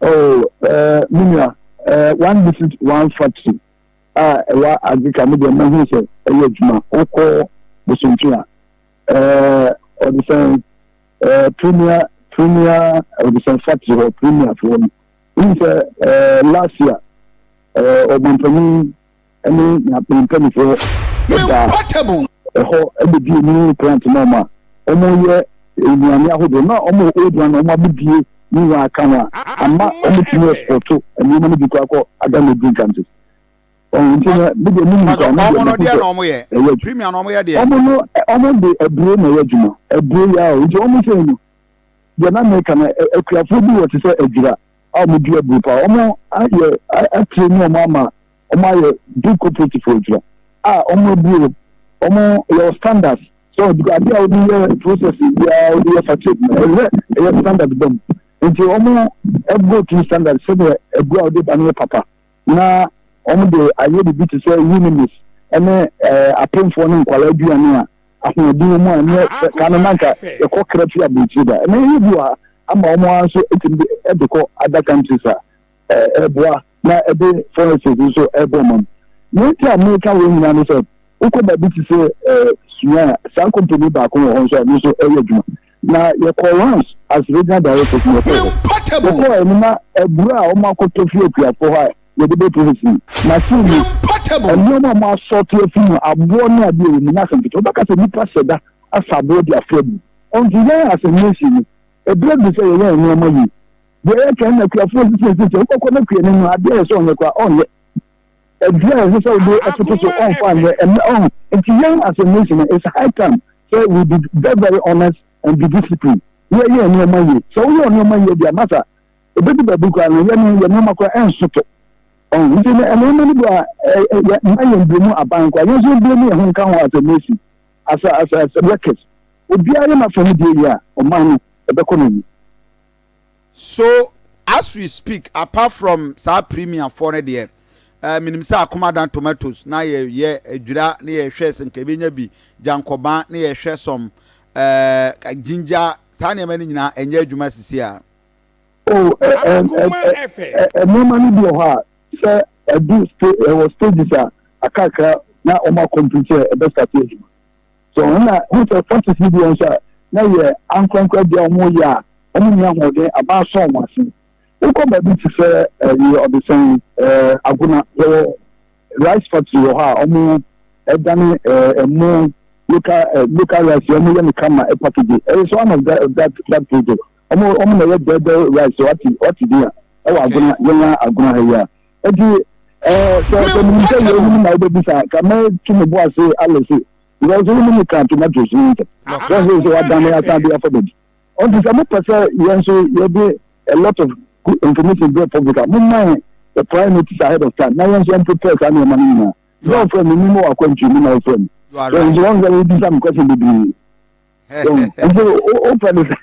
Oh, eh, me nua, eh, one district, one factory a ɛwɔ Agrika me deɛ mahu sɛ ɛyɛ adwuma. Wokɔ Bosontwe a, eh, ɔde sɛn, eh, premier, premier, ɔde sɛn factory hɔ, premier foɔ no. Wohu sɛ, eh, last year, eh, ɔmanpanyin ne ne mpanimfoɔ da ɛhɔ bɛbie new plant ma wɔn a wɔyɛ nnuane ahodoɔ na wɔn wɔ old one na wɔn abɛbie new one aka ho a ama wɔtumi export nneɛma no bi kɔ akɔ other neighboring countries. Ɔn nti no me deɛ menim koraa me deɛ Ɔmo no mehu deɛ sɛ na ɔmo yɛ? ɛyɛ adwuma. Premier no ɔmo yɛ deɛ? Ɔmo no ɔmo de aburo na ɛyɛ adwuma aburo yi ara o nti ɔmo sei no deɛ na meka no akuafoɔ bi wɔ te sɛ adwira a ɔmo dua aburo paa ɔmo ayɛ atire ne ɔmo ama ɔmo ayɛ big cooperative wɔ adwira a ɔmo aburo ɔmo yɛwɔ standards so because adeɛ a wode yɛ process biara wode yɛ factory adwuma ɛsɛ sɛ ɛyɛ standard ba mu nti ɔmo go through standard sɛdeɛ aburo a wode ba no yɛ papa. na wɔde ayɛ biribi te sɛ Unimis ne apemfoɔ ne nkwadaa aduane a ahoɔden wɔ mu a ɛnyɛ sɛ kan no na anka yɛkɔ kra fi aburokyire ba. Ɛnɛ yɛyɛ bi wɔ ha ama wɔn ara nso atumi de de kɔ other countries a ɛboa na ɛde foreign exchange nso ɛbɔ ɔman mu. Nea nti a meka wei nyinaa ne sɛ wokɔ baabi te sɛ Sua a, saa company baako wɔ hɔ nso a ɛno nso ɛyɛ adwuma. Na yɛkɔɔ rounds as regional directors na yɛkɔɔ hɔ. Yɛkɔɔ ɛno na aburo a wɔn akɔtɔ fi akuafoɔ hɔ a yɛde bɛ process yi, machine mu, nneɛma a wɔn asɔɔte afi mu, aboɔ ne adeɛ wɔ mu na asɛm ketewa. Wobɛka sɛ nipa hyɛ da asa aboɔ de afra mu. Ɔnti yɛn as a nation no, ɛberɛ adu sɛ yɛyɛ yɛn nneɛma yie. Deɛ yɛka no na akuafoɔ sisi sisi, wobɛkɔ na kuani no adeɛ a ɛsɛ sɛ ɔnyɛ koraa ɔnyɛ. Aduru a ɛsɛ sɛ wode toto so ɔmfa nyɛ ɛnɛ ɔho nti yɛn as a nation no it's high time sɛ we be very very honest and be disciplined na yɛyɛ yɛn nneɛma yie sɛ woyɛ nneɛma yie deɛ masa ɛbɛdu baabi koraa no yɛn yɛn nneɛma koraa ɛnso to ɔho nti no nneɛma no bi a yɛ mma yɛn bere mu aban koraa yɛn nso yɛbere mu yɛn ho nka ho as a nation as a as a as a workers obiara yɛ n'afɛ mu deɛ yie a ɔman no ɛbɛkɔ n'anim. So as we speak apart from saa premier foɔ no deɛ eh, menim sɛ akomadan tomatoes na yɛyɛ adwira ne yɛhwɛ sɛ nka yɛbɛnya bi gyankɔba ne yɛhwɛ some eh, ginger saa nneɛma no nyinaa ɛnyɛ adwuma sisi a. Oh, eh, eh, eh, eh, eh, nneɛma no bi wɔ hɔ a sɛ ɛdu ɛwɔ stages a akakra na wɔn akɔmplete sɛ ɛbɛsate adwuma. So ɛna ho sɛ forces no bi wɔ nso a na yɛ ankorankora bi a wɔyɛ a wɔn nni ahoɔden aba asɔ wɔn ase. Wokɔ baabi te sɛ ɛyɛ ɔdesɛn ɛɛ Agona yɛwɔ rice factory wɔ hɔ a wɔn ɛdane ɛɛ ɛmo local ɛɛ local rice wɔn yɛ no kama ɛpackage ɛyɛ so one of that that that project wɔn wɔn na ɛyɛ dɛɛdɛɛ rice wate wate din a ɛwɔ Agona yɛn Agona ha yi a Eti ɛɛ sɛ sɛ menim sɛ wei mu na wobɛbisa ka mɛto me bo ase alese because wo ne me ka tomatoes no ntɛm sɛ sɛ sɛ wadane asan de afa baabi ɔnti sɛ mopɛ sɛ yɛn nso yɛde a lot of good information brɛ public a momma yɛn the prior notice ahead of time na yɛn nso yɛn prepare saa nneɛma no nyinaa sɛ ɔfrɛ me mimi wɔ akwantuo mu na ɔfrɛ me so nti wɔn sɛ wobisa me question bebree nti wopɛ no sɛ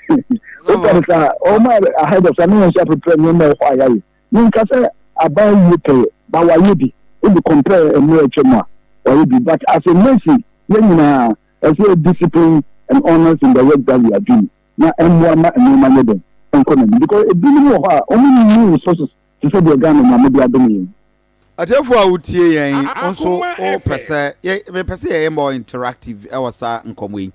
wopɛ no sɛ ɔma ahead of time na yɛn nso aprepare nneɛma ɛhɔ a yɛayɛ Menka sɛ aban awie pɛyɛ but wayɛ bi, wode compare mmerɛ a atwam a wayɛ bi but as a nation yɛn nyinaa ɛsɛ yɛ discipline and honest in the work that we are doing na ɛmmoa ma nneɛma nyɛ dɛn ɛnkɔ n'anim because ebinom wɔ hɔ a wɔn nni resources te sɛ deɛ Ghana Nyame de adom yɛn. Atiefo a wotie yɛn, wo nso wopɛ sɛ yɛ mepɛ sɛ yɛyɛ more interactive ɛwɔ saa nkɔmmɔ yi.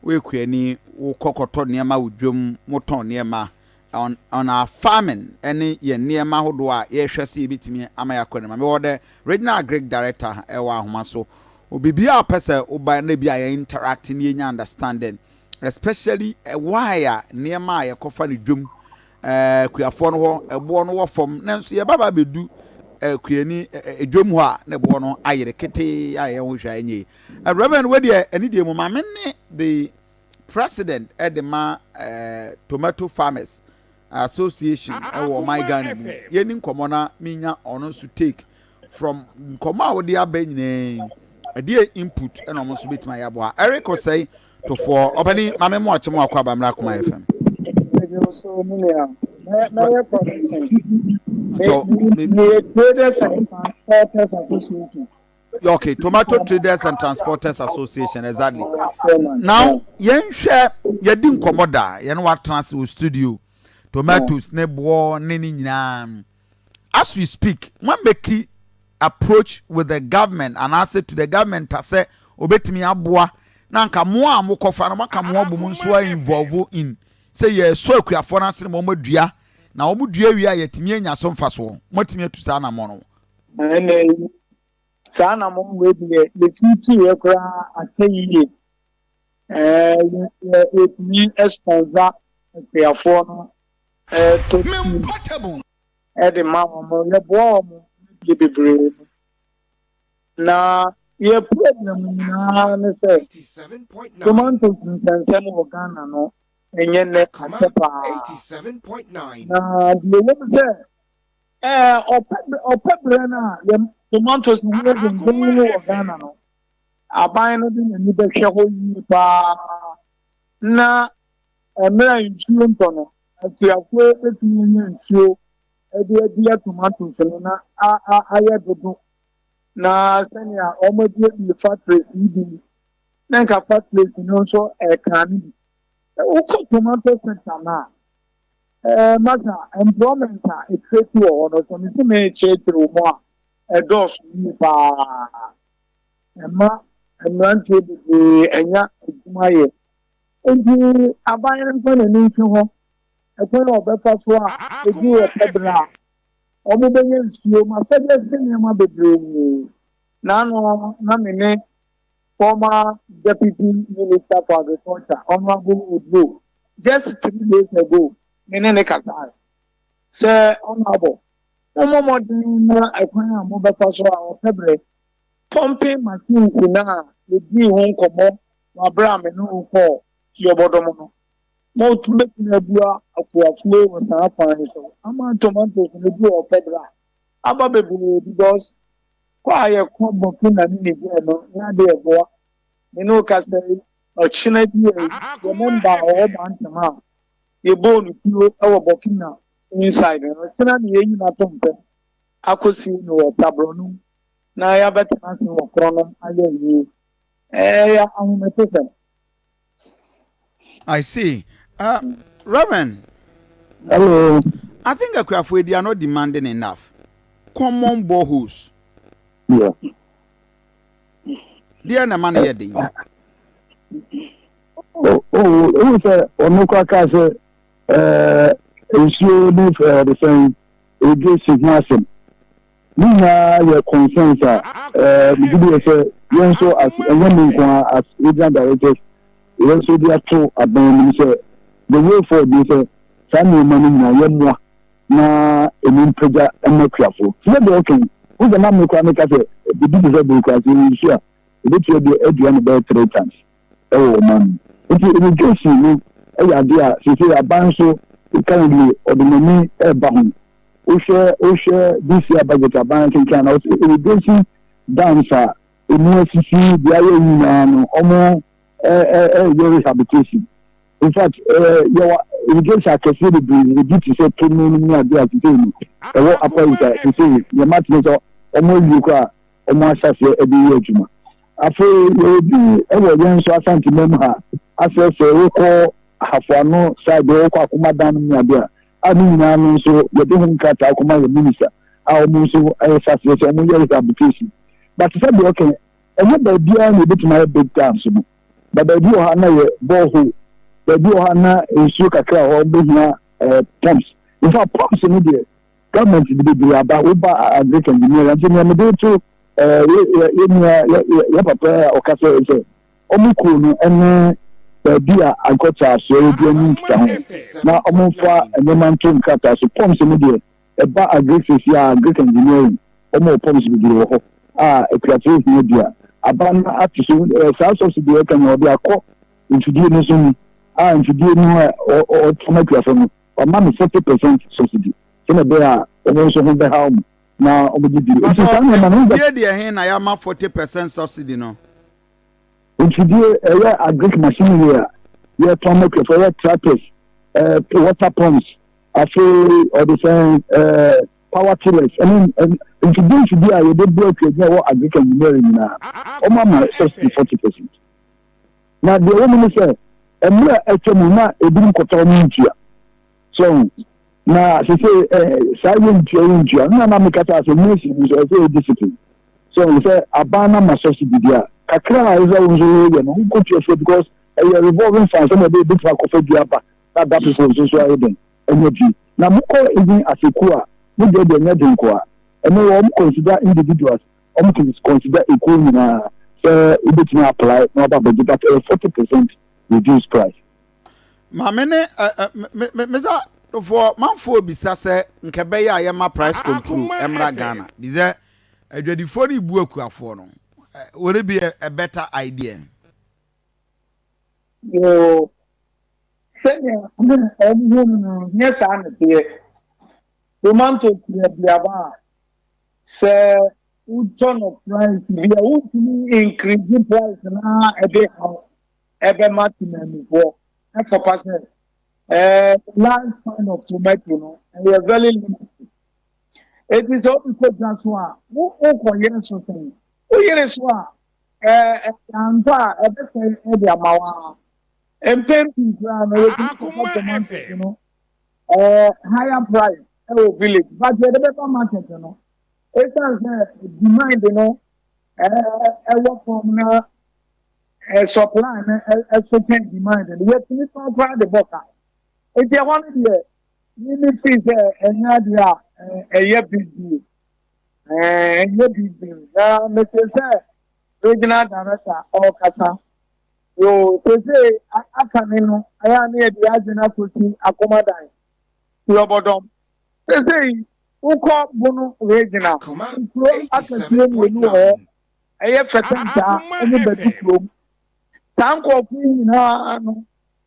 Woyɛ kuani, wokɔ kɔtɔ nneɛma wɔ dwam, motɔn nneɛma on on our farming ɛne yɛn nneɛma ahodoɔ a yɛhwɛ sɛ yɛbɛtumi ama yɛakɔ anim. Mewɔ the regional agric director ɛwɔ ahoma so. Obibi a ɔpɛ sɛ woba na bi a yɛn interact ne yɛnya understanding especially why a nneɛma a yɛkɔfa no dwam ɛɛ kuafoɔ no hɔ ɛboɔ no wɔ fam nanso yɛba ba abɛdu ɛɛ kuani ɛɛ dwam hɔ a na ɛboɔ no ayere ketee a yɛn ho hwɛ a ɛnyɛ yi. Reverend wei deɛ ɛne deɛ mu maame ne the president ɛde ma ɛɛ tomato farmers association ɛwɔ ɔman Ghana mu yɛni nkɔmɔ na menya ɔno nso take from nkɔmɔ a wɔde aba nyinaa yi ɛdeɛ input ɛna wɔn nso bɛtumi ayɛ aboa Eric Osei Tofoɔ ɔpɛni maame mu akye mu akɔ aba mmerɛ akoma FM. So, Traders and Transporters Association. Okay, Tomato Traders and Transporters Association, exactly. Now, yɛnhwɛ yɛdi nkɔmɔ da yɛn watena ase wɔ studio tomatoes ne boɔ ne ne nyinaa as we speak wɔn make approach with the government anaasɛ to the government asɛ obetumi aboa na anka mo a mokɔfa no moaka mo abom nso a involve in sɛ yɛsɔ akuafoɔ no ase na wɔn adua na wɔn dua wie a yɛtumi anya so mfasoɔ moatumi atu saa anammɔn no. Ɛnna saa anammɔn wei deɛ yɛfiri tuiɛ koraa akyɛ yie. Ɛɛ yɛ yɛtumi sponsor akuafoɔ no ɛtɔ seed ɛde ma wɔn, yɛboa wɔn deɛ bebree mu. Na yɛ problem nyinaa ne sɛ tomatoes nsɛnsɛm wɔ Ghana no ɛnyɛ nnɛ akyɛ paa. Na deɛ ɛwɔ mu sɛ ɛɛ ɔpɛ ɔpɛ berɛ no a yɛ tomatoes ho yɛ denden wɔ Ghana no, aban no de n'ani bɛhwɛ hɔ yie paa na mmerɛ a nsuo ntɔ no, akuafoɔ bɛtumi anya nsuo de adua tomatoes no na ayɛ dodo na sɛnea wɔabuebue factories yi bi na nka factories no nso ɛka no bi. Wokɔ tomato sector no a, ɛɛ masa employment a ɛkreti wɔ hɔ no sɛ mesi mekyerɛkyerɛ wo mu a ɛdɔɔso yie paa. Ɛma mmeranteɛ bebree anya adwuma yɛ. Nti aban no mfa n'ani nhwɛ hɔ ɛkwan a ɔbɛfa so a ɛduru ɔpɛ berɛ a wɔbɛnya nsuo. Masɔgɛste nneɛma bebree. N'ano na me ne former deputy minister for agriculture, Honourable Oduro, just 3 days ago, me ne ne kasae sɛ Honourable, mommɔ mmɔden na ɛkwan a mobɛfa so a ɔpɛ berɛ pumping machines no a yɛdii ho nkɔmmɔ wɔ aberɛ a me ne wo kɔɔ Tuobɔdɔm no, Mobɛtumi abua akuafoɔ wɔ saa kwan yi so ama tomatoes no du ɔpɛ berɛ a aba bebree because kɔ a yɛkɔ Burkina ne Niger no na adeɛ ɛboa. Me ne wo kasa yi ɔkyena bi a yɛ member a ɔwɔ Bantam a yɛbɔɔ no tuo wɔ Burkina inside no ɔkyena ne yɛyi no ato mpam akɔsie no wɔ Taborɔnum na yɛabɛtena ase wɔ korɔnom ayɛ yie. Ɛyɛ ahometesɛm. I see. Reverend. Hello. I think Akuafo they are not demanding enough. Common boreholes. Yeah. Deɛ na ɛma no yɛ den. Oh, oh, oh, sɛ ɔno kora kaa sɛ ɛɛ nsuo ne ɛɛ de sɛn irrigation ho asɛm. Ne nyinaa yɛ concerns a eh, megye di sɛ yɛn nso as ɛnyɛ me nko ara as regional directors yɛn nso de ato aban anim sɛ the way forward ne sɛ saa nneɛma no nyinaa yɛmmoa na ɛmu mpagya mma akuafoɔ. Te sɛ deɛ ɔka yi, wo sɛ na me koraa meka sɛ biribi te sɛ bere koraa sɛ yɛwɔ nsuo a yɛbɛtumi adua no bɛyɛ 3 times wɔ ɔman no mu. Nti irrigation no yɛ adeɛ a seesei aban nso currently ɔde n'ani reba ho. Wohwɛ wohwɛ this year budget aban kenkan na wɔsɛ irrigation dams a emu asisi deɛ ayɛ nyinaa no wɔn ɛyɛ rehabilitation. In fact yɛwɔ irrigation akɛseɛ bebree ebi te sɛ Tono no ne adeɛ a seesei no ɛwɔ Upper East a seesei deɛ mate ne sɛ wɔn awie koraa wɔn ahyɛ aseɛ de yɛ adwuma. Afei yɛwɔ bi wɔ yɛn nso Asante mam ha asɛ sɛ wokɔ Ahafoano side wokɔ Akomadan nom ne adeɛ a a ne nyinaa no nso yɛde ho nkrataa kɔma yɛn minister a wɔn nso hyɛ aseɛ sɛ wɔn yɛ rehabilitation. But sɛ deɛ ɔka ɛnyɛ baabiara na yɛbɛtumi ayɛ big dams no, na baabi wɔ ha na yɛ borehole, baabi wɔ ha na nsuo kakra wɔ hɔ bɛhia eh, pumps. In fact pumps no deɛ government de bebree aba, woba agric engineering nti nea mede to eh, yɛ nua yɛ papa a ɔka sɛ sɛ wɔn kuo no ne baabi a agriculture asoɛeɛ bi ani nkita ho na wɔmfa nneɛma nto nkrataa so. Pumps no deɛ ɛba agric sɛsi a agric engineering wɔn wɔ pumps bebree wɔ hɔ a akuafoɔ hia bi a aba no ate so. Saa subsidy a ɛka nyinaa wɔde akɔ mfidie no so mu a mfidie no a ɔtɔn akuafoɔ no wama no 40% subsidy sɛnea ɛbɛyɛ a wɔn nso ho bɛha wɔn na wɔde bi. Nti saa nneɛma no. Mfidie deɛ he na yɛama 40% subsidy no? Mfidie ɛyɛ agric machinery a yɛtɔn ma akuafoɔ, ɛyɛ tractors, water pumps, afei ɔde sɛn power tillers ɛne mfidie mfidie a yɛde bu akuadwuma ɛwɔ agric engineering nyinaa wɔn ama subsidy 40%. Na deɛ ɛwɔ mu ne sɛ mmerɛ a atwa mu na ebinom kɔtɔ wɔn ntua so na sese saa yɛ ntua yɛ ntua nna na mekasa sɛ nurse bi so ɛsɛ yɛ discipline so sɛ aban na ma subsidy bi a kakra a ɛsɛ wo nso yɛ no wokɔtua fie because ɛyɛ revolving fund sɛdeɛ ɛbɛyɛ bɛtumi akɔfa bi aba na ada people nso so ayɛ den ɛnyɛ bi na mokɔ even asekuo a mo deɛ deɛ ɛnyɛ den koa ɛno wɔn consider individuals, wɔn consider ekuo nyinaa sɛ wobɛtumi apply na waba abɛgye, but ɛyɛ 40% reduced price. Maame ne ɛ ɛ me me sa dofoɔ manfoɔ bisa sɛ nka ɛbɛyɛ a yɛma price control ɛmmra Ghana bisɛ. Adwadifoɔ no rebu akuafoɔ no. Would it be a, a better idea? Yoo, sɛnea wɔn hu no no, nyɛ saa na ɛteɛ. Tomatoes yɛ aduaba a sɛ wotɔ no price bi a wontumi increase price na ɛde haw ɛbɛma temanmufoɔ. Ɛkɔpa sɛ ɛɛ life span of tomato no ɛyɛ very limited. Eti sɛ wode kɔ dwa so a, wo wokɔyere so sɛn? Woyere so a, ɛɛ antɔ a ɛbɛsɛe de ama wo ara. Mpɛn pii koraa no, yɛtumi kɔfa tomatoes no ɛɛ higher price ɛwɔ village, but yɛde bɛba market no, esiane sɛ demand no ɛɛ ɛwɔ fam na ɛɛ supply no ɛso kyɛn demand no, yɛtumi tɔn koraa de bɔ ka. Eti ɛhɔ no deɛ. Me me feel sɛ ɛnyɛ adeɛ a ɛyɛ big deal ɛnyɛ big deal na mete sɛ regional director ɔrekasa yoo sese aka ne no ɛyɛ a ne yɛde adwene akɔsi akomadan yɔbɔdɔm sese wokɔ bono regional nkuro akɛseɛ mmienu wɔ hɔ ɛyɛ fɛtɛntaa ne bɛdu kurom saa nkurɔfoɔ nyinaa no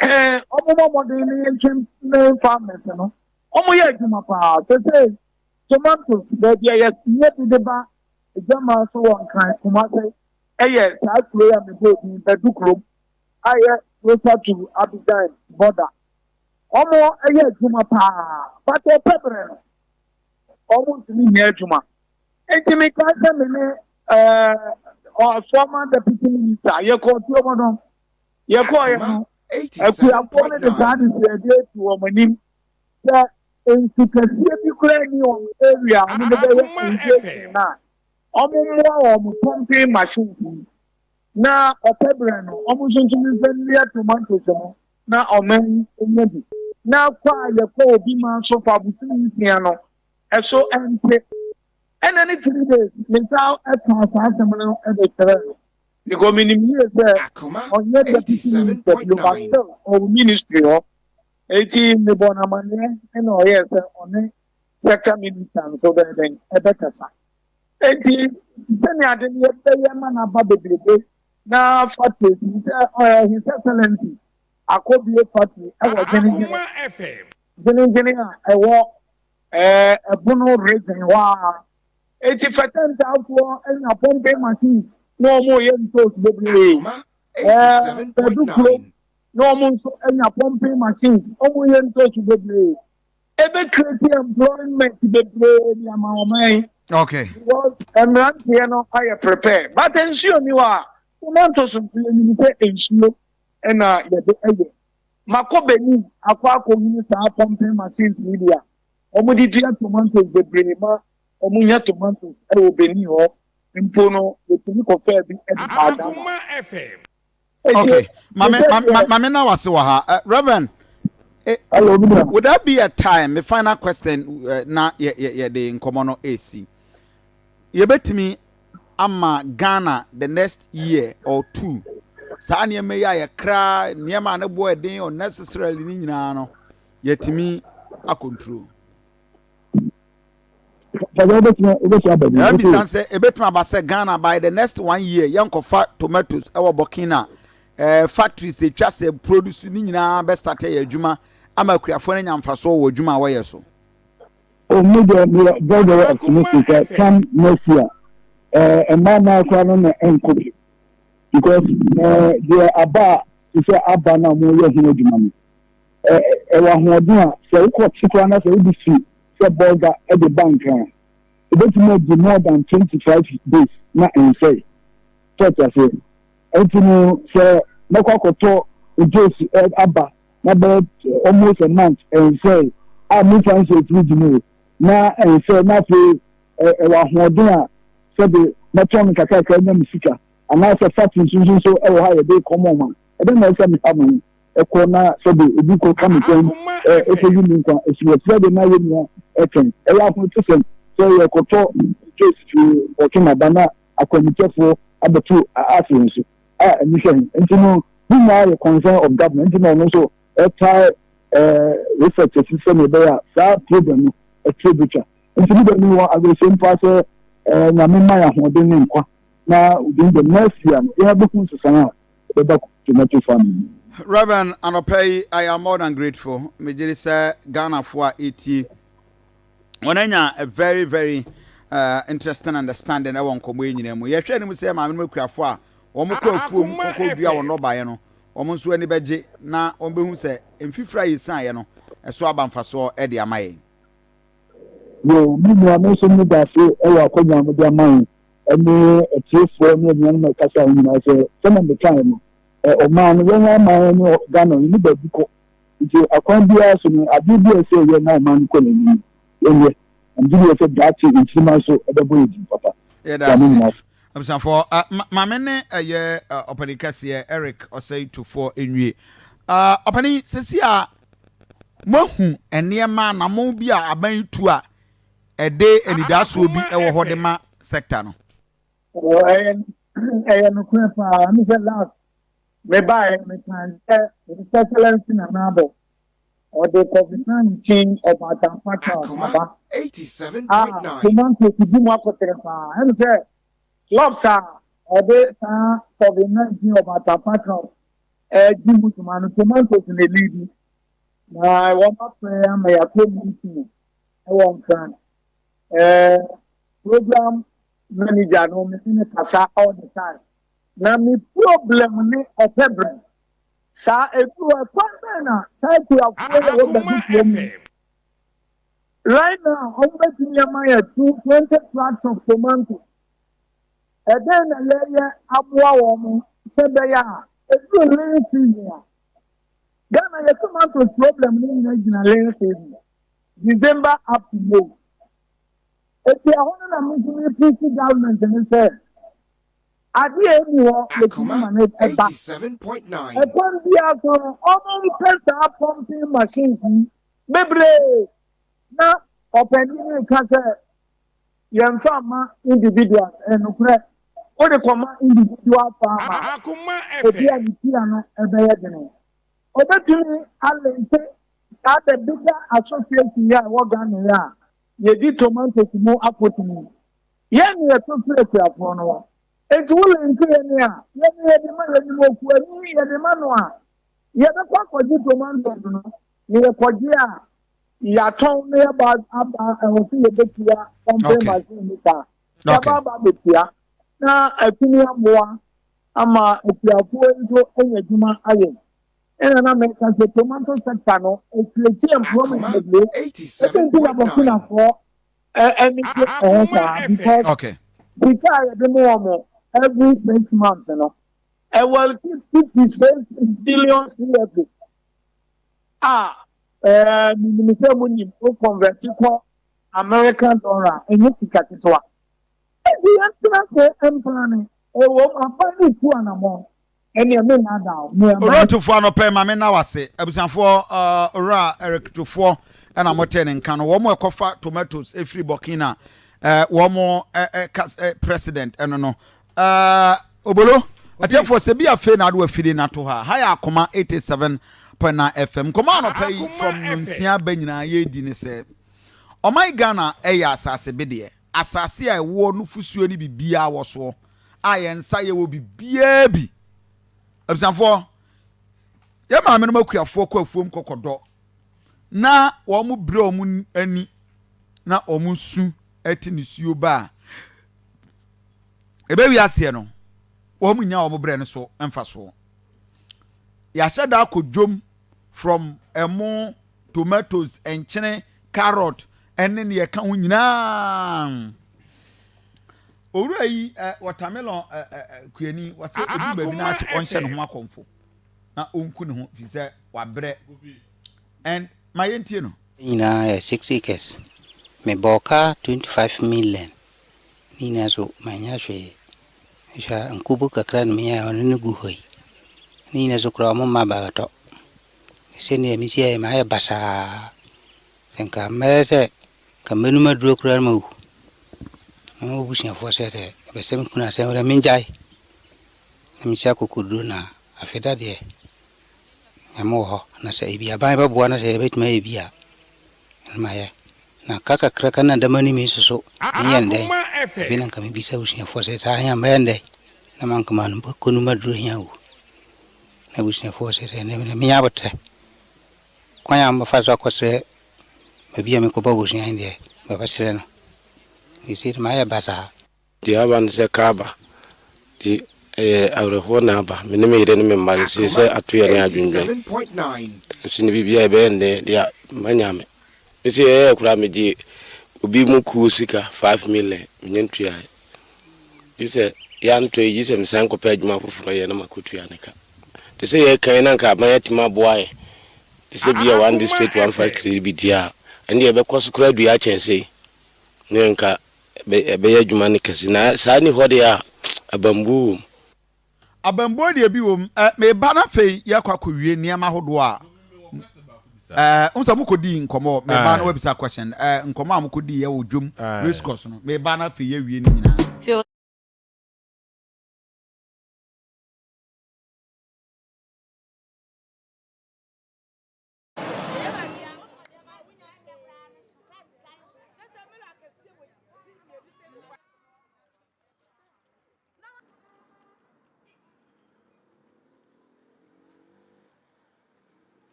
Ɛɛ, wɔmmɔ mmɔden na yɛntwe main farmers no. Wɔyɛ adwuma paa. Sese tomatoes baabi a yɛnyɛ bi de ba adwaman so wɔ Nkran, Kumase, ɛyɛ saa kuro yi a mebɔɔ din Badu kurom a ɛyɛ closer to Abidjan border. Wɔyɛ adwuma paa, but ɔpɛ berɛ no, wɔntumi nyɛ adwuma. Enti mekae sɛ me ne ɛɛ former deputy minister yɛkɔɔ Tuobɔdɔm. Yɛkɔeɛ no, akuafoɔ no de saa adesrɛdeɛ ato wɔn anim sɛ nsu kɛseɛ bi koraa nni wɔn area a wɔde bɛyɛ irrigation no a, wɔmmoa wɔn pumping machines yi na ɔpɛ berɛ no wɔn nso ntumi mfa nnua tomatoes no na ɔman yi nya bi. Na kɔ a yɛkɔ obi man so fa bosome nsia no, ɛso nte. Ɛna ne 3 days me nsa ɛkaa saa asɛm no de kyerɛɛ no. Because menim yie sɛ ɔnyɛ deputy minister bio but still ɔwɔ ministry hɔ. Eti mebɔ no amanneɛ ɛna ɔyɛɛ sɛ ɔne sector minister nso bɛyɛ dɛn ɛbɛkasa. Eti sɛnea ade no yɛbɛyɛ ma no aba bebrebe na factories yi sɛ ɔyɛ His Excellency akɔbie factory ɛwɔ Gyenegyene Gyenegyene a ɛwɔ ɛɛ Ɛbono region hɔ a. Eti fɛtɛntaafoɔ anya pumping machines na wɔn reyɛ ntoos bebree. Ɛɛ Badu kurom na wɔn nso anya pumping machines wɔn reyɛ ntoos bebree. Ebe create employment bebree de ama wɔn yi. Okay. Because mmeranteɛ no ayɛ prepare but nsuo ni hɔ a tomatoes nso yɛnim sɛ nsuo ɛna yɛde ɛyɛ. Makɔ Benin akɔ akɔhunu saa pumping machines yi bi a wɔde dua tomatoes bebree ma wɔnya tomatoes wɔ Benin hɔ mpo no, yɛtumi kɔfaa bi de baa Ghana. Okay, mame mame na wase wɔ ha. Reverend, eh, Hello, would that be a time, my final question, na yɛ yɛ yɛ de nkɔmɔ no esi. Yɛbɛtumi ama Ghana the next year or two. Saa nneɛma yi a yɛkra nneɛma a ne boɔ ɛden unnecessarily ne nyinaa no, yɛtumi akontrol. Yɛbisa sɛ ebetumi aba sɛ Ghana by the next one year yɛnkɔfa tomatoes ɛwɔ Burkina eh, factories etwa sɛ produce ne nyinaa bɛ start yɛ adwuma ama akuafoɔ no anya mfasoɔ wɔ adwuma a wɔyɛ so. Oh, me deɛ meyɛ very very optimistic sɛ come next year eh, mmaa mmaa koraa no na ɛnkɔ bi because eh, deɛ aba a te sɛ aba no a wɔyɛ ho adwuma no ɛwɔ ahoɔden a sɛ wokɔ te koraa na sɛ wode fi sɛ bɔga de ba Nkran a, ɛbɛtumi adi more than 25 days na ɛnsɛe. Sɛ ɔte aseɛ? Ɛnti no sɛ mɛkɔ akɔtɔ ntoosi aba na bɛyɛ almost a month ɛnsɛe a memfa nhyɛ fridge mu o na ɛnsɛe na afei ɛwɔ ahoɔden a sɛbe mɛtɔn no kakrakra anya me sika anaasɛ factory nso nso wɔ hɔ a yɛde kɔmɔ ma ɛdɛn na ɛsɛ meha me ho kɔ na sɛbe obi kɔ ka me kɔn ɛkɔyi me nkwa ɛsi wɔ sɛde na yɛ nua ɛtɛn ɛyɛ ahometesɛm sɛ yɛkɔtɔ case firi ɔtwe naba na akwanmukyɛfoɔ abɛto ase yɛn so a ɛni hwɛ he nti no ne nyinaa yɛ concern of government nti na ɔno nso ɛtae research akyi sɛnea ɛbɛyɛ a saa problem no ɛtire bɛtwa nti ne bɛmi wɔ awerɛhyɛm paa sɛ Eh, Nyame mma yɛn ahoɔden ne nkwa na within the next year no yɛbɛhu nsesaeɛ a ɛbɛba tomato farming mu. Rev. Anɔpa yi I am more than grateful. Megye di sɛ Ghanafoɔ a ɛretie wɔn anya a very very uh, interesting understanding ɛwɔ nkɔmmɔ yi nyinaa mu. Yɛhwɛ anim sɛ maame no akuafoɔ a wɔn kɔ afuom kɔkɔ dua wɔn nnɔbaeɛ no wɔn nso ani bɛgye na wɔn bɛhu sɛ mfifiri a yɛsiaeɛ no ɛso aba mfasoɔ de ama yɛn. Yo, me nua, me nso meda ase wɔ akwanya a mode ama yɛn ne atiefoɔ ne anuanom a ɛkasa ho nyinaa sɛ sɛnea mekae no, ɔman no, yɛn aman ne Ghana no, yɛnni baabi kɔ. Nti akwan biara so no, adeɛ bi a ɛsɛ yɛyɛ na ɔman no kɔ n'anim no, yɛnyɛ. Na megye di sɛ daakye nkyirimma nso ɛbɛbɔ yɛn din papa. Yɛda Nyame ase. nyinaa ase. Abusuafoɔ, ma me ne ɛyɛ ɔpanin kɛseɛ Eric Osei Tufoɔ nwie. Ɔpanin, sɛsi a Moahu nneɛma anammɔn bi a aban yi tu a ɛde anidaasoɔ bi wɔ hɔ de ma sector no? Ɛyɛ ɛyɛ nokorɛ paa ne sɛ last mebaeɛ mekaa sɛ His Excellency Nana Addo ɔde COVID-19 ɔbaatan trials aba a tomatoes di mu akɔtere paa ɛne sɛ clubs a ɔde saa COVID-19 ɔbaatan trials ɛredi mu dwuma no tomatoes na ɛliidi na wɔn afrɛ ama yɛakɔ meeting ɛwɔ nkran ɛɛ program manager no me ne kasa all the time na me problem ne ɔpɛ brɛ saa ebi wɔ ɛkwan bɛn na saa akuafoɔ yɛ wɔ baabi kurom yi right now wɔn bɛtumi ama yɛ 20 trucks of tomato. Ɛdɛn na yɛreyɛ aboa wɔn sɛ ɛbɛyɛ a ɛduru lean season a, Ghana yɛ tomatoes problem no nyinaa gyina lean season, December up to May. Eti ɛhɔ no na me nso me preach government no sɛ adeɛ a ɛni hɔ yɛtumi ma no ɛba. Ɛkwan biara so no, wɔn mpɛ saa pumping machines yi bebree na ɔpanin no reka sɛ Yɛmfa mma individuals, ɛyɛ nokorɛ. Wode kɔma individual farmer a, ebia ne tua no ɛbɛyɛ dene. Obetumi alinke saa the bigger association yi a ɛwɔ Ghana yi a yɛdi tomatoes mu akotene yi. Yɛn ne yɛtɔ firi akuafoɔ no hɔ. Enti wo linke yɛn a, yɛn ne yɛde ma, yɛnim okuani, yɛde ma no a, yɛbɛkɔ akɔgye tomatoes no, na yɛkɔgye a, yɛatɔn na yɛba aba ɛwɔ sɛ yɛbɛtua pumping machine no ka yɛba aba abɛtua na atumi aboa ama akuafoɔ yi nso anya adwuma ayɛ ɛna na meka sɛ tomato sector no ɛcreate employment bebree ɛsɛ nti na burkinafoɔ ɛne gye ɛho saa because sika a yɛde mu wɔn every 6 months no ɛwɔ 56 billion CFA a ɛɛ menim sɛ mo nim wo convert kɔ American dollar a ɛnyɛ sika ketewa. Enti yɛntena ase mplane. Ɛwom aban no retu anamɔn ɛneɛ me nnaadaa wo. Me Owura Tufoɔ anɔpa yi ma me nna wo ase. Abusuafoɔ uh, Owura Eric Tufoɔ ɛna mo tee ne nka no. Wɔn ɛkɔfa tomatoes ɛfiri Burkina eh, wɔn eh, eh, kas, eh, president ɛno no. Eh, Obolo, atiefoɔ sɛ bi afei na ade wafiri no ato ha. Ha yɛ Akoma 87.9 FM. Nkɔmmɔ anɔpa yi from nonsia ba nyinaa yɛredi ne sɛ, ɔman Ghana yɛ asase bedeɛ. Asase a ɛwoɔ, nufosuo ne biribiara wɔ soɔ a yɛn nsa yɛwɔ biribiara bi. Abusuafoɔ, yɛn maamenom akuafoɔ kɔ afuom kɔkɔdɔ na wɔn brɛ wɔn ani na wɔn su te nisuo ba a, Ɛbɛwie aseɛ no, wɔn nnya wɔn berɛ no so mfasoɔ. Yɛahyɛ da akɔ dwom from ɛmo, tomatoes, nkyene, carrot ɛne neɛ ɛka ho nyinaa. Owura yi ɛ watermelon ɛ ɛ kuani wɔsɛ ebi baabi na ase ɔnhyɛ ne ho akɔmfo na ɔnku ne ho fi sɛ wabrɛ and ma yɛntie no. Nyinaa yɛ 6 acres. Mebɔɔ ka 25 million ne nyinaa so mannya hwee. Mehwɛ a nkubu kakra na menyae a ɔno ne gu hɔ yi. Ne nyinaa so koraa ɔmo mma bɛtɔ. Sɛnea mesi ayɛ mayɛ basaa. Sɛ nka mɛyɛ sɛ nka mɛnum aduro koraa na mawu. Na m'abusuafoɔ sɛ dɛ ɛpɛ sɛ me kunu asɛm dɛ mengyae. Na mesi akokoduro na afei da deɛ Nyame wɔ hɔ na sɛ ebi aban bɛboa na sɛ yɛbɛtumi ayɛ bi a, ɛno mayɛ. Na ka kakraka na da m'anim yi nso so, menyɛ no dɛn? Afei na anka mebisa abusuafoɔ sɛ, Saa he a, mɛyɛ no dɛn na manka m'ano kɔnum aduro he awu? Na abusuafoɔ sɛ, Sɛ nnɛ menya aboterɛ, kwan a mɛfa so akɔsrɛ baabi a mekɔbɔ abusua he deɛ, mɛbɛsrɛ no. Seesei de mayɛ basaa. Deɛ aba ne sɛ kaa aba, nti ɛyɛ awerɛhoɔ na aba. Me ne me yere ne me mma seesei sɛ ato yɛn adwendwen. Nso ne biribiara ɛbɛyɛ nnɛ deɛ manya me. Me se ɛyɛɛ koraa megye obi mu kuo sika 5 million menya ntuaeɛ. Gye sɛ yɛantɔ yi, gye sɛ mesan kɔpɛ adwuma foforɔ yɛ na makɔtua ne ka. Te sɛ yɛkan na nka aban atumi aboa yɛ. Te sɛ bi a one district one factory bi di a, ɛndeɛ ɛbɛkɔ so koraa dua akyɛn sei. Ne nka ɛbɛyɛ adwuma no kɛse. Na saa ni hɔ deɛ a, abambuo wɔ mu. Abambuo deɛ bi wɔ mu. Ɛ meba no afei yɛkɔ akɔwie nneɛma ahodoɔ a ɛɛ n sɛ mokɔdii nkɔmmɔ. Meba no wabisa question, ɛ nkɔmmɔ a mokɔdii yɛ wɔ dwom race course no. Meba no afei yɛawie no nyinaa.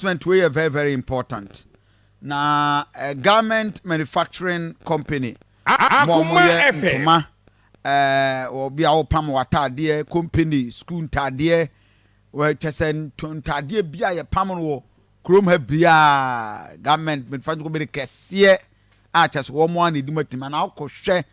Announcement wei yɛ very very important na garment manufacturing company mo a Akoma wɔyɛ FM. ntoma, obi a wopam w'ataadeɛ, company school ntaadeɛ, kyɛ sɛ ntaadeɛ bi a yɛpam no wɔ kurom ha biara, garment manufacturing company kɛseɛ a kyɛ sɛ wɔn a na ɛdi mu atim anaa wokɔhwɛ.